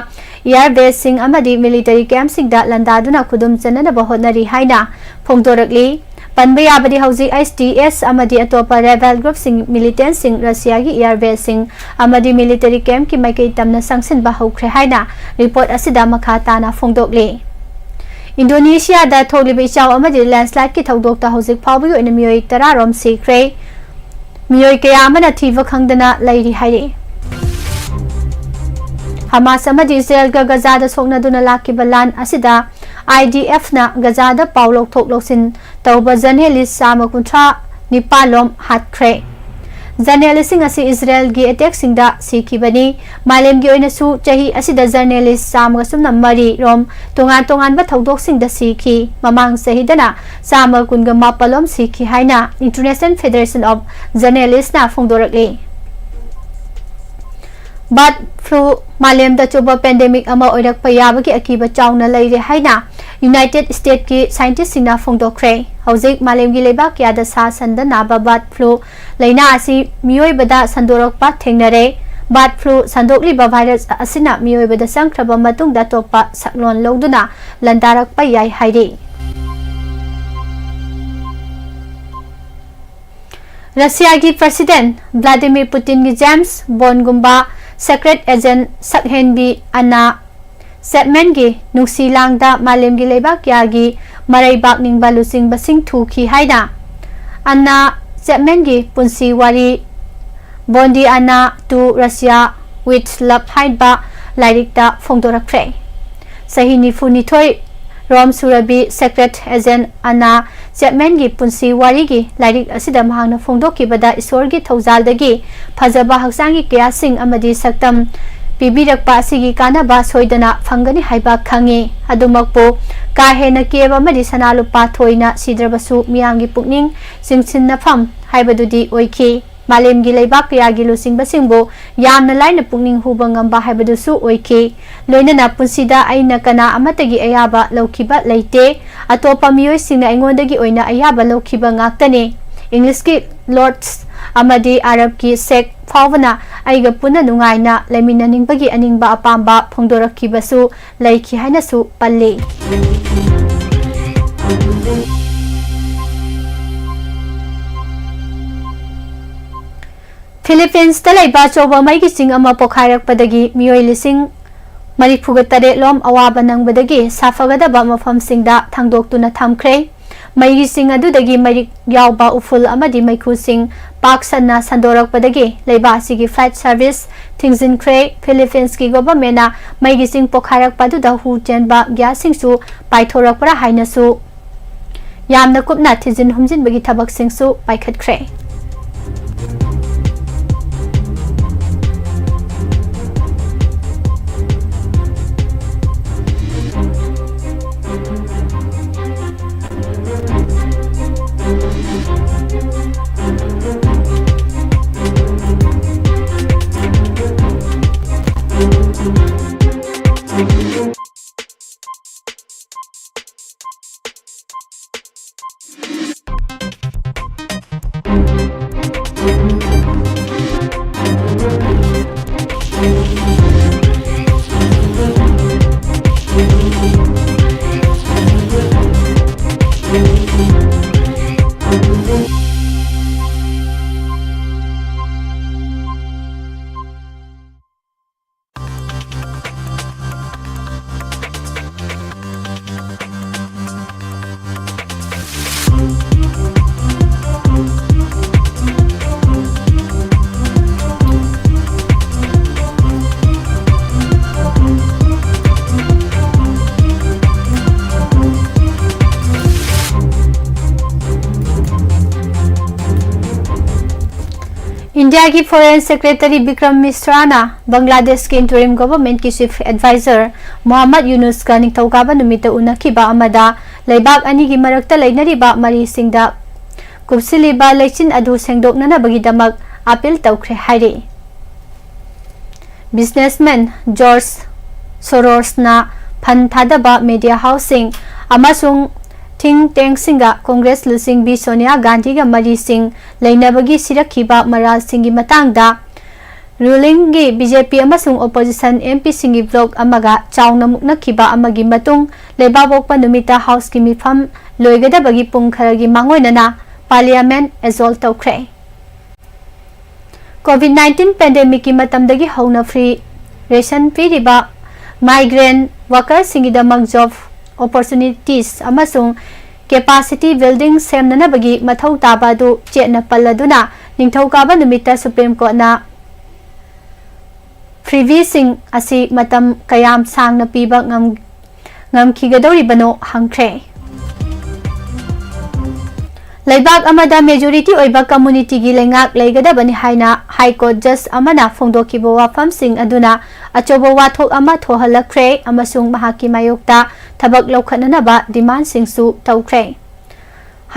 ꯏꯌꯥꯔ ꯕꯦꯁꯁꯤꯡ ꯑꯃꯗꯤ ꯃꯤꯂꯤꯇꯔꯤ ꯀꯦꯝꯞꯁꯤꯡꯗ ꯂꯥꯟꯗꯥꯗꯨꯅ ꯈꯨꯗꯨꯝ ꯆꯟꯅꯅꯕ ꯍꯣꯠꯅꯔꯤ ꯍꯥꯏꯅ ꯐꯣꯡꯗꯣꯔꯛꯂꯤ꯫ ꯄꯟꯕ ꯌꯥꯕꯗꯤ, ꯍꯧꯖꯤꯛ ꯑꯥꯏ ꯑꯦꯁ ꯇꯤ ꯑꯦꯁ ꯑꯃꯗꯤ ꯑꯇꯣꯞꯄ ꯔꯦꯕꯦꯜ ꯒ꯭ꯔꯨꯞꯁꯤꯡ, ꯃꯤꯂꯤꯇꯦꯟꯠꯁꯤꯡ ꯔꯁꯤꯌꯥꯒꯤ ꯏꯌꯥꯔ ꯕꯦꯁꯁꯤꯡ ꯑꯃꯗꯤ ꯃꯤꯂꯤꯇꯔꯤ ꯀꯦꯝꯞꯀꯤ ꯃꯥꯏꯀꯩ ꯇꯝꯅ ꯆꯪꯁꯤꯟꯕ ꯍꯧꯈ꯭ꯔꯦ ꯍꯥꯏꯅ ꯔꯤꯄꯣꯔꯠ ꯑꯁꯤꯗ ꯃꯈꯥ ꯇꯥꯅ ꯐꯣꯡꯗꯣꯛꯂꯤ꯫ ꯏꯟꯗꯣꯅꯦꯁꯤꯌꯥꯗ ꯊꯣꯛꯂꯤꯕ ꯏꯆꯥꯎ ꯑꯃꯗꯤ ꯂꯦꯟꯁꯂꯥꯏꯗꯀꯤ ꯊꯧꯗꯣꯛꯇ ꯍꯧꯖꯤꯛ ꯐꯥꯎꯕꯒꯤ ꯑꯣꯏꯅ ꯃꯤꯑꯣꯏ ꯇꯔꯥ ꯔꯣꯝ ꯁꯤꯈ꯭ꯔꯦ꯫ ꯃꯤꯑꯣꯏ ꯀꯌꯥ ꯑꯃꯅ ꯊꯤꯕ ꯈꯪꯗꯅ ꯂꯩꯔꯤ ꯍꯥꯏꯔꯤ꯫ ꯍꯃꯥꯁ ꯑꯃꯗꯤ ꯏꯁꯔꯦꯜꯒ ꯒꯖꯥꯗ ꯁꯣꯛꯅꯗꯨꯅ ꯂꯥꯛꯈꯤꯕ ꯂꯥꯟ ꯑꯁꯤꯗ ꯑꯥꯏ ꯗꯤ ꯑꯦꯐꯅ ꯒꯖꯥꯗ ꯄꯥꯎ ꯂꯧꯊꯣꯛ ꯂꯧꯁꯤꯟ ꯇꯧꯕ ꯖꯔꯅꯦꯂꯤꯁ ꯆꯥꯝꯃ ꯀꯨꯟꯊ꯭ꯔꯥ ꯅꯤꯄꯥꯜ ꯂꯣꯝ ꯍꯥꯠꯈ꯭ꯔꯦ꯫ ꯖꯔꯅꯦꯂꯤꯁꯁꯤꯡ ꯑꯁꯤ ꯏꯁꯔꯦꯜꯒꯤ ꯑꯦꯇꯦꯛꯁꯤꯡꯗ ꯁꯤꯈꯤꯕꯅꯤ꯫ ꯃꯥꯂꯦꯝꯒꯤ ꯑꯣꯏꯅꯁꯨ ꯆꯍꯤ ꯑꯁꯤꯗ ꯖꯔꯅꯦꯂꯤꯁ ꯆꯥꯝꯃꯒ ꯁꯨꯞꯅ ꯃꯔꯤ ꯔꯣꯝ ꯇꯣꯉꯥꯟ ꯇꯣꯉꯥꯟꯕ ꯊꯧꯗꯣꯛꯁꯤꯡꯗ ꯁꯤꯈꯤ꯫ ꯃꯃꯥꯡ ꯆꯍꯤꯗꯅ ꯆꯥꯝꯃ ꯀꯨꯟꯒ ꯃꯥꯄꯜ ꯂꯣꯝ ꯁꯤꯈꯤ ꯍꯥꯏꯅ International Federation of Journalistꯅ ꯐꯣꯡꯗꯣꯔꯛꯂꯤ꯫ ꯕꯥꯔꯗ ꯐ꯭ꯂꯨ ꯃꯥꯂꯦꯝꯗ ꯑꯆꯧꯕ ꯄꯦꯟꯗꯦꯃꯤꯛ ꯑꯃ ꯑꯣꯏꯔꯛꯄ ꯌꯥꯕꯒꯤ ꯑꯀꯤꯕ ꯆꯥꯎꯅ ꯂꯩꯔꯦ ꯍꯥꯏꯅ ꯌꯨꯅꯥꯏꯇꯦꯗ ꯁ꯭ꯇꯦꯠꯀꯤ ꯁꯥꯏꯟꯇꯤꯁꯁꯤꯡꯅ ꯐꯣꯡꯗꯣꯛꯈ꯭ꯔꯦ꯫ ꯍꯧꯖꯤꯛ ꯃꯥꯂꯦꯝꯒꯤ ꯂꯩꯕꯥꯛ ꯀꯌꯥꯗ ꯁꯥ ꯁꯟꯗ ꯅꯥꯕ ꯕꯥꯔꯗ ꯐ꯭ꯂꯨ ꯂꯥꯏꯅꯥ ꯑꯁꯤ ꯃꯤꯑꯣꯏꯕꯗ ꯁꯟꯗꯣꯔꯛꯄ ꯊꯦꯡꯅꯔꯦ꯫ ꯕꯥꯔꯗ ꯐ꯭ꯂꯨ ꯁꯟꯗꯣꯛꯂꯤꯕ ꯚꯥꯏꯔꯁ ꯑꯁꯤꯅ ꯃꯤꯑꯣꯏꯕꯗ ꯆꯪꯈ꯭ꯔꯕ ꯃꯇꯨꯡꯗ ꯑꯇꯣꯞꯄ ꯁꯛꯂꯣꯟ ꯂꯧꯗꯨꯅ ꯂꯥꯟꯗꯥꯔꯛꯄ ꯌꯥꯏ ꯍꯥꯏꯔꯤ꯫ ꯔꯁꯤꯌꯥꯒꯤ ꯄ꯭ꯔꯁꯤꯗꯦꯟꯠ ꯚ꯭ꯂꯥꯗꯤꯃꯤꯔ ꯄꯨꯇꯤꯟꯒꯤ ꯖꯦꯝꯁ ꯕꯣꯟꯗꯒꯨꯝꯕ ꯁꯦꯀ꯭ꯔꯦꯠ ꯑꯦꯖꯦꯟꯠ ꯁꯛꯍꯦꯟꯕꯤ ꯑꯅꯥ ꯆꯦꯞꯃꯦꯟꯒꯤ ꯅꯨꯡꯁꯤ ꯂꯥꯡꯗ ꯃꯥꯂꯦꯝꯒꯤ ꯂꯩꯕꯥꯛ ꯀꯌꯥꯒꯤ ꯃꯔꯩꯕꯥꯛ ꯅꯤꯡꯕ ꯂꯨꯆꯤꯡꯕꯁꯤꯡ ꯊꯨꯈꯤ ꯍꯥꯏꯅ ꯑꯅꯥ ꯆꯦꯞꯃꯦꯟꯒꯤ ꯄꯨꯟꯁꯤ ꯋꯥꯔꯤ, Bondi Anna to Russia with Love ꯍꯥꯏꯕ ꯂꯥꯏꯔꯤꯛꯇ ꯐꯣꯡꯗꯣꯔꯛꯈ꯭ꯔꯦ꯫ ꯆꯍꯤ ꯅꯤꯐꯨ ꯅꯤꯊꯣꯏ ꯔꯣꯝ ꯁꯨꯔꯕꯤ ꯁꯦꯀ꯭ꯔꯦꯠ ꯑꯦꯖꯦꯟꯠ ꯑꯅꯥ ꯆꯦꯞꯃꯦꯟꯒꯤ ꯄꯨꯟꯁꯤ ꯋꯥꯔꯤꯒꯤ ꯂꯥꯏꯔꯤꯛ ꯑꯁꯤꯗ ꯃꯍꯥꯛꯅ ꯐꯣꯡꯗꯣꯛꯈꯤꯕꯗ ꯏꯁꯣꯔꯒꯤ ꯊꯧꯖꯥꯜꯗꯒꯤ ꯐꯖꯕ ꯍꯛꯆꯥꯡꯒꯤ ꯀꯌꯥꯁꯤꯡ ꯑꯃꯗꯤ ꯁꯛꯇꯝ ꯄꯤꯕꯤꯔꯛꯄ ꯑꯁꯤꯒꯤ ꯀꯥꯟꯅꯕ ꯁꯣꯏꯗꯅ ꯐꯪꯒꯅꯤ ꯍꯥꯏꯕ ꯈꯪꯉꯤ꯫ ꯑꯗꯨꯃꯛꯄꯨ ꯀꯥ ꯍꯦꯟꯅ ꯀꯦꯕ ꯑꯃꯗꯤ ꯁꯅꯥ ꯂꯨꯄꯥ ꯊꯣꯏꯅ ꯁꯤꯗ꯭ꯔꯕꯁꯨ ꯃꯤꯌꯥꯝꯒꯤ ꯄꯨꯛꯅꯤꯡ ꯆꯤꯡꯁꯤꯟꯅꯐꯝ ꯍꯥꯏꯕꯗꯨꯗꯤ ꯑꯣꯏꯈꯤ꯫ ꯃꯥꯂꯦꯝꯒꯤ ꯂꯩꯕꯥꯛ ꯀꯌꯥꯒꯤ ꯂꯨꯆꯤꯡꯕꯁꯤꯡꯕꯨ ꯌꯥꯝꯅ ꯂꯥꯏꯅ ꯄꯨꯛꯅꯤꯡ ꯍꯨꯕ ꯉꯝꯕ ꯍꯥꯏꯕꯗꯨꯁꯨ ꯑꯣꯏꯈꯤ꯫ ꯂꯣꯏꯅꯅ ꯄꯨꯟꯁꯤꯗ ꯑꯩꯅ ꯀꯅꯥ ꯑꯃꯠꯇꯒꯤ ꯑꯌꯥꯕ ꯂꯧꯈꯤꯕ ꯂꯩꯇꯦ꯫ ꯑꯇꯣꯞꯄ ꯃꯤꯑꯣꯏꯁꯤꯡꯅ ꯑꯩꯉꯣꯟꯗꯒꯤ ꯑꯣꯏꯅ ꯑꯌꯥꯕ ꯂꯧꯈꯤꯕ ꯉꯥꯛꯇꯅꯤ꯫ ꯏꯪꯂꯤꯁꯀꯤ ꯂꯣꯔꯗꯁ ꯑꯃꯗꯤ ꯑꯔꯕꯀꯤ ꯁꯦꯛ ꯐꯥꯎꯕꯅ ꯑꯩꯒ ꯄꯨꯟꯅ ꯅꯨꯡꯉꯥꯏꯅ ꯂꯩꯃꯤꯟꯅꯅꯤꯡꯕꯒꯤ ꯑꯅꯤꯡꯕ ꯑꯄꯥꯝꯕ ꯐꯣꯡꯗꯣꯔꯛꯈꯤꯕꯁꯨ ꯂꯩꯈꯤ ꯍꯥꯏꯅꯁꯨ ꯄꯜꯂꯤ꯫ ꯐꯤꯂꯤꯄꯤꯟꯁꯇ ꯂꯩꯕ ꯑꯆꯧꯕ ꯃꯩꯒꯤ ꯆꯤꯡ ꯑꯃ ꯄꯣꯈꯥꯏꯔꯛꯄꯗꯒꯤ ꯃꯤꯑꯣꯏ ꯂꯤꯁꯤꯡ ꯃꯔꯤꯐꯨꯒ ꯇꯔꯦꯠ ꯂꯣꯝ ꯑꯋꯥꯕ ꯅꯪꯕꯗꯒꯤ ꯁꯥꯐꯒꯗꯕ ꯃꯐꯝꯁꯤꯡꯗ ꯊꯥꯡꯗꯣꯛꯇꯨꯅ ꯊꯝꯈ꯭ꯔꯦ꯫ ꯃꯩꯒꯤ ꯆꯤꯡ ꯑꯗꯨꯗꯒꯤ ꯃꯩꯔꯤꯛ ꯌꯥꯎꯕ ꯎꯐꯨꯜ ꯑꯃꯗꯤ ꯃꯩꯈꯨꯁꯤꯡ ꯄꯥꯛ ꯁꯟꯅ ꯁꯟꯗꯣꯔꯛꯄꯗꯒꯤ ꯂꯩꯕꯥꯛ ꯑꯁꯤꯒꯤ flight service ꯊꯤꯡꯖꯤꯟꯈ꯭ꯔꯦ꯫ ꯐꯤꯂꯤꯄꯤꯟꯁꯀꯤ ꯒꯣꯚꯔꯟꯃꯦꯟꯅ ꯃꯩꯒꯤ ꯆꯤꯡ ꯄꯣꯈꯥꯏꯔꯛꯄ ꯑꯗꯨꯗ ꯍꯨ ꯆꯦꯟꯕ ꯒ꯭ꯌꯥꯁꯁꯤꯡꯁꯨ ꯄꯥꯏꯊꯣꯔꯛꯄ꯭ꯔꯥ ꯍꯥꯏꯅꯁꯨ ꯌꯥꯝꯅ ꯀꯨꯞꯅ ꯊꯤꯖꯤꯟ ꯍꯨꯝꯖꯤꯟꯕꯒꯤ ꯊꯕꯛꯁꯤꯡꯁꯨ ꯄꯥꯏꯈꯠꯈ꯭ꯔꯦ꯫ ꯏꯟꯗꯤꯌꯥꯒꯤ Foreign Secretary ꯕꯤꯀ꯭ꯔꯝ ꯃꯤꯁ꯭ꯔꯥꯅ ꯕꯪꯒ꯭ꯂꯥꯗꯦꯁꯀꯤ interim governmentꯀꯤ chief advisor ꯃꯣꯍꯝꯃꯗ ꯌꯨꯅꯨꯁꯀ ꯅꯤꯡꯊꯧꯀꯥꯕ ꯅꯨꯃꯤꯠꯇ ꯎꯅꯈꯤꯕ ꯑꯃꯗ ꯂꯩꯕꯥꯛ ꯑꯅꯤꯒꯤ ꯃꯔꯛꯇ ꯂꯩꯅꯔꯤꯕ ꯃꯔꯤꯁꯤꯡꯗ ꯀꯨꯞꯁꯤꯜꯂꯤꯕ ꯂꯩꯆꯤꯟ ꯑꯗꯨ ꯁꯦꯡꯗꯣꯛꯅꯅꯕꯒꯤꯗꯃꯛ ꯑꯥꯄꯤꯜ ꯇꯧꯈ꯭ꯔꯦ ꯍꯥꯏꯔꯤ꯫ Businessman George Sorosꯅ fund ꯊꯥꯗꯕ media houseꯁꯤꯡ ꯑꯃꯁꯨꯡ think tankꯁꯤꯡꯒ Congress ꯂꯨꯆꯤꯡꯕꯤ ꯁꯣꯅꯤꯌꯥ ꯒꯥꯟꯙꯤꯒ ꯃꯔꯤꯁꯤꯡ ꯂꯩꯅꯕꯒꯤ ꯁꯤꯔꯛꯈꯤꯕ ꯃꯔꯥꯜꯁꯤꯡꯒꯤ ꯃꯇꯥꯡꯗ rulingꯒꯤ BJP ꯑꯃꯁꯨꯡ opposition MPꯁꯤꯡꯒꯤ vlog ꯑꯃꯒ ꯆꯥꯎꯅ ꯃꯨꯛꯅꯈꯤꯕ ꯑꯃꯒꯤ ꯃꯇꯨꯡ ꯂꯩꯕꯥꯛꯄꯣꯛꯄ ꯅꯨꯃꯤꯠꯇ houseꯀꯤ ꯃꯤꯐꯝ ꯂꯣꯏꯒꯗꯕꯒꯤ ꯄꯨꯡ ꯈꯔꯒꯤ ꯃꯥꯡꯑꯣꯏꯅꯅ parliament adjourn ꯇꯧꯈ꯭ꯔꯦ꯫ Covid nineteen pandemicꯀꯤ ꯃꯇꯝꯗꯒꯤ ꯍꯧꯅ free ration ꯄꯤꯔꯤꯕ migrant workerꯁꯤꯡꯒꯤꯗꯃꯛ job opportunities ꯑꯃꯁꯨꯡ capacity building ꯁꯦꯝꯅꯅꯕꯒꯤ ꯃꯊꯧ ꯇꯥꯕ ꯑꯗꯨ ꯆꯦꯠꯅ ꯄꯜꯂꯗꯨꯅ ꯅꯤꯡꯊꯧꯀꯥꯕ ꯅꯨꯃꯤꯠꯇ Supreme Courtꯅ freebiesꯁꯤꯡ ꯑꯁꯤ ꯃꯇꯝ ꯀꯌꯥꯝ ꯁꯥꯡꯅ ꯄꯤꯕ ꯉꯝ-, ꯉꯝꯈꯤꯒꯗꯧꯔꯤꯕꯅꯣ ꯍꯪꯈ꯭ꯔꯦ꯫ ꯂꯩꯕꯥꯛ ꯑꯃꯗ majority ꯑꯣꯏꯕ communityꯒꯤ ꯂꯩꯉꯥꯛ ꯂꯩꯒꯗꯕꯅꯤ ꯍꯥꯏꯅ High Court judge ꯑꯃꯅ ꯐꯣꯡꯗꯣꯛꯈꯤꯕ ꯋꯥꯐꯝꯁꯤꯡ ꯑꯗꯨꯅ ꯑꯆꯧꯕ ꯋꯥꯊꯣꯛ ꯑꯃ ꯊꯣꯛꯍꯜꯂꯛꯈ꯭ꯔꯦ ꯑꯃꯁꯨꯡ ꯃꯍꯥꯛꯀꯤ ꯃꯥꯌꯣꯛꯇ ꯊꯕꯛ ꯂꯧꯈꯠꯅꯅꯕ demandꯁꯤꯡꯁꯨ ꯇꯧꯈ꯭ꯔꯦ꯫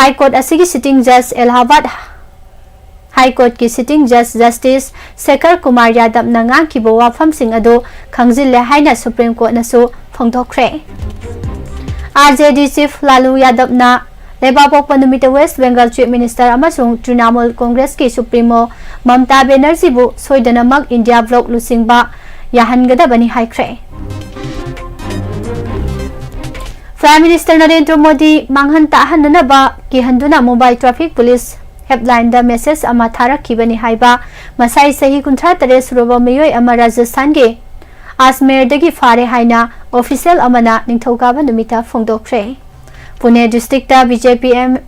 High Court ꯑꯁꯤꯒꯤ sitting judge, Allahabad High Courtꯀꯤ sitting judge Justice Sekhar Kumar ꯌꯥꯗꯕꯅ ꯉꯥꯡꯈꯤꯕ ꯋꯥꯐꯝꯁꯤꯡ ꯑꯗꯨ ꯈꯪꯖꯤꯜꯂꯦ ꯍꯥꯏꯅ Supreme Courtꯅꯁꯨ ꯐꯣꯡꯗꯣꯛꯈ꯭ꯔꯦ꯫ RJD chief ꯂꯥꯂꯨ ꯌꯥꯗꯕꯅ ꯂꯩꯕꯥꯛꯄꯣꯛꯄ ꯅꯨꯃꯤꯠꯇ West Bengal chief minister ꯑꯃꯁꯨꯡ Trinamool Congressꯀꯤ supremo Mamta ꯕꯦꯅꯔꯖꯤꯕꯨ ꯁꯣꯏꯗꯅꯃꯛ India bloc ꯂꯨꯆꯤꯡꯕ ꯌꯥꯍꯟꯒꯗꯕꯅꯤ ꯍꯥꯏꯈ꯭ꯔꯦ꯫ Prime Minister ꯅꯔꯦꯟꯗ꯭ꯔ ꯃꯣꯗꯤ ꯃꯥꯡꯍꯟ ꯇꯥꯛꯍꯟꯅꯅꯕ ꯀꯤꯍꯟꯗꯨꯅ mobile traffic police helplineꯗ message ꯑꯃ ꯊꯥꯔꯛꯈꯤꯕꯅꯤ ꯍꯥꯏꯕ ꯃꯁꯥꯏ ꯆꯍꯤ ꯀꯨꯟꯊ꯭ꯔꯥ ꯇꯔꯦꯠ ꯁꯨꯔꯕ ꯃꯤꯑꯣꯏ ꯑꯃ ꯔꯥꯖꯁꯊꯥꯟꯒꯤ ꯑꯖꯃꯦꯔꯗꯒꯤ ꯐꯥꯔꯦ ꯍꯥꯏꯅ official ꯑꯃꯅ ꯅꯤꯡꯊꯧꯀꯥꯕ ꯅꯨꯃꯤꯠꯇ ꯐꯣꯡꯗꯣꯛꯈ꯭ꯔꯦ꯫ ꯄꯨꯅꯦ districtꯇ BJP M-,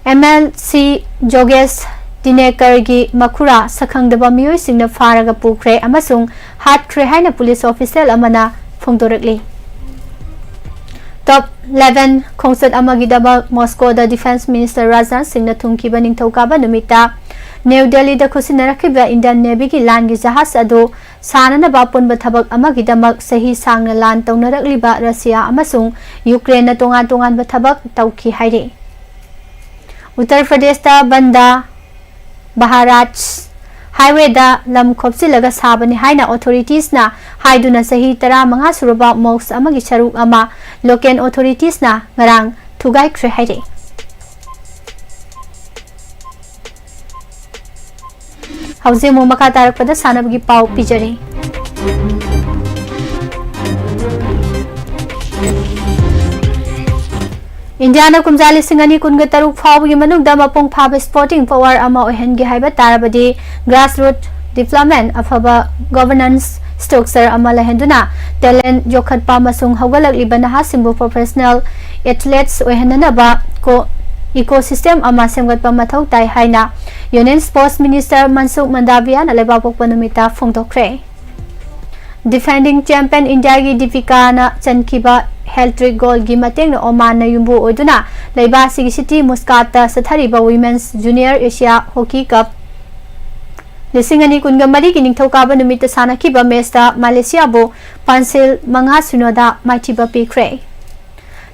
MLC ꯖꯣꯒꯦꯁ ꯇꯤꯅꯦꯀꯔꯒꯤ ꯃꯈꯨꯔꯥ ꯁꯛꯈꯪꯗꯕ ꯃꯤꯑꯣꯏꯁꯤꯡꯅ ꯐꯥꯔꯒ ꯄꯨꯈ꯭ꯔꯦ ꯑꯃꯁꯨꯡ ꯍꯥꯠꯈ꯭ꯔꯦ ꯍꯥꯏꯅ police official ꯑꯃꯅ ꯐꯣꯡꯗꯣꯔꯛꯂꯤ꯫ Top eleven ꯈꯣꯡꯆꯠ ꯑꯃꯒꯤꯗꯃꯛ ꯃꯣꯁꯀꯣꯗ Defence Minister ꯔꯥꯖꯅꯥꯊ ꯁꯤꯡꯅ ꯊꯨꯡꯈꯤꯕ ꯅꯤꯡꯊꯧꯀꯥꯕ ꯅꯨꯃꯤꯠꯇ ꯅ꯭ꯌꯨ ꯗꯦꯜꯂꯤꯗ ꯈꯨꯠꯁꯤꯟꯅꯔꯛꯈꯤꯕ ꯏꯟꯗꯤꯌꯟ ꯅꯦꯚꯤꯒꯤ ꯂꯥꯟꯒꯤ ꯖꯍꯥꯖ ꯑꯗꯨ ꯁꯥꯅꯅꯕ ꯑꯄꯨꯟꯕ ꯊꯕꯛ ꯑꯃꯒꯤꯗꯃꯛ ꯆꯍꯤ ꯁꯥꯡꯅ ꯂꯥꯟ ꯇꯧꯅꯔꯛꯂꯤꯕ ꯔꯁꯤꯌꯥ ꯑꯃꯁꯨꯡ ꯌꯨꯀ꯭ꯔꯦꯟꯅ ꯇꯣꯉꯥꯟ ꯇꯣꯉꯥꯟꯕ ꯊꯕꯛ ꯇꯧꯈꯤ ꯍꯥꯏꯔꯤ꯫ ꯎꯠꯇꯔ ꯄ꯭ꯔꯗꯦꯁꯇ ꯕꯟꯗꯥ ꯕꯍꯥꯔꯥꯖ ꯍꯥꯏꯋꯦꯗ ꯂꯝ ꯈꯣꯞꯆꯤꯜꯂꯒ ꯁꯥꯕꯅꯤ ꯍꯥꯏꯅ ꯑꯣꯊꯣꯔꯤꯇꯤꯁꯅ ꯍꯥꯏꯗꯨꯅ ꯆꯍꯤ ꯇꯔꯥꯃꯉꯥ ꯁꯨꯔꯕ ꯃꯣꯛꯁ ꯑꯃꯒꯤ ꯁꯔꯨꯛ ꯑꯃ ꯂꯣꯀꯦꯜ ꯑꯣꯊꯣꯔꯤꯇꯤꯁꯅ ꯉꯔꯥꯡ ꯊꯨꯒꯥꯏꯈ꯭ꯔꯦ ꯍꯥꯏꯔꯤ꯫ ꯍꯧꯖꯤꯛ ꯑꯃꯨꯛ ꯃꯈꯥ ꯇꯥꯔꯛꯄꯗ ꯁꯥꯟꯅꯕꯒꯤ ꯄꯥꯎ ꯄꯤꯖꯔꯤ꯫ ꯏꯟꯗꯤꯌꯥꯅ ꯀꯨꯝꯖꯥ ꯂꯤꯁꯤꯡ ꯑꯅꯤ ꯀꯨꯟꯒ ꯇꯔꯨꯛ ꯐꯥꯎꯕꯒꯤ ꯃꯅꯨꯡꯗ ꯃꯄꯨꯡ ꯐꯥꯕ ꯁ꯭ꯄꯣꯔꯇꯤꯡ ꯄꯋꯥꯔ ꯑꯃ ꯑꯣꯏꯍꯟꯒꯦ ꯍꯥꯏꯕ ꯇꯥꯔꯕꯗꯤ grassroot development, ꯑꯐꯕ governance structure ꯑꯃ ꯂꯩꯍꯟꯗꯨꯅ talent ꯌꯣꯛꯈꯠꯄ ꯑꯃꯁꯨꯡ ꯍꯧꯒꯠꯂꯛꯂꯤꯕ ꯅꯍꯥꯁꯤꯡꯕꯨ professional athletes ꯑꯣꯏꯍꯟꯅꯅꯕ co-, ecosystem ꯑꯃ ꯁꯦꯝꯒꯠꯄ ꯃꯊꯧ ꯇꯥꯏ ꯍꯥꯏꯅ Union Sports Minister ꯃꯟꯁꯨꯈ ꯃꯟꯗꯥꯚꯤꯌꯥꯅ ꯂꯩꯕꯥꯛꯄꯣꯛꯄ ꯅꯨꯃꯤꯠꯇ ꯐꯣꯡꯗꯣꯛꯈ꯭ꯔꯦ꯫ Defending champion ꯏꯟꯗꯤꯌꯥꯒꯤ ꯗꯤꯄꯤꯀꯥꯅ ꯆꯟꯈꯤꯕ hat-trick goalꯒꯤ ꯃꯇꯦꯡꯅ ꯑꯣꯃꯥꯟꯅ ꯌꯨꯝꯕꯨ ꯑꯣꯏꯗꯨꯅ ꯂꯩꯕꯥꯛ ꯑꯁꯤꯒꯤ city ꯃꯨꯁꯀꯥꯠꯇ ꯆꯠꯊꯔꯤꯕ Women's Junior Asia Hockey Cup ꯂꯤꯁꯤꯡ ꯑꯅꯤ ꯀꯨꯟꯒ ꯃꯔꯤꯒꯤ ꯅꯤꯡꯊꯧꯀꯥꯕ ꯅꯨꯃꯤꯠꯇ ꯁꯥꯟꯅꯈꯤꯕ ꯃꯦꯆꯇ ꯃꯥꯂꯦꯁꯤꯌꯥꯕꯨ ꯄꯥꯟꯁꯤꯜ ꯃꯉꯥ ꯁꯤꯅꯣꯗ ꯃꯥꯏꯊꯤꯕ ꯄꯤꯈ꯭ꯔꯦ꯫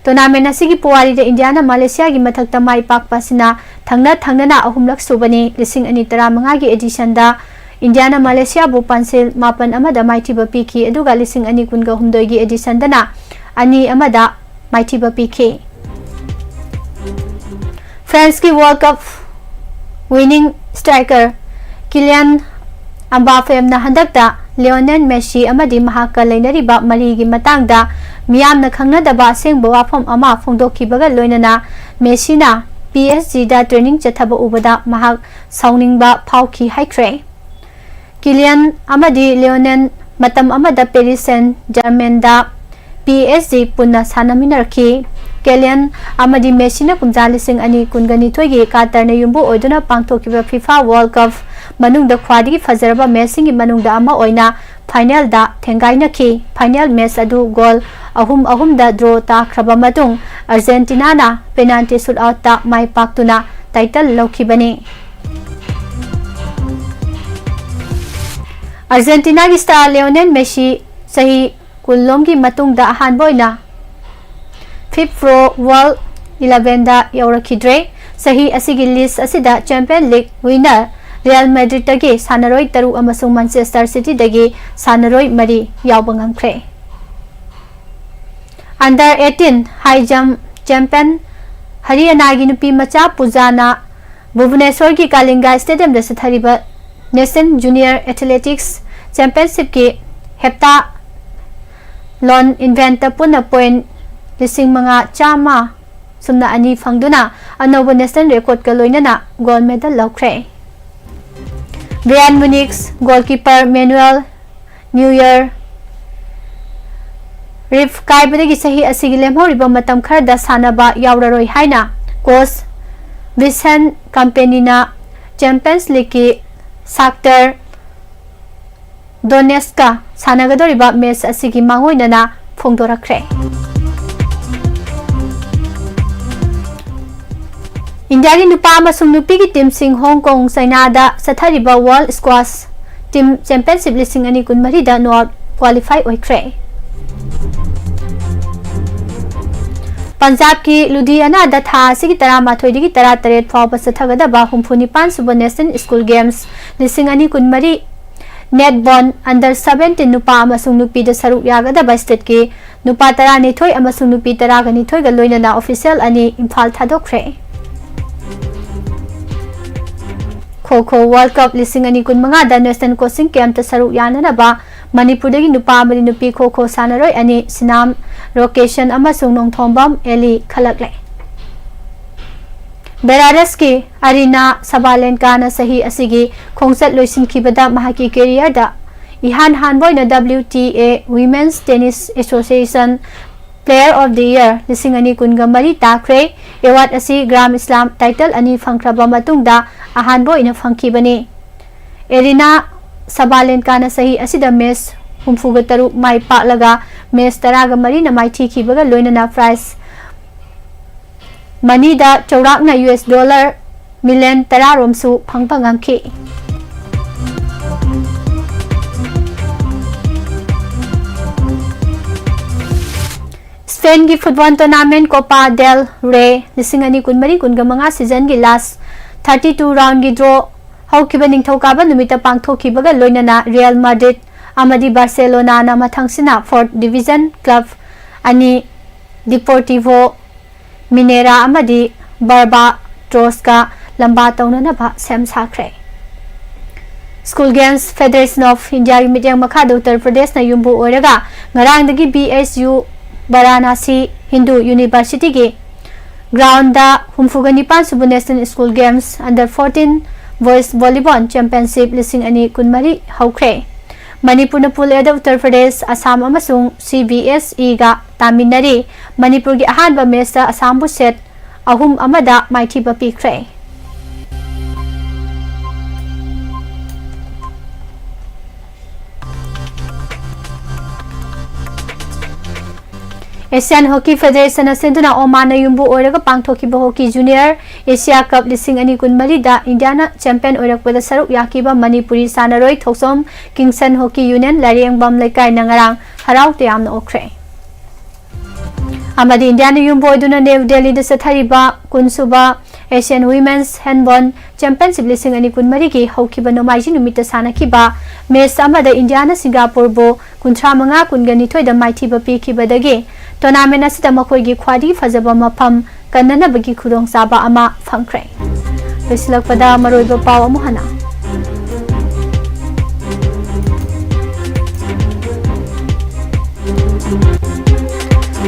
ꯇꯣꯔꯅꯥꯃꯦꯟ ꯑꯁꯤꯒꯤ ꯄꯨꯋꯥꯔꯤꯗ ꯏꯟꯗꯤꯌꯥꯅ ꯃꯥꯂꯦꯁꯤꯌꯥꯒꯤ ꯃꯊꯛꯇ ꯃꯥꯏ ꯄꯥꯛꯄ ꯑꯁꯤꯅ ꯊꯪꯅ ꯊꯪꯅꯅ ꯑꯍꯨꯝꯂꯛ ꯁꯨꯕꯅꯤ꯫ ꯂꯤꯁꯤꯡ ꯑꯅꯤ ꯇꯔꯥꯃꯉꯥꯒꯤ ꯑꯦꯗꯤꯁꯟꯗ ꯏꯟꯗꯤꯌꯥꯅ ꯃꯥꯂꯦꯁꯤꯌꯥꯕꯨ ꯄꯥꯟꯁꯤꯜ ꯃꯥꯄꯟ ꯑꯃꯗ ꯃꯥꯏꯊꯤꯕ ꯄꯤꯈꯤ, ꯑꯗꯨꯒ ꯂꯤꯁꯤꯡ ꯑꯅꯤ ꯀꯨꯟꯒ ꯍꯨꯝꯗꯣꯏꯒꯤ ꯑꯦꯗꯤꯁꯟꯗꯅ ꯑꯅꯤ ꯑꯃꯗ ꯃꯥꯏꯊꯤꯕ ꯄꯤꯈꯤ꯫ ꯐ꯭ꯔꯦꯟꯁꯀꯤ World Cup winning striker ꯀꯤꯂꯤꯌꯟ ꯑꯝꯕꯥꯄꯦꯅ ꯍꯟꯗꯛꯇ ꯂꯤꯑꯣꯅꯦꯜ ꯃꯦꯁꯤ ꯑꯃꯗꯤ ꯃꯍꯥꯛꯀ ꯂꯩꯅꯔꯤꯕ ꯃꯔꯤꯒꯤ ꯃꯇꯥꯡꯗ ꯃꯤꯌꯥꯝꯅ ꯈꯪꯅꯗꯕ ꯑꯁꯦꯡꯕ ꯋꯥꯐꯝ ꯑꯃ ꯐꯣꯡꯗꯣꯛꯈꯤꯕꯒ ꯂꯣꯏꯅꯅ ꯃꯦꯁꯤꯅ ꯄꯤ ꯑꯦꯁ ꯖꯤꯗ training ꯆꯠꯊꯕ ꯎꯕꯗ ꯃꯍꯥꯛ ꯁꯥꯎꯅꯤꯡꯕ ꯐꯥꯎꯈꯤ ꯍꯥꯏꯈ꯭ꯔꯦ꯫ ꯀꯤꯂꯤꯌꯟ ꯑꯃꯗꯤ ꯂꯤꯑꯣꯅꯦꯜ ꯃꯇꯝ ꯑꯃꯗ ꯄꯦꯔꯤꯁ ꯁꯦꯟ ꯖꯔꯃꯦꯟꯗ ꯄꯤ ꯑꯦꯁ ꯖꯤ ꯄꯨꯟꯅ ꯁꯥꯟꯅꯃꯤꯟꯅꯔꯛꯈꯤ꯫ ꯀꯤꯂꯤꯌꯟ ꯑꯃꯗꯤ ꯃꯦꯁꯤꯅ ꯀꯨꯝꯖꯥ ꯂꯤꯁꯤꯡ ꯑꯅꯤ ꯀꯨꯟꯒ ꯅꯤꯊꯣꯏꯒꯤ ꯀꯥꯇꯔꯅ ꯌꯨꯝꯕꯨ ꯑꯣꯏꯗꯨꯅ ꯄꯥꯡꯊꯣꯛꯈꯤꯕ FIFA World Cup ꯃꯅꯨꯡꯗ ꯈ꯭ꯋꯥꯏꯗꯒꯤ ꯐꯖꯔꯕ ꯃꯦꯆꯁꯤꯡꯒꯤ ꯃꯅꯨꯡꯗ ꯑꯃ ꯑꯣꯏꯅ ꯐꯥꯏꯅꯦꯜꯗ ꯊꯦꯡꯒꯥꯏꯅꯈꯤ꯫ ꯐꯥꯏꯅꯦꯜ ꯃꯦꯆ ꯑꯗꯨ ꯒꯣꯜ ꯑꯍꯨꯝ ꯑꯍꯨꯝꯗ ꯗ꯭ꯔꯣ ꯇꯥꯈ꯭ꯔꯕ ꯃꯇꯨꯡ ꯑꯔꯖꯦꯟꯇꯤꯅꯥꯅ ꯄꯦꯅꯥꯜꯇꯤ ꯁꯨꯠꯑꯥꯎꯠꯇ ꯃꯥꯏ ꯄꯥꯛꯇꯨꯅ ꯇꯥꯏꯇꯜ ꯂꯧꯈꯤꯕꯅꯤ꯫ ꯑꯥꯔꯖꯦꯟꯇꯤꯅꯥꯒꯤ star Lionel Messi ꯆꯍꯤ ꯀꯨꯟꯂꯣꯝꯒꯤ ꯃꯇꯨꯡꯗ ꯑꯍꯥꯟꯕ ꯑꯣꯏꯅ FIFA Pro World Elevenꯗ ꯌꯧꯔꯛꯈꯤꯗ꯭ꯔꯦ꯫ ꯆꯍꯤ ꯑꯁꯤꯒꯤ list ꯑꯁꯤꯗ Champions League winner Real Madridꯇꯒꯤ ꯁꯥꯟꯅꯔꯣꯏ ꯇꯔꯨꯛ ꯑꯃꯁꯨꯡ Manchester Cityꯗꯒꯤ ꯁꯥꯟꯅꯔꯣꯏ ꯃꯔꯤ ꯌꯥꯎꯕ ꯉꯝꯈ꯭ꯔꯦ꯫ Under eighteen high jump champion ꯍꯔꯤꯌꯥꯅꯥꯒꯤ ꯅꯨꯄꯤ ꯃꯆꯥ ꯄꯨꯖꯥꯅ ꯚꯨꯕꯅꯦꯁꯣꯔꯒꯤ ꯀꯥꯂꯤꯡꯒꯥ Stadiumꯗ ꯆꯠꯊꯔꯤꯕ National Junior Athletics Championshipꯀꯤ heptathlon eventꯇ ꯄꯨꯟꯅ point ꯂꯤꯁꯤꯡ ꯃꯉꯥ ꯆꯥꯝꯃ ꯁꯨꯞꯅ ꯑꯅꯤ ꯐꯪꯗꯨꯅ ꯑꯅꯧꯕ national recordꯀ ꯂꯣꯏꯅꯅ gold medal ꯂꯧꯈ꯭ꯔꯦ꯫ Bayern Munichꯒꯤ goalkeeper Manuel Neuer rib ꯀꯥꯏꯕꯗꯒꯤ ꯆꯍꯤ ꯑꯁꯤꯒꯤ ꯂꯦꯝꯍꯧꯔꯤꯕ ꯃꯇꯝ ꯈꯔꯗ ꯁꯥꯟꯅꯕ ꯌꯥꯎꯔꯔꯣꯏ ꯍꯥꯏꯅ coach Vincent Kompanyꯅ Champions Leagueꯀꯤ Shakhtar Donetskꯀ ꯁꯥꯟꯅꯒꯗꯧꯔꯤꯕ match ꯑꯁꯤꯒꯤ ꯃꯥꯡꯑꯣꯏꯅꯅ ꯐꯣꯡꯗꯣꯔꯛꯈ꯭ꯔꯦ꯫ ꯏꯟꯗꯤꯌꯥꯒꯤ ꯅꯨꯄꯥ ꯑꯃꯁꯨꯡ ꯅꯨꯄꯤꯒꯤ teamꯁꯤꯡ ꯍꯣꯡ ꯀꯣꯡ, ꯆꯥꯏꯅꯥꯗ ꯆꯠꯊꯔꯤꯕ World Squash Team Championship ꯂꯤꯁꯤꯡ ꯑꯅꯤ ꯀꯨꯟꯃꯔꯤꯗ knock out qualify ꯑꯣꯏꯈ꯭ꯔꯦ꯫ ꯄꯟꯖꯥꯕꯀꯤ ꯂꯨꯙꯤꯌꯥꯅꯥꯗ ꯊꯥ ꯑꯁꯤꯒꯤ ꯇꯔꯥꯃꯥꯊꯣꯏꯗꯒꯤ ꯇꯔꯥꯇꯔꯦꯠ ꯐꯥꯎꯕ ꯆꯠꯊꯒꯗꯕ ꯍꯨꯝꯐꯨꯅꯤꯄꯥꯟ ꯁꯨꯕ National School Games ꯂꯤꯁꯤꯡ ꯑꯅꯤ ꯀꯨꯟꯃꯔꯤ netball under seventeen ꯅꯨꯄꯥ ꯑꯃꯁꯨꯡ ꯅꯨꯄꯤꯗ ꯁꯔꯨꯛ ꯌꯥꯒꯗꯕ stateꯀꯤ ꯅꯨꯄꯥ ꯇꯔꯥꯅꯤꯊꯣꯏ ꯑꯃꯁꯨꯡ ꯅꯨꯄꯤ ꯇꯔꯥꯒ ꯅꯤꯊꯣꯏꯒ ꯂꯣꯏꯅꯅ official ꯑꯅꯤ Imphal ꯊꯥꯗꯣꯛꯈ꯭ꯔꯦ꯫ Kho Kho World Cup ꯂꯤꯁꯤꯡ ꯑꯅꯤ ꯀꯨꯟꯃꯉꯥꯗ National Coaching Campꯇ ꯁꯔꯨꯛ ꯌꯥꯅꯅꯕ ꯃꯅꯤꯄꯨꯔꯗꯒꯤ ꯅꯨꯄꯥ ꯑꯃꯗꯤ ꯅꯨꯄꯤ kho kho ꯁꯥꯟꯅꯔꯣꯏ ꯑꯅꯤ ꯁꯤꯅꯥꯝ ꯔꯣꯀꯦꯁꯟ ꯑꯃꯁꯨꯡ ꯅꯣꯡꯊꯣꯝꯕꯝ ꯑꯦꯂꯤ ꯈꯜꯂꯛꯂꯦ꯫ ꯕꯦꯂꯥꯔꯁꯀꯤ ꯑꯔꯤꯅꯥ ꯁꯕꯥꯂꯦꯟꯀꯥꯅ ꯆꯍꯤ ꯑꯁꯤꯒꯤ ꯈꯣꯡꯆꯠ ꯂꯣꯏꯁꯤꯟꯈꯤꯕꯗ ꯃꯍꯥꯛꯀꯤ careerꯗ ꯏꯍꯥꯟ ꯍꯥꯟꯕ ꯑꯣꯏꯅ W T A Women's Tennis Association Player of the Year ꯂꯤꯁꯤꯡ ꯑꯅꯤ ꯀꯨꯟꯒ ꯃꯔꯤ ꯇꯥꯈ꯭ꯔꯦ꯫ Award ꯑꯁꯤ Grand Slam title ꯑꯅꯤ ꯐꯪꯈ꯭ꯔꯕ ꯃꯇꯨꯡꯗ ꯑꯍꯥꯟꯕ ꯑꯣꯏꯅ ꯐꯪꯈꯤꯕꯅꯤ꯫ ꯑꯦꯔꯤꯅꯥ ꯁꯕꯥꯂꯦꯟꯀꯥꯅ ꯆꯍꯤ ꯑꯁꯤꯗ match ꯍꯨꯝꯐꯨꯒ ꯇꯔꯨꯛ ꯃꯥꯏ ꯄꯥꯛꯂꯒ match ꯇꯔꯥꯒ ꯃꯔꯤꯅ ꯃꯥꯏꯊꯤꯈꯤꯕꯒ ꯂꯣꯏꯅꯅ prize moneyꯗ ꯆꯥꯎꯔꯥꯛꯅ U S dollar million ꯇꯔꯥ ꯔꯣꯝꯁꯨ ꯐꯪꯕ ꯉꯝꯈꯤ꯫ Spainꯒꯤ football tournament Copa del Rey ꯂꯤꯁꯤꯡ ꯑꯅꯤ ꯀꯨꯟꯃꯔꯤ ꯀꯨꯟꯃꯉꯥ seasonꯒꯤ last thirty two roundꯒꯤ draw ꯍꯧꯈꯤꯕ ꯅꯤꯡꯊꯧꯀꯥꯕ ꯅꯨꯃꯤꯠꯇ ꯄꯥꯡꯊꯣꯛꯈꯤꯕꯒ ꯂꯣꯏꯅꯅ Real Madrid ꯑꯃꯗꯤ Barcelonaꯅ ꯃꯊꯪꯁꯤꯅ fourth division club ꯑꯅꯤ Deportivo Minera ꯑꯃꯗꯤ Barbatrosꯀ ꯂꯝꯕꯥ ꯇꯧꯅꯅꯕ ꯁꯦꯝ ꯁꯥꯈ꯭ꯔꯦ꯫ School Games Federation of Indiaꯒꯤ ꯃꯤꯠꯌꯦꯡ ꯃꯈꯥꯗ ꯎꯠꯇꯔ ꯄ꯭ꯔꯗꯦꯁꯅ ꯌꯨꯝꯕꯨ ꯑꯣꯏꯔꯒ ꯉꯔꯥꯡꯗꯒꯤ B S U Varanasi Hindu Universityꯒꯤ groundꯗ ꯍꯨꯝꯐꯨꯒ ꯅꯤꯄꯥꯟ ꯁꯨꯕ National School Games Under fourteen Boys Volleyball Championship ꯂꯤꯁꯤꯡ ꯑꯅꯤ ꯀꯨꯟꯃꯔꯤ ꯍꯧꯈ꯭ꯔꯦ꯫ ꯃꯅꯤꯄꯨꯔꯅ Pool Aꯗ ꯎꯠꯇꯔ ꯄ꯭ꯔꯗꯦꯁ, ꯑꯁꯥꯝ ꯑꯃꯁꯨꯡ C B S Eꯒ ꯇꯥꯃꯤꯟꯅꯔꯤ꯫ ꯃꯅꯤꯄꯨꯔꯒꯤ ꯑꯍꯥꯟꯕ matchꯇ ꯑꯁꯥꯝꯕꯨ set ꯑꯍꯨꯝ ꯑꯃꯗ ꯃꯥꯏꯊꯤꯕ ꯄꯤꯈ꯭ꯔꯦ꯫ Asian Hockey Federationꯅ ꯁꯤꯟꯗꯨꯅ Omanꯅ ꯌꯨꯝꯕꯨ ꯑꯣꯏꯔꯒ ꯄꯥꯡꯊꯣꯛꯈꯤꯕ Hockey Junior Asia Cup ꯂꯤꯁꯤꯡ ꯑꯅꯤ ꯀꯨꯟꯃꯔꯤꯗ Indiaꯅ champion ꯑꯣꯏꯔꯛꯄꯗ ꯁꯔꯨꯛ ꯌꯥꯈꯤꯕ ꯃꯅꯤꯄꯨꯔꯤ ꯁꯥꯟꯅꯔꯣꯏ ꯊꯣꯛꯆꯣꯝ Kingson Hockey Union ꯂꯥꯏꯔꯦꯝꯕꯝ ꯂꯩꯀꯥꯏꯅ ꯉꯔꯥꯡ ꯍꯔꯥꯎ ꯇꯌꯥꯝꯅ ꯑꯣꯛꯈ꯭ꯔꯦ꯫ ꯑꯃꯗꯤ ꯏꯟꯗꯤꯌꯥꯅ ꯌꯨꯝꯕꯨ ꯑꯣꯏꯗꯨꯅ ꯅ꯭ꯌꯨ ꯗꯦꯜꯂꯤꯗ ꯆꯠꯊꯔꯤꯕ ꯀꯨꯟꯁꯨꯕ Asian Women's Handball Championship ꯂꯤꯁꯤꯡ ꯑꯅꯤ ꯀꯨꯟꯃꯔꯤꯒꯤ ꯍꯧꯈꯤꯕ ꯅꯣꯡꯃꯥꯏꯖꯤꯡ ꯅꯨꯃꯤꯠꯇ ꯁꯥꯟꯅꯈꯤꯕ match ꯑꯃꯗ ꯏꯟꯗꯤꯌꯥꯅ ꯁꯤꯡꯒꯥꯄꯨꯔꯕꯨ ꯀꯨꯟꯊ꯭ꯔꯥ ꯃꯉꯥ ꯀꯨꯟꯒ ꯅꯤꯊꯣꯏꯗ ꯃꯥꯏꯊꯤꯕ ꯄꯤꯈꯤꯕꯗꯒꯤ tournament ꯑꯁꯤꯗ ꯃꯈꯣꯏꯒꯤ ꯈ꯭ꯋꯥꯏꯗꯒꯤ ꯐꯖꯕ ꯃꯐꯝ ꯀꯟꯅꯅꯕꯒꯤ ꯈꯨꯗꯣꯡꯆꯥꯕ ꯑꯃ ꯐꯪꯈ꯭ꯔꯦ꯫ ꯂꯣꯏꯁꯤꯜꯂꯛꯄꯗ ꯃꯔꯨꯑꯣꯏꯕ ꯄꯥꯎ ꯑꯃꯨꯛ ꯍꯟꯅ꯫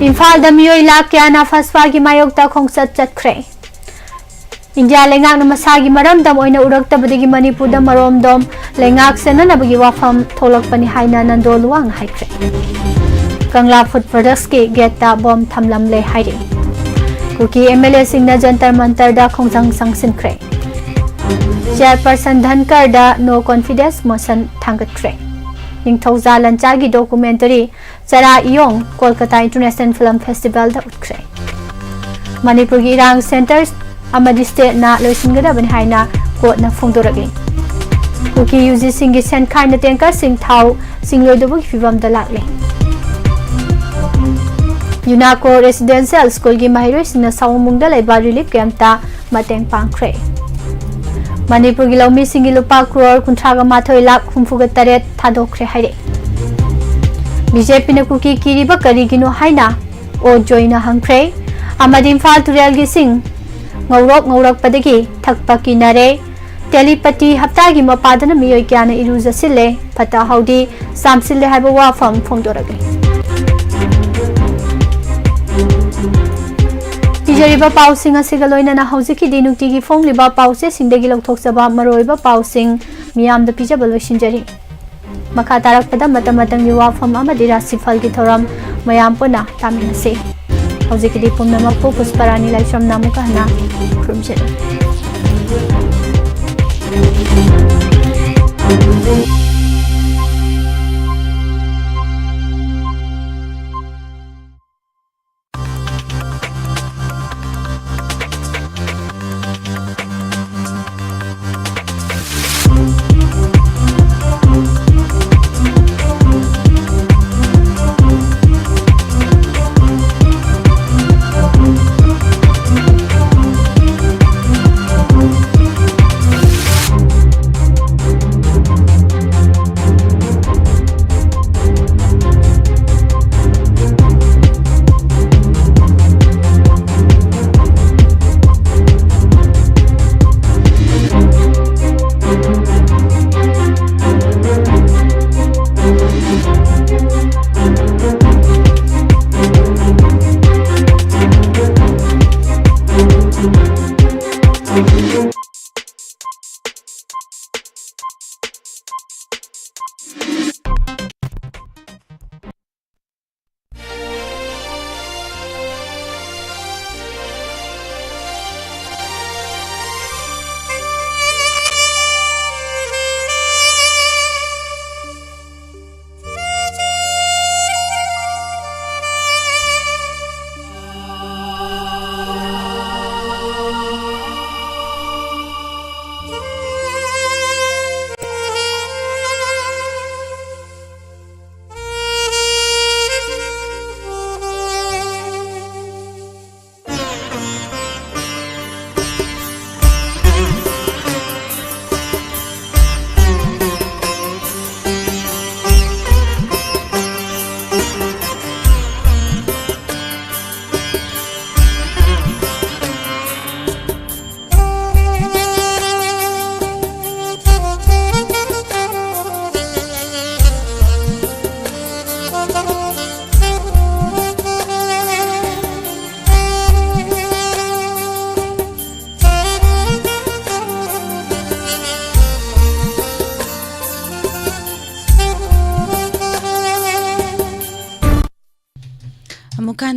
ꯏꯝꯐꯥꯜꯗ ꯃꯤꯑꯣꯏ ꯂꯥꯈ ꯀꯌꯥꯅ ꯐꯁꯐꯥꯒꯤ ꯃꯥꯌꯣꯛꯇ ꯈꯣꯡꯆꯠ ꯆꯠꯈ꯭ꯔꯦ꯫ ꯏꯟꯗꯤꯌꯥ ꯂꯩꯉꯥꯛꯅ ꯃꯁꯥꯒꯤ ꯃꯔꯝꯗꯝ ꯑꯣꯏꯅ ꯎꯔꯛꯇꯕꯗꯒꯤ ꯃꯅꯤꯄꯨꯔꯗ ꯃꯔꯣꯝꯗꯣꯝ ꯂꯩꯉꯥꯛ ꯁꯦꯟꯅꯅꯕꯒꯤ ꯋꯥꯐꯝ ꯊꯣꯛꯂꯛꯄꯅꯤ ꯍꯥꯏꯅ ꯅꯟꯗꯣ ꯂꯨꯋꯥꯡꯅ ꯍꯥꯏꯈ꯭ꯔꯦ꯫ ꯀꯪꯂꯥ Food Productsꯀꯤ gateꯇ bomb ꯊꯝꯂꯝꯂꯦ ꯍꯥꯏꯔꯤ꯫ ꯀꯨꯀꯤ MLAꯁꯤꯡꯅ ꯖꯟꯇꯔ ꯃꯟꯇꯔꯗ ꯈꯣꯡꯖꯪ ꯆꯪꯁꯤꯟꯈ꯭ꯔꯦ꯫ Chairperson ꯙꯟꯀꯔꯗ no confidence motion ꯊꯥꯡꯒꯠꯈ꯭ꯔꯦ꯫ ꯅꯤꯡꯊꯧꯖꯥ ꯂꯟꯆꯥꯒꯤ documentary ꯆꯔꯥ ꯏꯌꯣꯡ ꯀꯣꯜꯀꯇꯥ International Film Festivalꯗ ꯎꯠꯈ꯭ꯔꯦ꯫ ꯃꯅꯤꯄꯨꯔꯒꯤ ꯏꯔꯥꯡ centre ꯑꯃꯗꯤ stateꯅ ꯂꯣꯏꯁꯤꯟꯒꯗꯕꯅꯤ ꯍꯥꯏꯅ courtꯅ ꯐꯣꯡꯗꯣꯔꯛꯂꯤ꯫ ꯀꯨꯀꯤ UGꯁꯤꯡꯒꯤ ꯁꯦꯟꯈꯥꯏꯅ tankerꯁꯤꯡ ꯊꯥꯎ ꯆꯤꯡꯂꯣꯏꯗꯧꯕꯒꯤ ꯐꯤꯚꯝꯗ ꯂꯥꯛꯂꯦ꯫ ꯌꯨꯅꯥꯀꯣ ꯔꯦꯁꯤꯗꯦꯟꯁꯤꯌꯦꯜ ꯁ꯭ꯀꯨꯜꯒꯤ ꯃꯍꯩꯔꯣꯏꯁꯤꯡꯅ ꯁꯑꯣꯝꯕꯨꯡꯗ ꯂꯩꯕ ꯔꯤꯂꯤꯐ ꯀꯦꯝꯞꯇ ꯃꯇꯦꯡ ꯄꯥꯡꯈ꯭ꯔꯦ꯫ ꯃꯅꯤꯄꯨꯔꯒꯤ ꯂꯧꯃꯤꯁꯤꯡꯒꯤ ꯂꯨꯄꯥ ꯀ꯭ꯔꯣꯔ ꯀꯨꯟꯊ꯭ꯔꯥꯒ ꯃꯥꯊꯣꯏ ꯂꯥꯈ ꯍꯨꯝꯐꯨꯒ ꯇꯔꯦꯠ ꯊꯥꯗꯣꯛꯈ꯭ꯔꯦ ꯍꯥꯏꯔꯦ꯫ ꯕꯤ ꯖꯦ ꯄꯤꯅ ꯀꯨꯀꯤ ꯀꯤꯔꯤꯕ ꯀꯔꯤꯒꯤꯅꯣ ꯍꯥꯏꯅ ꯑꯣ ꯖꯣꯏꯅ ꯍꯪꯈ꯭ꯔꯦ꯫ ꯑꯃꯗꯤ ꯏꯝꯐꯥꯜ ꯇꯨꯔꯦꯜꯒꯤ ꯏꯁꯤꯡ ꯉꯧꯔꯣꯛ ꯉꯧꯔꯛꯄꯗꯒꯤ ꯊꯛꯄ ꯀꯤꯅꯔꯦ꯫ ꯇꯦꯂꯤꯄꯇꯤ ꯍꯞꯇꯥꯒꯤ ꯃꯄꯥꯗꯅ ꯃꯤꯑꯣꯏ ꯀꯌꯥꯅ ꯏꯔꯨꯖꯁꯤꯜꯂꯦ, ꯐꯠꯇ ꯍꯥꯎꯗꯤ ꯆꯥꯝꯁꯤꯜꯂꯦ ꯍꯥꯏꯕ ꯋꯥꯐꯝ ꯐꯣꯡꯗꯣꯔꯛꯂꯤ꯫ ꯄꯤꯖꯔꯤꯕ ꯄꯥꯎꯁꯤꯡ ꯑꯁꯤꯒ ꯂꯣꯏꯅꯅ ꯍꯧꯖꯤꯛꯀꯤꯗꯤ ꯅꯨꯡꯇꯤꯒꯤ ꯐꯣꯡꯂꯤꯕ ꯄꯥꯎꯆꯦꯁꯤꯡꯗꯒꯤ ꯂꯧꯊꯣꯛꯆꯕ ꯃꯔꯨꯑꯣꯏꯕ ꯄꯥꯎꯁꯤꯡ ꯃꯤꯌꯥꯝꯗ ꯄꯤꯖꯕ ꯂꯣꯏꯁꯤꯟꯖꯔꯤ꯫ ꯃꯈꯥ ꯇꯥꯔꯛꯄꯗ ꯃꯇꯝ ꯃꯇꯝꯒꯤ ꯋꯥꯐꯝ ꯑꯃꯗꯤ ꯔꯥꯁꯤꯐꯜꯒꯤ ꯊꯧꯔꯝ ꯃꯌꯥꯝ ꯄꯨꯟꯅ ꯇꯥꯃꯤꯟꯅꯁꯤ꯫ ꯍꯧꯖꯤꯛꯀꯤꯗꯤ ꯄꯨꯝꯅꯃꯛꯄꯨ ꯄꯨꯁꯄꯔꯥꯅꯤ ꯂꯥꯏꯁ꯭ꯔꯝꯅ ꯑꯃꯨꯛꯀ ꯍꯟꯅ ꯈꯨꯔꯨꯝꯖꯔꯤ꯫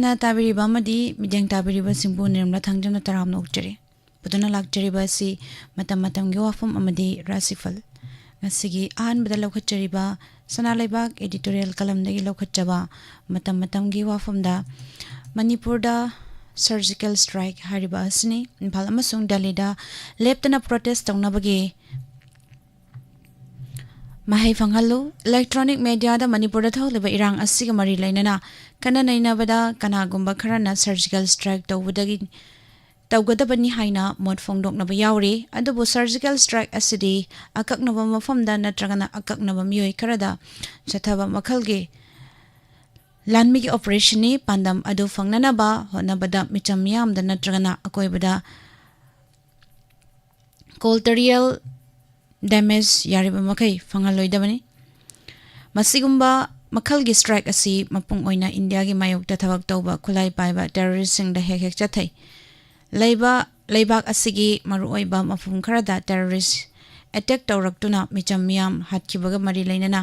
ꯅ ꯇꯥꯕꯤꯔꯤꯕ ꯑꯃꯗꯤ ꯃꯤꯠꯌꯦꯡ ꯇꯥꯕꯤꯔꯤꯕꯁꯤꯡꯕꯨ ꯅꯤꯔꯃꯂꯥ ꯊꯥꯡꯖꯝꯅ ꯇꯔꯥꯝꯅ ꯑꯣꯛꯆꯔꯤ꯫ ꯄꯨꯗꯨꯅ ꯂꯥꯛꯆꯔꯤꯕ ꯑꯁꯤ ꯃꯇꯝ ꯃꯇꯝꯒꯤ ꯋꯥꯐꯝ ꯑꯃꯗꯤ ꯔꯥꯁꯤꯐꯜ꯫ ꯉꯁꯤꯒꯤ ꯑꯍꯥꯟꯕꯗ ꯂꯧꯈꯠꯆꯔꯤꯕ ꯁꯅꯥ ꯂꯩꯕꯥꯛ editorial columnꯗꯒꯤ ꯂꯧꯈꯠꯆꯕ ꯃꯇꯝ ꯃꯇꯝꯒꯤ ꯋꯥꯐꯝꯗ ꯃꯅꯤꯄꯨꯔꯗ surgical strike ꯍꯥꯏꯔꯤꯕ ꯑꯁꯤꯅꯤ꯫ ꯏꯝꯐꯥꯜ ꯑꯃꯁꯨꯡ ꯗꯦꯜꯂꯤꯗ ꯂꯦꯞꯇꯅ protest ꯇꯧꯅꯕꯒꯤ ꯃꯍꯩ ꯐꯪꯍꯜꯂꯨ꯫ Electronic mediaꯗ ꯃꯅꯤꯄꯨꯔꯗ ꯊꯣꯛꯂꯤꯕ ꯏꯔꯥꯡ ꯑꯁꯤꯒ ꯃꯔꯤ ꯂꯩꯅꯅ ꯈꯟꯅ ꯅꯩꯅꯕꯗ ꯀꯅꯥꯒꯨꯝꯕ ꯈꯔꯅ surgical strike ꯇꯧꯕꯗꯒꯤ, ꯇꯧꯒꯗꯕꯅꯤ ꯍꯥꯏꯅ ꯃꯣꯠ ꯐꯣꯡꯗꯣꯛꯅꯕ ꯌꯥꯎꯔꯤ꯫ ꯑꯗꯨꯕꯨ surgical strike ꯑꯁꯤꯗꯤ ꯑꯀꯛꯅꯕ ꯃꯐꯝꯗ ꯅꯠꯇ꯭ꯔꯒꯅ ꯑꯀꯛꯅꯕ ꯃꯤꯑꯣꯏ ꯈꯔꯗ ꯆꯠꯊꯕ ꯃꯈꯜꯒꯤ ꯂꯥꯟꯃꯤꯒꯤ operationꯅꯤ꯫ ꯄꯥꯟꯗꯝ ꯑꯗꯨ ꯐꯪꯅꯅꯕ ꯍꯣꯠꯅꯕꯗ ꯃꯤꯆꯝ ꯃꯤꯌꯥꯝꯗ ꯅꯠꯇ꯭ꯔꯒꯅ ꯑꯀꯣꯏꯕꯗ collateral damage ꯌꯥꯔꯤꯕ ꯃꯈꯩ ꯐꯪꯍꯜꯂꯣꯏꯗꯕꯅꯤ꯫ ꯃꯁꯤꯒꯨꯝꯕ ꯃꯈꯜꯒꯤ strike ꯑꯁꯤ ꯃꯄꯨꯡ ꯑꯣꯏꯅ ꯏꯟꯗꯤꯌꯥꯒꯤ ꯃꯥꯌꯣꯛꯇ ꯊꯕꯛ ꯇꯧꯕ ꯈꯨꯠꯂꯥꯏ ꯄꯥꯏꯕ terroristꯁꯤꯡꯗ ꯍꯦꯛ ꯍꯦꯛ ꯆꯠꯊꯩ꯫ ꯂꯩꯕ, ꯂꯩꯕꯥꯛ ꯑꯁꯤꯒꯤ ꯃꯔꯨꯑꯣꯏꯕ ꯃꯐꯝ ꯈꯔꯗ terrorist attack ꯇꯧꯔꯛꯇꯨꯅ ꯃꯤꯆꯝ ꯃꯤꯌꯥꯝ ꯍꯥꯠꯈꯤꯕꯒ ꯃꯔꯤ ꯂꯩꯅꯅ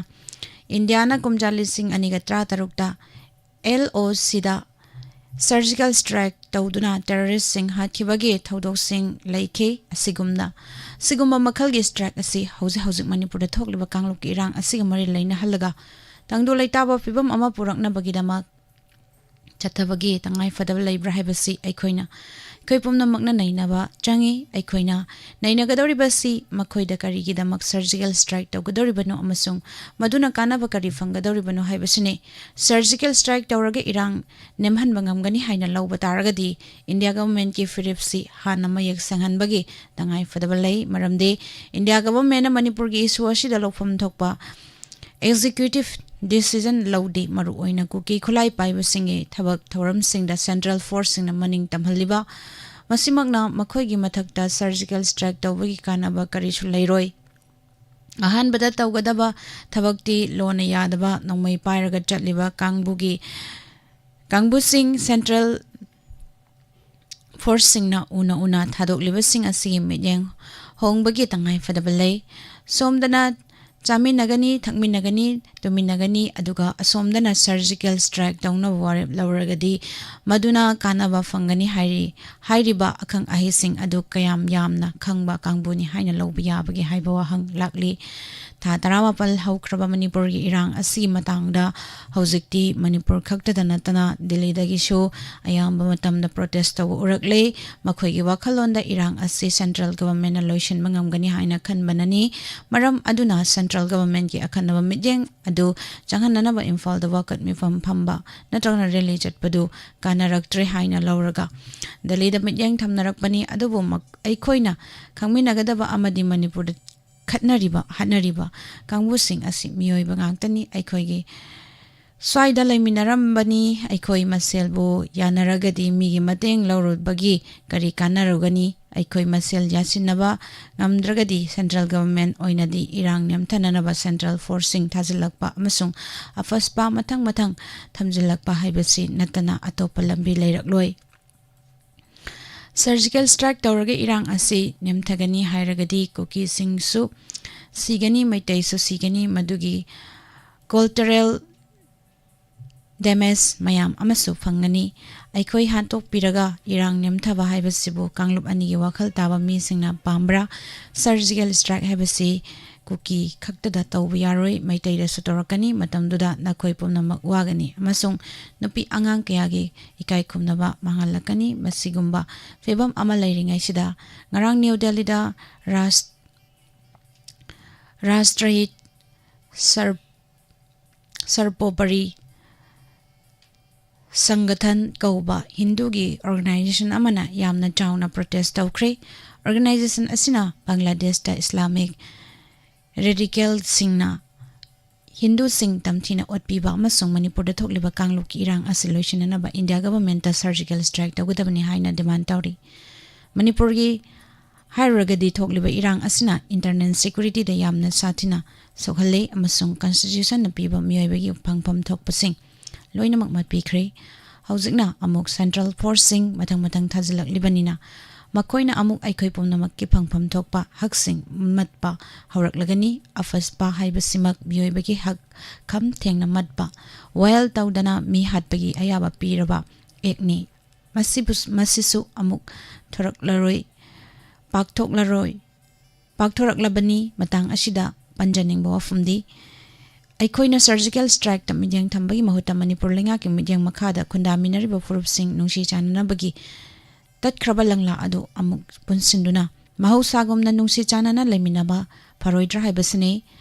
ꯏꯟꯗꯤꯌꯥꯅ ꯀꯨꯝꯖꯥ ꯂꯤꯁꯤꯡ ꯑꯅꯤꯒ ꯇꯔꯥꯇꯔꯨꯛꯇ LOCꯗ surgical strike ꯇꯧꯗꯨꯅ terroristꯁꯤꯡ ꯍꯥꯠꯈꯤꯕꯒꯤ ꯊꯧꯗꯣꯛꯁꯤꯡ ꯂꯩꯈꯤ꯫ ꯑꯁꯤꯒꯨꯝꯅ, ꯑꯁꯤꯒꯨꯝꯕ ꯃꯈꯜꯒꯤ strike ꯑꯁꯤ ꯍꯧꯖꯤꯛ ꯍꯧꯖꯤꯛ ꯃꯅꯤꯄꯨꯔꯗ ꯊꯣꯛꯂꯤꯕ ꯀꯥꯡꯂꯨꯞꯀꯤ ꯏꯔꯥꯡ ꯑꯁꯤꯒ ꯃꯔꯤ ꯂꯩꯅꯍꯜꯂꯒ ꯇꯪꯗꯨ ꯂꯩꯇꯥꯕ ꯐꯤꯕꯝ ꯑꯃ ꯄꯨꯔꯛꯅꯕꯒꯤꯗꯃꯛ ꯆꯠꯊꯕꯒꯤ ꯇꯉꯥꯏ ꯐꯗꯕ ꯂꯩꯕ꯭ꯔꯥ ꯍꯥꯏꯕꯁꯤ ꯑꯩꯈꯣꯏꯅ, ꯑꯩꯈꯣꯏ ꯄꯨꯝꯅꯃꯛꯅ ꯅꯩꯅꯕ ꯆꯪꯏ꯫ ꯑꯩꯈꯣꯏꯅ ꯅꯩꯅꯒꯗꯧꯔꯤꯕꯁꯤ ꯃꯈꯣꯏꯗ ꯀꯔꯤꯒꯤꯗꯃꯛ surgical strike ꯇꯧꯒꯗꯧꯔꯤꯕꯅꯣ ꯑꯃꯁꯨꯡ ꯃꯗꯨꯅ ꯀꯥꯟꯅꯕ ꯀꯔꯤ ꯐꯪꯒꯗꯧꯔꯤꯕꯅꯣ ꯍꯥꯏꯕꯁꯤꯅꯤ꯫ Surgical strike ꯇꯧꯔꯒ ꯏꯔꯥꯡ ꯅꯦꯝꯍꯟꯕ ꯉꯝꯒꯅꯤ ꯍꯥꯏꯅ ꯂꯧꯕ ꯇꯥꯔꯒꯗꯤ ꯏꯟꯗꯤꯌꯥ governmentꯀꯤ ꯐꯤꯔꯦꯞꯁꯤ ꯍꯥꯟꯅ ꯃꯌꯦꯛ ꯁꯦꯡꯍꯟꯕꯒꯤ ꯇꯉꯥꯏ ꯐꯗꯕ ꯂꯩ꯫ ꯃꯔꯝꯗꯤ ꯏꯟꯗꯤꯌꯥ governmentꯅ ꯃꯅꯤꯄꯨꯔꯒꯤ issue ꯑꯁꯤꯗ ꯂꯧꯐꯝ ꯊꯣꯛꯄ executive decision ꯂꯧꯗꯦ꯫ ꯃꯔꯨꯑꯣꯏꯅ ꯀꯨꯀꯤ ꯈꯨꯠꯂꯥꯏ ꯄꯥꯏꯕꯁꯤꯡꯒꯤ ꯊꯕꯛ ꯊꯧꯔꯝꯁꯤꯡꯗ central forceꯁꯤꯡꯅ ꯃꯅꯤꯡ ꯇꯝꯍꯜꯂꯤꯕ, ꯃꯁꯤꯃꯛꯅ ꯃꯈꯣꯏꯒꯤ ꯃꯊꯛꯇ surgical strike ꯇꯧꯕꯒꯤ ꯀꯥꯟꯅꯕ ꯀꯔꯤꯁꯨ ꯂꯩꯔꯣꯏ꯫ ꯑꯍꯥꯟꯕꯗ ꯇꯧꯒꯗꯕ ꯊꯕꯛꯇꯤ ꯂꯣꯟꯅ ꯌꯥꯗꯕ ꯅꯣꯡꯃꯩ ꯄꯥꯏꯔꯒ ꯆꯠꯂꯤꯕ ꯀꯥꯡꯕꯨꯒꯤ, ꯀꯥꯡꯕꯨꯁꯤꯡ central forceꯁꯤꯡꯅ ꯎꯅ ꯎꯅ ꯊꯥꯗꯣꯛꯂꯤꯕꯁꯤꯡ ꯑꯁꯤꯒꯤ ꯃꯤꯠꯌꯦꯡ ꯍꯣꯡꯕꯒꯤ ꯇꯉꯥꯏ ꯐꯗꯕ ꯂꯩ꯫ ꯁꯣꯝꯗꯅ ꯆꯥꯃꯤꯟꯅꯒꯅꯤ, ꯊꯛꯃꯤꯟꯅꯒꯅꯤ, ꯇꯨꯃꯤꯟꯅꯒꯅꯤ, ꯑꯗꯨꯒ ꯑꯁꯣꯝꯗꯅ surgical strike ꯇꯧꯅꯕ ꯋꯥꯔꯦꯞ ꯂꯧꯔꯒꯗꯤ ꯃꯗꯨꯅ ꯀꯥꯟꯅꯕ ꯐꯪꯒꯅꯤ ꯍꯥꯏꯔꯤ꯫ ꯍꯥꯏꯔꯤꯕ ꯑꯈꯪ ꯑꯍꯩꯁꯤꯡ ꯑꯗꯨ ꯀꯌꯥꯝ ꯌꯥꯝꯅ ꯈꯪꯕ ꯀꯥꯡꯕꯨꯅꯤ ꯍꯥꯏꯅ ꯂꯧꯕ ꯌꯥꯕꯒꯦ ꯍꯥꯏꯕ ꯋꯥꯍꯪ ꯂꯥꯛꯂꯤ꯫ ꯊꯥ ꯇꯔꯥꯃꯥꯄꯜ ꯍꯧꯈ꯭ꯔꯕ ꯃꯅꯤꯄꯨꯔꯒꯤ ꯏꯔꯥꯡ ꯑꯁꯤꯒꯤ ꯃꯇꯥꯡꯗ ꯍꯧꯖꯤꯛꯇꯤ ꯃꯅꯤꯄꯨꯔ ꯈꯛꯇꯗ ꯅꯠꯇꯅ ꯗꯤꯜꯂꯤꯗꯒꯤꯁꯨ ꯑꯌꯥꯝꯕ ꯃꯇꯝꯗ protest ꯇꯧꯕ ꯎꯔꯛꯂꯦ꯫ ꯃꯈꯣꯏꯒꯤ ꯋꯥꯈꯜꯂꯣꯟꯗ ꯏꯔꯥꯡ ꯑꯁꯤ central government ꯅ ꯂꯣꯏꯁꯤꯟꯕ ꯉꯝꯒꯅꯤ ꯍꯥꯏꯅ ꯈꯟꯕꯅꯅꯤ꯫ ꯃꯔꯝ ꯑꯗꯨꯅ central government ꯀꯤ ꯑꯈꯟꯅꯕ ꯃꯤꯠꯌꯦꯡ ꯑꯗꯨ ꯆꯪꯍꯟꯅꯅꯕ ꯏꯝꯐꯥꯜꯗ ꯋꯥꯀꯠ ꯃꯤꯐꯝ ꯐꯝꯕ ꯅꯠꯇ꯭ꯔꯒꯅ rally ꯆꯠꯄꯗꯨ ꯀꯥꯟꯅꯔꯛꯇ꯭ꯔꯦ ꯍꯥꯏꯅ ꯂꯧꯔꯒ ꯗꯦꯜꯂꯤꯗ ꯃꯤꯠꯌꯦꯡ ꯊꯝꯅꯔꯛꯄꯅꯤ꯫ ꯑꯗꯨꯕꯨ ꯃꯛ-, ꯑꯩꯈꯣꯏꯅ ꯈꯪꯃꯤꯟꯅꯒꯗꯕ ꯑꯃꯗꯤ ꯃꯅꯤꯄꯨꯔꯗ ꯈꯠꯅꯔꯤꯕ, ꯍꯥꯠꯅꯔꯤꯕ ꯀꯥꯡꯕꯨꯁꯤꯡ ꯑꯁꯤ ꯃꯤꯑꯣꯏꯕ ꯉꯥꯛꯇꯅꯤ꯫ ꯑꯩꯈꯣꯏꯒꯤ ꯁ꯭ꯋꯥꯏꯗ ꯂꯩꯃꯤꯟꯅꯔꯝꯕꯅꯤ꯫ ꯑꯩꯈꯣꯏ ꯃꯁꯦꯜꯕꯨ ꯌꯥꯅꯔꯒꯗꯤ ꯃꯤꯒꯤ ꯃꯇꯦꯡ ꯂꯧꯔꯨꯕꯒꯤ ꯀꯔꯤ ꯀꯥꯟꯅꯔꯨꯒꯅꯤ? ꯑꯩꯈꯣꯏ ꯃꯁꯦꯜ ꯌꯥꯁꯤꯟꯅꯕ ꯉꯝꯗ꯭ꯔꯒꯗꯤ central government ꯑꯣꯏꯅꯗꯤ ꯏꯔꯥꯡ ꯅꯦꯝꯊꯅꯅꯕ central force ꯁꯤꯡ ꯊꯥꯖꯤꯜꯂꯛꯄ ꯑꯃꯁꯨꯡ ꯑꯐꯁꯄꯥ ꯃꯊꯪ ꯃꯊꯪ ꯊꯝꯖꯤꯜꯂꯛꯄ ꯍꯥꯏꯕꯁꯤ ꯅꯠꯇꯅ ꯑꯇꯣꯞꯄ ꯂꯝꯕꯤ ꯂꯩꯔꯛꯂꯣꯏ꯫ Surgical strike ꯇꯧꯔꯒ ꯏꯔꯥꯡ ꯑꯁꯤ ꯅꯦꯝꯊꯒꯅꯤ ꯍꯥꯏꯔꯒꯗꯤ ꯀꯨꯀꯤꯁꯤꯡꯁꯨ ꯁꯤꯒꯅꯤ, ꯃꯩꯇꯩꯁꯨ ꯁꯤꯒꯅꯤ, ꯃꯗꯨꯒꯤ collateral damage ꯃꯌꯥꯝ ꯑꯃꯁꯨ ꯐꯪꯒꯅꯤ꯫ ꯑꯩꯈꯣꯏ ꯍꯥꯠꯇꯣꯛꯄꯤꯔꯒ ꯏꯔꯥꯡ ꯅꯦꯝꯊꯕ ꯍꯥꯏꯕꯁꯤꯕꯨ ꯀꯥꯡꯂꯨꯞ ꯑꯅꯤꯒꯤ ꯋꯥꯈꯜ ꯇꯥꯕ ꯃꯤꯁꯤꯡꯅ ꯄꯥꯝꯕ꯭ꯔꯥ? Surgical strike ꯍꯥꯏꯕꯁꯤ ꯀꯨꯀꯤ ꯈꯛꯇꯗ ꯇꯧꯕ ꯌꯥꯔꯣꯏ, ꯃꯩꯇꯩꯗꯁꯨ ꯇꯧꯔꯛꯀꯅꯤ꯫ ꯃꯇꯝꯗꯨꯗ ꯅꯈꯣꯏ ꯄꯨꯝꯅꯃꯛ ꯋꯥꯒꯅꯤ ꯑꯃꯁꯨꯡ ꯅꯨꯄꯤ ꯑꯉꯥꯡ ꯀꯌꯥꯒꯤ ꯏꯀꯥꯏ ꯈꯨꯝꯅꯕ ꯃꯥꯡꯍꯜꯂꯛꯀꯅꯤ꯫ ꯃꯁꯤꯒꯨꯝꯕ ꯐꯤꯕꯝ ꯑꯃ ꯂꯩꯔꯤꯉꯩꯁꯤꯗ ꯉꯔꯥꯡ ꯅ꯭ꯌꯨ ꯗꯦꯜꯂꯤꯗ ꯔꯥꯁ-, ꯔꯥꯁꯇ꯭ꯔꯍꯤꯠ ꯁꯔ-, ꯁꯔꯕꯣꯄꯔꯤ ꯁꯪꯒꯊꯟ ꯀꯧꯕ ꯍꯤꯟꯗꯨꯒꯤ organization ꯑꯃꯅ ꯌꯥꯝꯅ ꯆꯥꯎꯅ protest ꯇꯧꯈ꯭ꯔꯦ꯫ Organization ꯑꯁꯤꯅ ꯕꯪꯒ꯭ꯂꯥꯗꯦꯁꯇ Islamic radical ꯁꯤꯡꯅ ꯍꯤꯟꯗꯨꯁꯤꯡ ꯇꯝꯊꯤꯅ ꯑꯣꯠꯄꯤꯕ ꯑꯃꯁꯨꯡ ꯃꯅꯤꯄꯨꯔꯗ ꯊꯣꯛꯂꯤꯕ ꯀꯥꯡꯂꯨꯞꯀꯤ ꯏꯔꯥꯡ ꯑꯁꯤ ꯂꯣꯏꯁꯤꯟꯅꯅꯕ ꯏꯟꯗꯤꯌꯥ government ꯇ surgical strike ꯇꯧꯒꯗꯕꯅꯤ ꯍꯥꯏꯅ demand ꯇꯧꯔꯤ꯫ ꯃꯅꯤꯄꯨꯔꯒꯤ ꯍꯥꯏꯔꯨꯔꯒꯗꯤ ꯊꯣꯛꯂꯤꯕ ꯏꯔꯥꯡ ꯑꯁꯤꯅ internal security ꯗ ꯌꯥꯝꯅ ꯁꯥꯊꯤꯅ ꯁꯣꯛꯍꯜꯂꯦ ꯑꯃꯁꯨꯡ constitution ꯅ ꯄꯤꯕ ꯃꯤꯑꯣꯏꯕꯒꯤ ꯐꯪꯐꯝ ꯊꯣꯛꯄꯁꯤꯡ ꯂꯣꯏꯅꯃꯛ ꯃꯠꯄꯤꯈ꯭ꯔꯦ꯫ ꯍꯧꯖꯤꯛꯅ ꯑꯃꯨꯛ central force ꯁꯤꯡ ꯃꯊꯪ ꯃꯊꯪ ꯊꯥꯖꯤꯜꯂꯛꯂꯤꯕꯅꯤꯅ ꯃꯈꯣꯏꯅ ꯑꯃꯨꯛ ꯑꯩꯈꯣꯏ ꯄꯨꯝꯅꯃꯛꯀꯤ ꯐꯪꯐꯝ ꯊꯣꯛꯄ ꯍꯛꯁꯤꯡ ꯃꯠꯄ ꯍꯧꯔꯛꯂꯒꯅꯤ꯫ ꯑꯐꯁꯄ ꯍꯥꯏꯕꯁꯤꯃꯛ ꯃꯤꯑꯣꯏꯕꯒꯤ ꯍꯛ ꯈꯝ ꯊꯦꯡꯅ ꯃꯠꯄ, ꯋꯥꯌꯦꯜ ꯇꯧꯗꯅ ꯃꯤ ꯍꯥꯠꯄꯒꯤ ꯑꯌꯥꯕ ꯄꯤꯔꯕ ꯑꯦꯛꯅꯤ꯫ ꯃꯁꯤꯕꯨ, ꯃꯁꯤꯁꯨ ꯑꯃꯨꯛ ꯊꯣꯔꯛꯂꯔꯣꯏ, ꯄꯥꯛꯊꯣꯛꯂꯔꯣꯏ, ꯄꯥꯛꯊꯣꯔꯛꯂꯕꯅꯤ꯫ ꯃꯇꯥꯡ ꯑꯁꯤꯗ ꯄꯟꯖꯅꯤꯡꯕ ꯋꯥꯐꯝꯗꯤ, ꯑꯩꯈꯣꯏꯅ ꯁꯔꯖꯤꯀꯦꯜ ꯁ꯭ꯇ꯭ꯔꯥꯏꯛꯇ ꯃꯤꯠꯌꯦꯡ ꯊꯝꯕꯒꯤ ꯃꯍꯨꯠꯇ ꯃꯅꯤꯄꯨꯔ ꯂꯩꯉꯥꯛꯀꯤ ꯃꯤꯠꯌꯦꯡ ꯃꯈꯥꯗ ꯈꯨꯟꯗꯥꯃꯤꯟꯅꯔꯤꯕ ꯐꯨꯔꯨꯞꯁꯤꯡ ꯅꯨꯡꯁꯤ ꯆꯥꯟꯅꯅꯕꯒꯤ ꯇꯠꯈ꯭ꯔꯕ ꯂꯪꯂꯥ ꯑꯗꯨ ꯑꯃꯨꯛ ꯄꯨꯟꯁꯤꯟꯗꯨꯅ ꯃꯍꯧꯁꯥꯒꯨꯝꯅ ꯅꯨꯡꯁꯤ ꯆꯥꯟꯅꯅ ꯂꯩꯃꯤꯟꯅꯕ ꯐꯔꯣꯏꯗ꯭ꯔꯥ ꯍꯥꯏꯕꯁꯤꯅꯤ꯫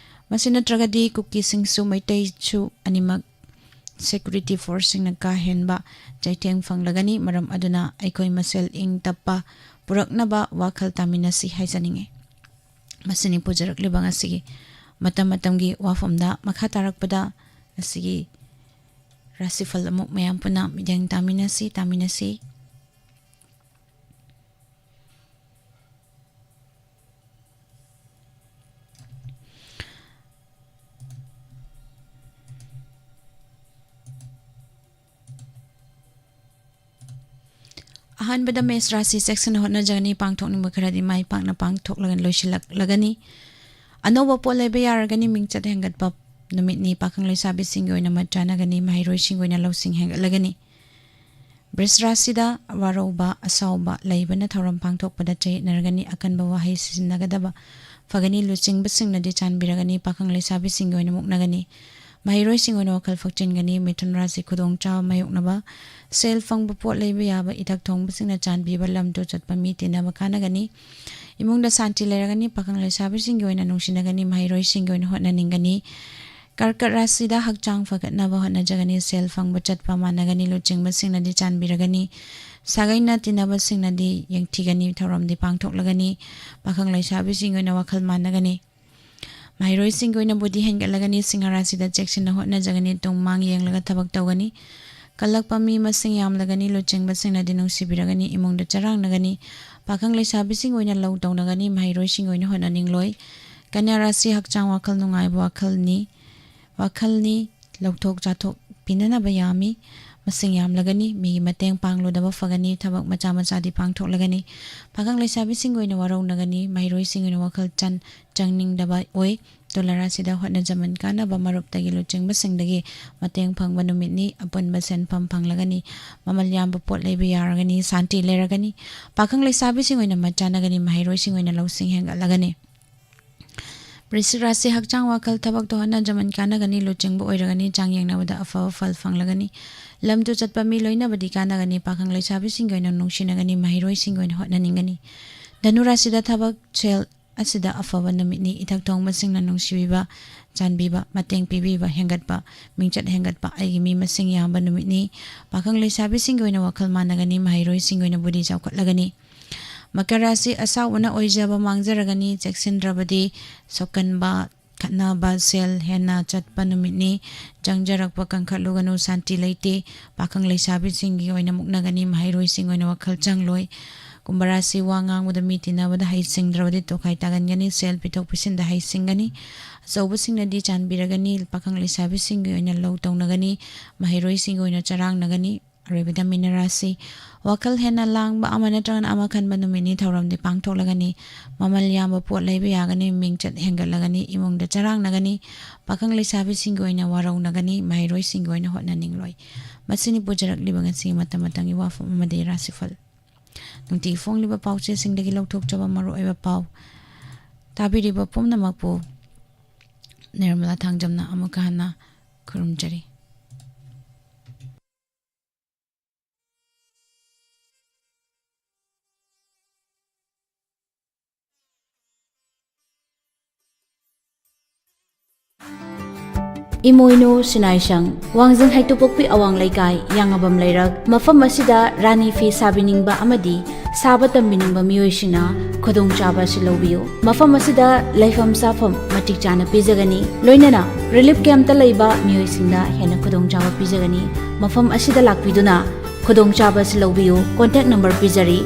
ꯃꯁꯤ ꯅꯠꯇ꯭ꯔꯒꯗꯤ ꯀꯨꯀꯤꯁꯤꯡꯁꯨ ꯃꯩꯇꯩꯁꯨ ꯑꯅꯤꯃꯛ ꯁꯦꯀ꯭ꯌꯨꯔꯤꯇꯤ ꯐꯣꯔꯁꯁꯤꯡꯅ ꯀꯥ ꯍꯦꯟꯕ ꯆꯩꯊꯦꯡ ꯐꯪꯂꯒꯅꯤ꯫ ꯃꯔꯝ ꯑꯗꯨꯅ ꯑꯩꯈꯣꯏ ꯃꯁꯦꯜ ꯏꯪ ꯇꯞꯄ ꯄꯨꯔꯛꯅꯕ ꯋꯥꯈꯜ ꯇꯥꯃꯤꯟꯅꯁꯤ ꯍꯥꯏꯖꯅꯤꯡꯏ꯫ ꯃꯁꯤꯅꯤ ꯄꯨꯖꯔꯛꯂꯤꯕ ꯉꯁꯤꯒꯤ ꯃꯇꯝ ꯃꯇꯝꯒꯤ ꯋꯥꯐꯝꯗ꯫ ꯃꯈꯥ ꯇꯥꯔꯛꯄꯗ ꯉꯁꯤꯒꯤ ꯔꯥꯁꯤꯐꯜ ꯑꯃꯨꯛ ꯃꯌꯥꯝ ꯄꯨꯟꯅ ꯃꯤꯠꯌꯦꯡ ꯇꯥꯃꯤꯟꯅꯁꯤ, ꯇꯥꯃꯤꯟꯅꯁꯤ꯫ ꯑꯍꯥꯟꯕꯗ ꯃꯦꯁ ꯔꯥꯁꯤ ꯆꯦꯛꯁꯤꯟꯅ ꯍꯣꯠꯅꯖꯒꯅꯤ꯫ ꯄꯥꯡꯊꯣꯛꯅꯤꯡꯕ ꯈꯔꯗꯤ ꯃꯥꯏ ꯄꯥꯛꯅ ꯄꯥꯡꯊꯣꯛꯂꯒ ꯂꯣꯏꯁꯤꯜꯂꯛꯂꯒꯅꯤ꯫ ꯑꯅꯧꯕ ꯄꯣꯠ ꯂꯩꯕ ꯌꯥꯔꯒꯅꯤ꯫ ꯃꯤꯡꯆꯠ ꯍꯦꯟꯒꯠꯄ ꯅꯨꯃꯤꯠꯅꯤ꯫ ꯄꯥꯈꯪ ꯂꯩꯁꯥꯕꯤꯁꯤꯡꯒꯤ ꯑꯣꯏꯅ ꯃꯠ ꯆꯥꯅꯒꯅꯤ꯫ ꯃꯍꯩꯔꯣꯏꯁꯤꯡꯒꯤ ꯑꯣꯏꯅ ꯂꯧꯁꯤꯡ ꯍꯦꯟꯒꯠꯂꯒꯅꯤ꯫ ꯕ꯭ꯔꯤꯖ ꯔꯥꯁꯤꯗ ꯋꯥꯔꯧꯕ, ꯑꯁꯥꯎꯕ ꯂꯩꯕꯅ ꯊꯧꯔꯝ ꯄꯥꯡꯊꯣꯛꯄꯗ ꯆꯌꯦꯠꯅꯔꯒꯅꯤ꯫ ꯑꯀꯟꯕ ꯋꯥꯍꯩ ꯁꯤꯖꯤꯟꯅꯒꯗꯕ ꯐꯒꯅꯤ꯫ ꯂꯨꯆꯤꯡꯕꯁꯤꯡꯅꯗꯤ ꯆꯥꯟꯕꯤꯔꯒꯅꯤ꯫ ꯄꯥꯈꯪ ꯂꯩꯁꯥꯕꯤꯁꯤꯡꯒꯤ ꯑꯣꯏꯅ ꯃꯨꯛꯅꯒꯅꯤ꯫ ꯃꯍꯩꯔꯣꯏꯁꯤꯡ ꯑꯣꯏꯅ ꯋꯥꯈꯜ ꯐꯛꯆꯤꯟꯒꯅꯤ꯫ ꯃꯤꯊꯨꯟ ꯔꯥꯁꯤ ꯈꯨꯗꯣꯡꯆꯥꯕ ꯃꯥꯌꯣꯛꯅꯕ, ꯁꯦꯜ ꯐꯪꯕ, ꯄꯣꯠ ꯂꯩꯕ ꯌꯥꯕ, ꯏꯊꯛ ꯊꯣꯡꯕꯁꯤꯡꯅ ꯆꯥꯟꯕꯤꯕ, ꯂꯝ ꯇꯨ ꯆꯠꯄ, ꯃꯤ ꯇꯤꯟꯅꯕ ꯀꯥꯟꯅꯒꯅꯤ꯫ ꯏꯃꯨꯡꯗ ꯁꯥꯟꯇꯤ ꯂꯩꯔꯒꯅꯤ꯫ ꯄꯥꯈꯪ ꯂꯩꯁꯥꯕꯤꯁꯤꯡꯒꯤ ꯑꯣꯏꯅ ꯅꯨꯡꯁꯤꯅꯒꯅꯤ꯫ ꯃꯍꯩꯔꯣꯏꯁꯤꯡꯒꯤ ꯑꯣꯏꯅ ꯍꯣꯠꯅꯅꯤꯡꯒꯅꯤ꯫ ꯀꯔꯀꯠ ꯔꯥꯁꯤꯗ ꯍꯛꯆꯥꯡ ꯐꯒꯠꯅꯕ ꯍꯣꯠꯅꯖꯒꯅꯤ꯫ ꯁꯦꯜ ꯐꯪꯕ ꯆꯠꯄ ꯃꯥꯟꯅꯒꯅꯤ꯫ ꯂꯨꯆꯤꯡꯕꯁꯤꯡꯅꯗꯤ ꯆꯥꯟꯕꯤꯔꯒꯅꯤ꯫ ꯁꯥꯒꯩꯅ ꯇꯤꯟꯅꯕꯁꯤꯡꯅꯗꯤ ꯌꯦꯡꯊꯤꯒꯅꯤ꯫ ꯊꯧꯔꯝꯗꯤ ꯄꯥꯡꯊꯣꯛꯂꯒꯅꯤ꯫ ꯄꯥꯈꯪ ꯂꯩꯁꯥꯕꯤꯁꯤꯡꯒꯤ ꯑꯣꯏꯅ ꯋꯥꯈꯜ ꯃꯥꯟꯅꯒꯅꯤ꯫ ꯃꯍꯩꯔꯣꯏꯁꯤꯡꯒꯤ ꯑꯣꯏꯅ ꯕꯨꯙꯤ ꯍꯦꯟꯒꯠꯂꯒꯅꯤ꯫ ꯁꯤꯡꯍ ꯔꯥꯁꯤꯗ ꯆꯦꯛꯁꯤꯟꯅ ꯍꯣꯠꯅꯖꯒꯅꯤ꯫ ꯇꯨꯡ ꯃꯥꯡ ꯌꯦꯡꯂꯒ ꯊꯕꯛ ꯇꯧꯒꯅꯤ꯫ ꯀꯜꯂꯛꯄ ꯃꯤ ꯃꯁꯤꯡ ꯌꯥꯝꯂꯒꯅꯤ꯫ ꯂꯨꯆꯤꯡꯕꯁꯤꯡꯅꯗꯤ ꯅꯨꯡꯁꯤꯕꯤꯔꯒꯅꯤ꯫ ꯏꯃꯨꯡꯗ ꯆꯔꯥꯡꯅꯒꯅꯤ꯫ ꯄꯥꯈꯪ ꯂꯩꯁꯥꯕꯤꯁꯤꯡꯒꯤ ꯑꯣꯏꯅ ꯂꯧ ꯇꯧꯅꯒꯅꯤ꯫ ꯃꯍꯩꯔꯣꯏꯁꯤꯡꯒꯤ ꯑꯣꯏꯅ ꯍꯣꯠꯅꯅꯤꯡꯂꯣꯏ꯫ ꯀꯟꯌꯥ ꯔꯥꯁꯤ ꯍꯛꯆꯥꯡ ꯋꯥꯈꯜ ꯅꯨꯡꯉꯥꯏꯕ ꯋꯥꯈꯜꯅꯤ꯫ ꯋꯥꯈꯜꯅꯤ꯫ ꯂꯧꯊꯣꯛ ꯆꯥꯊꯣꯛ ꯄꯤꯅꯅꯕ ꯌꯥꯝꯃꯤ꯫ ꯃꯁꯤꯡ ꯌꯥꯝꯂꯒꯅꯤ, ꯃꯤꯒꯤ ꯃꯇꯦꯡ ꯄꯥꯡꯂꯨꯗꯕ ꯐꯒꯅꯤ, ꯊꯕꯛ ꯃꯆꯥ ꯃꯆꯥꯗꯤ ꯄꯥꯡꯊꯣꯛꯂꯒꯅꯤ꯫ ꯄꯥꯈꯪ ꯂꯩꯁꯥꯕꯤꯁꯤꯡꯒꯤ ꯑꯣꯏꯅ ꯋꯥꯔꯧꯅꯒꯅꯤ, ꯃꯍꯩꯔꯣꯏꯁꯤꯡꯒꯤ ꯑꯣꯏꯅ ꯋꯥꯈꯜ ꯆꯟ-, ꯆꯪꯅꯤꯡꯗꯕ ꯑꯣꯏ꯫ ꯇꯨꯂꯥ ꯔꯥꯁꯤꯗ ꯍꯣꯠꯅꯖꯃꯟ ꯀꯥꯟꯅꯕ ꯃꯔꯨꯞꯇꯒꯤ ꯂꯨꯆꯤꯡꯕꯁꯤꯡꯗꯒꯤ ꯃꯇꯦꯡ ꯐꯪꯕ ꯅꯨꯃꯤꯠꯅꯤ, ꯑꯄꯨꯟꯕ ꯁꯦꯟꯐꯝ ꯐꯪꯂꯒꯅꯤ, ꯃꯃꯜ ꯌꯥꯝꯕ ꯄꯣꯠ ꯂꯩꯕ ꯌꯥꯔꯒꯅꯤ, ꯁꯥꯟꯇꯤ ꯂꯩꯔꯒꯅꯤ꯫ ꯄꯥꯈꯪ ꯂꯩꯁꯥꯕꯤꯁꯤꯡ ꯑꯣꯏꯅ ꯃꯠ ꯆꯥꯅꯒꯅꯤ, ꯃꯍꯩꯔꯣꯏꯁꯤꯡ ꯑꯣꯏꯅ ꯂꯧꯁꯤꯡ ꯍꯦꯟꯒꯠꯂꯒꯅꯤ꯫ ꯕ꯭ꯔꯤꯁꯤꯛ ꯔꯥꯁꯤ ꯍꯛꯆꯥꯡ ꯋꯥꯈꯜ ꯊꯕꯛꯇ ꯍꯣꯠꯅꯖꯃꯟ ꯀꯥꯟꯅꯒꯅꯤ, ꯂꯨꯆꯤꯡꯕ ꯑꯣꯏꯔꯒꯅꯤ, ꯆꯥꯡ ꯌꯦꯡꯅꯕꯗ ꯑꯐꯕ ꯐꯜ ꯐꯪꯂꯒꯅꯤ꯫ ꯂꯝ ꯇꯨ ꯆꯠꯄ ꯃꯤ ꯂꯣꯏꯅꯕꯗꯤ ꯀꯥꯟꯅꯒꯅꯤ, ꯄꯥꯈꯪ ꯂꯩꯁꯥꯕꯤꯁꯤꯡꯒꯤ ꯑꯣꯏꯅ ꯅꯨꯡꯁꯤꯅꯒꯅꯤ, ꯃꯍꯩꯔꯣꯏꯁꯤꯡꯒꯤ ꯑꯣꯏꯅ ꯍꯣꯠꯅꯅꯤꯡꯒꯅꯤ꯫ ꯙꯅꯨ ꯔꯥꯁꯤꯗ ꯊꯕꯛ ꯁꯦꯜ ꯑꯁꯤꯗ ꯑꯐꯕ ꯅꯨꯃꯤꯠꯅꯤ, ꯏꯊꯛ ꯊꯣꯡꯕꯁꯤꯡꯅ ꯅꯨꯡꯁꯤꯕꯤꯕ, ꯆꯥꯟꯕꯤꯕ, ꯃꯇꯦꯡ ꯄꯤꯕꯤꯕ ꯍꯦꯟꯒꯠꯄ, ꯃꯤꯡꯆꯠ ꯍꯦꯟꯒꯠꯄ, ꯑꯩꯒꯤ ꯃꯤ ꯃꯁꯤꯡ ꯌꯥꯝꯕ ꯅꯨꯃꯤꯠꯅꯤ꯫ ꯄꯥꯈꯪ ꯂꯩꯁꯥꯕꯤꯁꯤꯡꯒꯤ ꯑꯣꯏꯅ ꯋꯥꯈꯜ ꯃꯥꯟꯅꯒꯅꯤ, ꯃꯍꯩꯔꯣꯏꯁꯤꯡꯒꯤ ꯑꯣꯏꯅ ꯕꯨꯙꯤ ꯆꯥꯎꯈꯠꯂꯒꯅꯤ꯫ ꯃꯀꯔ ꯔꯥꯁꯤ ꯑꯁꯥꯎꯕꯅ ꯑꯣꯏꯖꯕ ꯃꯥꯡꯖꯔꯒꯅꯤ, ꯆꯦꯛꯁꯤꯟꯗ꯭ꯔꯕꯗꯤ ꯁꯣꯛꯀꯟꯕ, ꯈꯠꯅꯕ, ꯁꯦꯜ ꯍꯦꯟꯅ ꯆꯠꯄ ꯅꯨꯃꯤꯠꯅꯤ꯫ ꯆꯪꯖꯔꯛꯄ ꯀꯟꯈꯠꯂꯨꯒꯅꯨ, ꯁꯥꯟꯇꯤ ꯂꯩꯇꯦ꯫ ꯄꯥꯈꯪ ꯂꯩꯁꯥꯕꯤꯁꯤꯡꯒꯤ ꯑꯣꯏꯅ ꯃꯨꯛꯅꯒꯅꯤ, ꯃꯍꯩꯔꯣꯏꯁꯤꯡꯒꯤ ꯑꯣꯏꯅ ꯋꯥꯈꯜ ꯆꯪꯂꯣꯏ꯫ ꯀꯨꯝꯚ ꯔꯥꯁꯤ ꯋꯥ ꯉꯥꯡꯕꯗ ꯃꯤ ꯇꯤꯟꯅꯕꯗ ꯍꯩꯁꯤꯡꯗ꯭ꯔꯕꯗꯤ ꯇꯣꯈꯥꯏ ꯇꯥꯒꯟꯒꯅꯤ, ꯁꯦꯜ ꯄꯤꯊꯣꯛ ꯄꯤꯁꯤꯟꯗ ꯍꯩꯁꯤꯡꯒꯅꯤ꯫ ꯑꯆꯧꯕꯁꯤꯡꯅꯗꯤ ꯆꯥꯟꯕꯤꯔꯒꯅꯤ, ꯄꯥꯈꯪ ꯂꯩꯁꯥꯕꯤꯁꯤꯡꯒꯤ ꯑꯣꯏꯅ ꯂꯧ ꯇꯧꯅꯒꯅꯤ, ꯃꯍꯩꯔꯣꯏꯁꯤꯡꯒꯤ ꯑꯣꯏꯅ ꯆꯔꯥꯡꯅꯒꯅꯤ꯫ ꯑꯔꯣꯏꯕꯗ ꯃꯤꯅ ꯔꯥꯁꯤ ꯋꯥꯈꯜ ꯍꯦꯟꯅ ꯂꯥꯡꯕ ꯑꯃ ꯅꯠꯇ꯭ꯔꯒꯅ ꯑꯃ ꯈꯟꯕ ꯅꯨꯃꯤꯠꯅꯤ, ꯊꯧꯔꯝꯗꯤ ꯄꯥꯡꯊꯣꯛꯂꯒꯅꯤ, ꯃꯃꯜ ꯌꯥꯝꯕ ꯄꯣꯠ ꯂꯩꯕ ꯌꯥꯒꯅꯤ, ꯃꯤꯡꯆꯠ ꯍꯦꯟꯒꯠꯂꯒꯅꯤ, ꯏꯃꯨꯡꯗ ꯆꯔꯥꯡꯅꯒꯅꯤ, ꯄꯥꯈꯪ ꯂꯩꯁꯥꯕꯤꯁꯤꯡꯒꯤ ꯑꯣꯏꯅ ꯋꯥꯔꯧꯅꯒꯅꯤ, ꯃꯍꯩꯔꯣꯏꯁꯤꯡꯒꯤ ꯑꯣꯏꯅ ꯍꯣꯠꯅꯅꯤꯡꯂꯣꯏ꯫ ꯃꯁꯤꯅꯤ ꯄꯨꯖꯔꯛꯂꯤꯕ ꯉꯁꯤꯒꯤ ꯃꯇꯝ ꯃꯇꯝꯒꯤ ꯋꯥꯐꯝ ꯑꯃꯗꯤ ꯔꯥꯁꯤꯐꯜ꯫ ꯅꯨꯡꯇꯤꯒꯤ ꯐꯣꯡꯂꯤꯕ ꯄꯥꯎꯆꯦꯁꯤꯡꯗꯒꯤ ꯂꯧꯊꯣꯛꯆꯕ ꯃꯔꯨꯑꯣꯏꯕ ꯄꯥꯎ꯫ ꯇꯥꯕꯤꯔꯤꯕ ꯄꯨꯝꯅꯃꯛꯄꯨ ꯅꯤꯔꯃꯂꯥ ꯊꯥꯡꯖꯝꯅ ꯑꯃꯨꯛꯀ ꯍꯟꯅ ꯈꯨꯔꯨꯝꯖꯔꯤ꯫ ꯏꯃꯣꯏꯅꯨ ꯁꯤꯅꯥꯏꯁꯪ, ꯋꯥꯡꯖꯤꯡ ꯍꯩꯇꯨꯄꯣꯛꯄꯤ ꯑꯋꯥꯡ ꯂꯩꯀꯥꯏ, ꯌꯥꯉꯕꯝ ꯂꯩꯔꯛ꯫ ꯃꯐꯝ ꯑꯁꯤꯗ ꯔꯥꯅꯤ ꯐꯤ ꯁꯥꯕꯤꯅꯤꯡꯕ ꯑꯃꯗꯤ ꯁꯥꯕ ꯇꯝꯕꯤꯅꯤꯡꯕ ꯃꯤꯑꯣꯏꯁꯤꯡꯅ ꯈꯨꯗꯣꯡꯆꯥꯕ ꯑꯁꯤ ꯂꯧꯕꯤꯌꯨ꯫ ꯃꯐꯝ ꯑꯁꯤꯗ ꯂꯩꯐꯝ ꯆꯥꯐꯝ ꯃꯇꯤꯛ ꯆꯥꯅ ꯄꯤꯖꯒꯅꯤ, ꯂꯣꯏꯅꯅ ꯔꯤꯂꯤꯐ ꯀꯦꯝꯞꯇ ꯂꯩꯕ ꯃꯤꯑꯣꯏꯁꯤꯡꯗ ꯍꯦꯟꯅ ꯈꯨꯗꯣꯡꯆꯥꯕ ꯄꯤꯖꯒꯅꯤ꯫ ꯃꯐꯝ ꯑꯁꯤꯗ ꯂꯥꯛꯄꯤꯗꯨꯅ ꯈꯨꯗꯣꯡꯆꯥꯕ ꯑꯁꯤ ꯂꯧꯕꯤꯌꯨ꯫ ꯀꯣꯟꯇꯦꯛ ꯅꯝꯕꯔ ꯄꯤꯖꯔꯤ,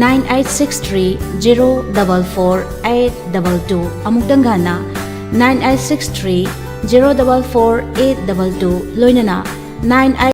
nine eight six three zero double four eight double two꯫ ꯑꯃꯨꯛꯇꯪ ꯍꯟꯅ, nine eight six three zero double four eight double two, ꯂꯣꯏꯅꯅ nine eight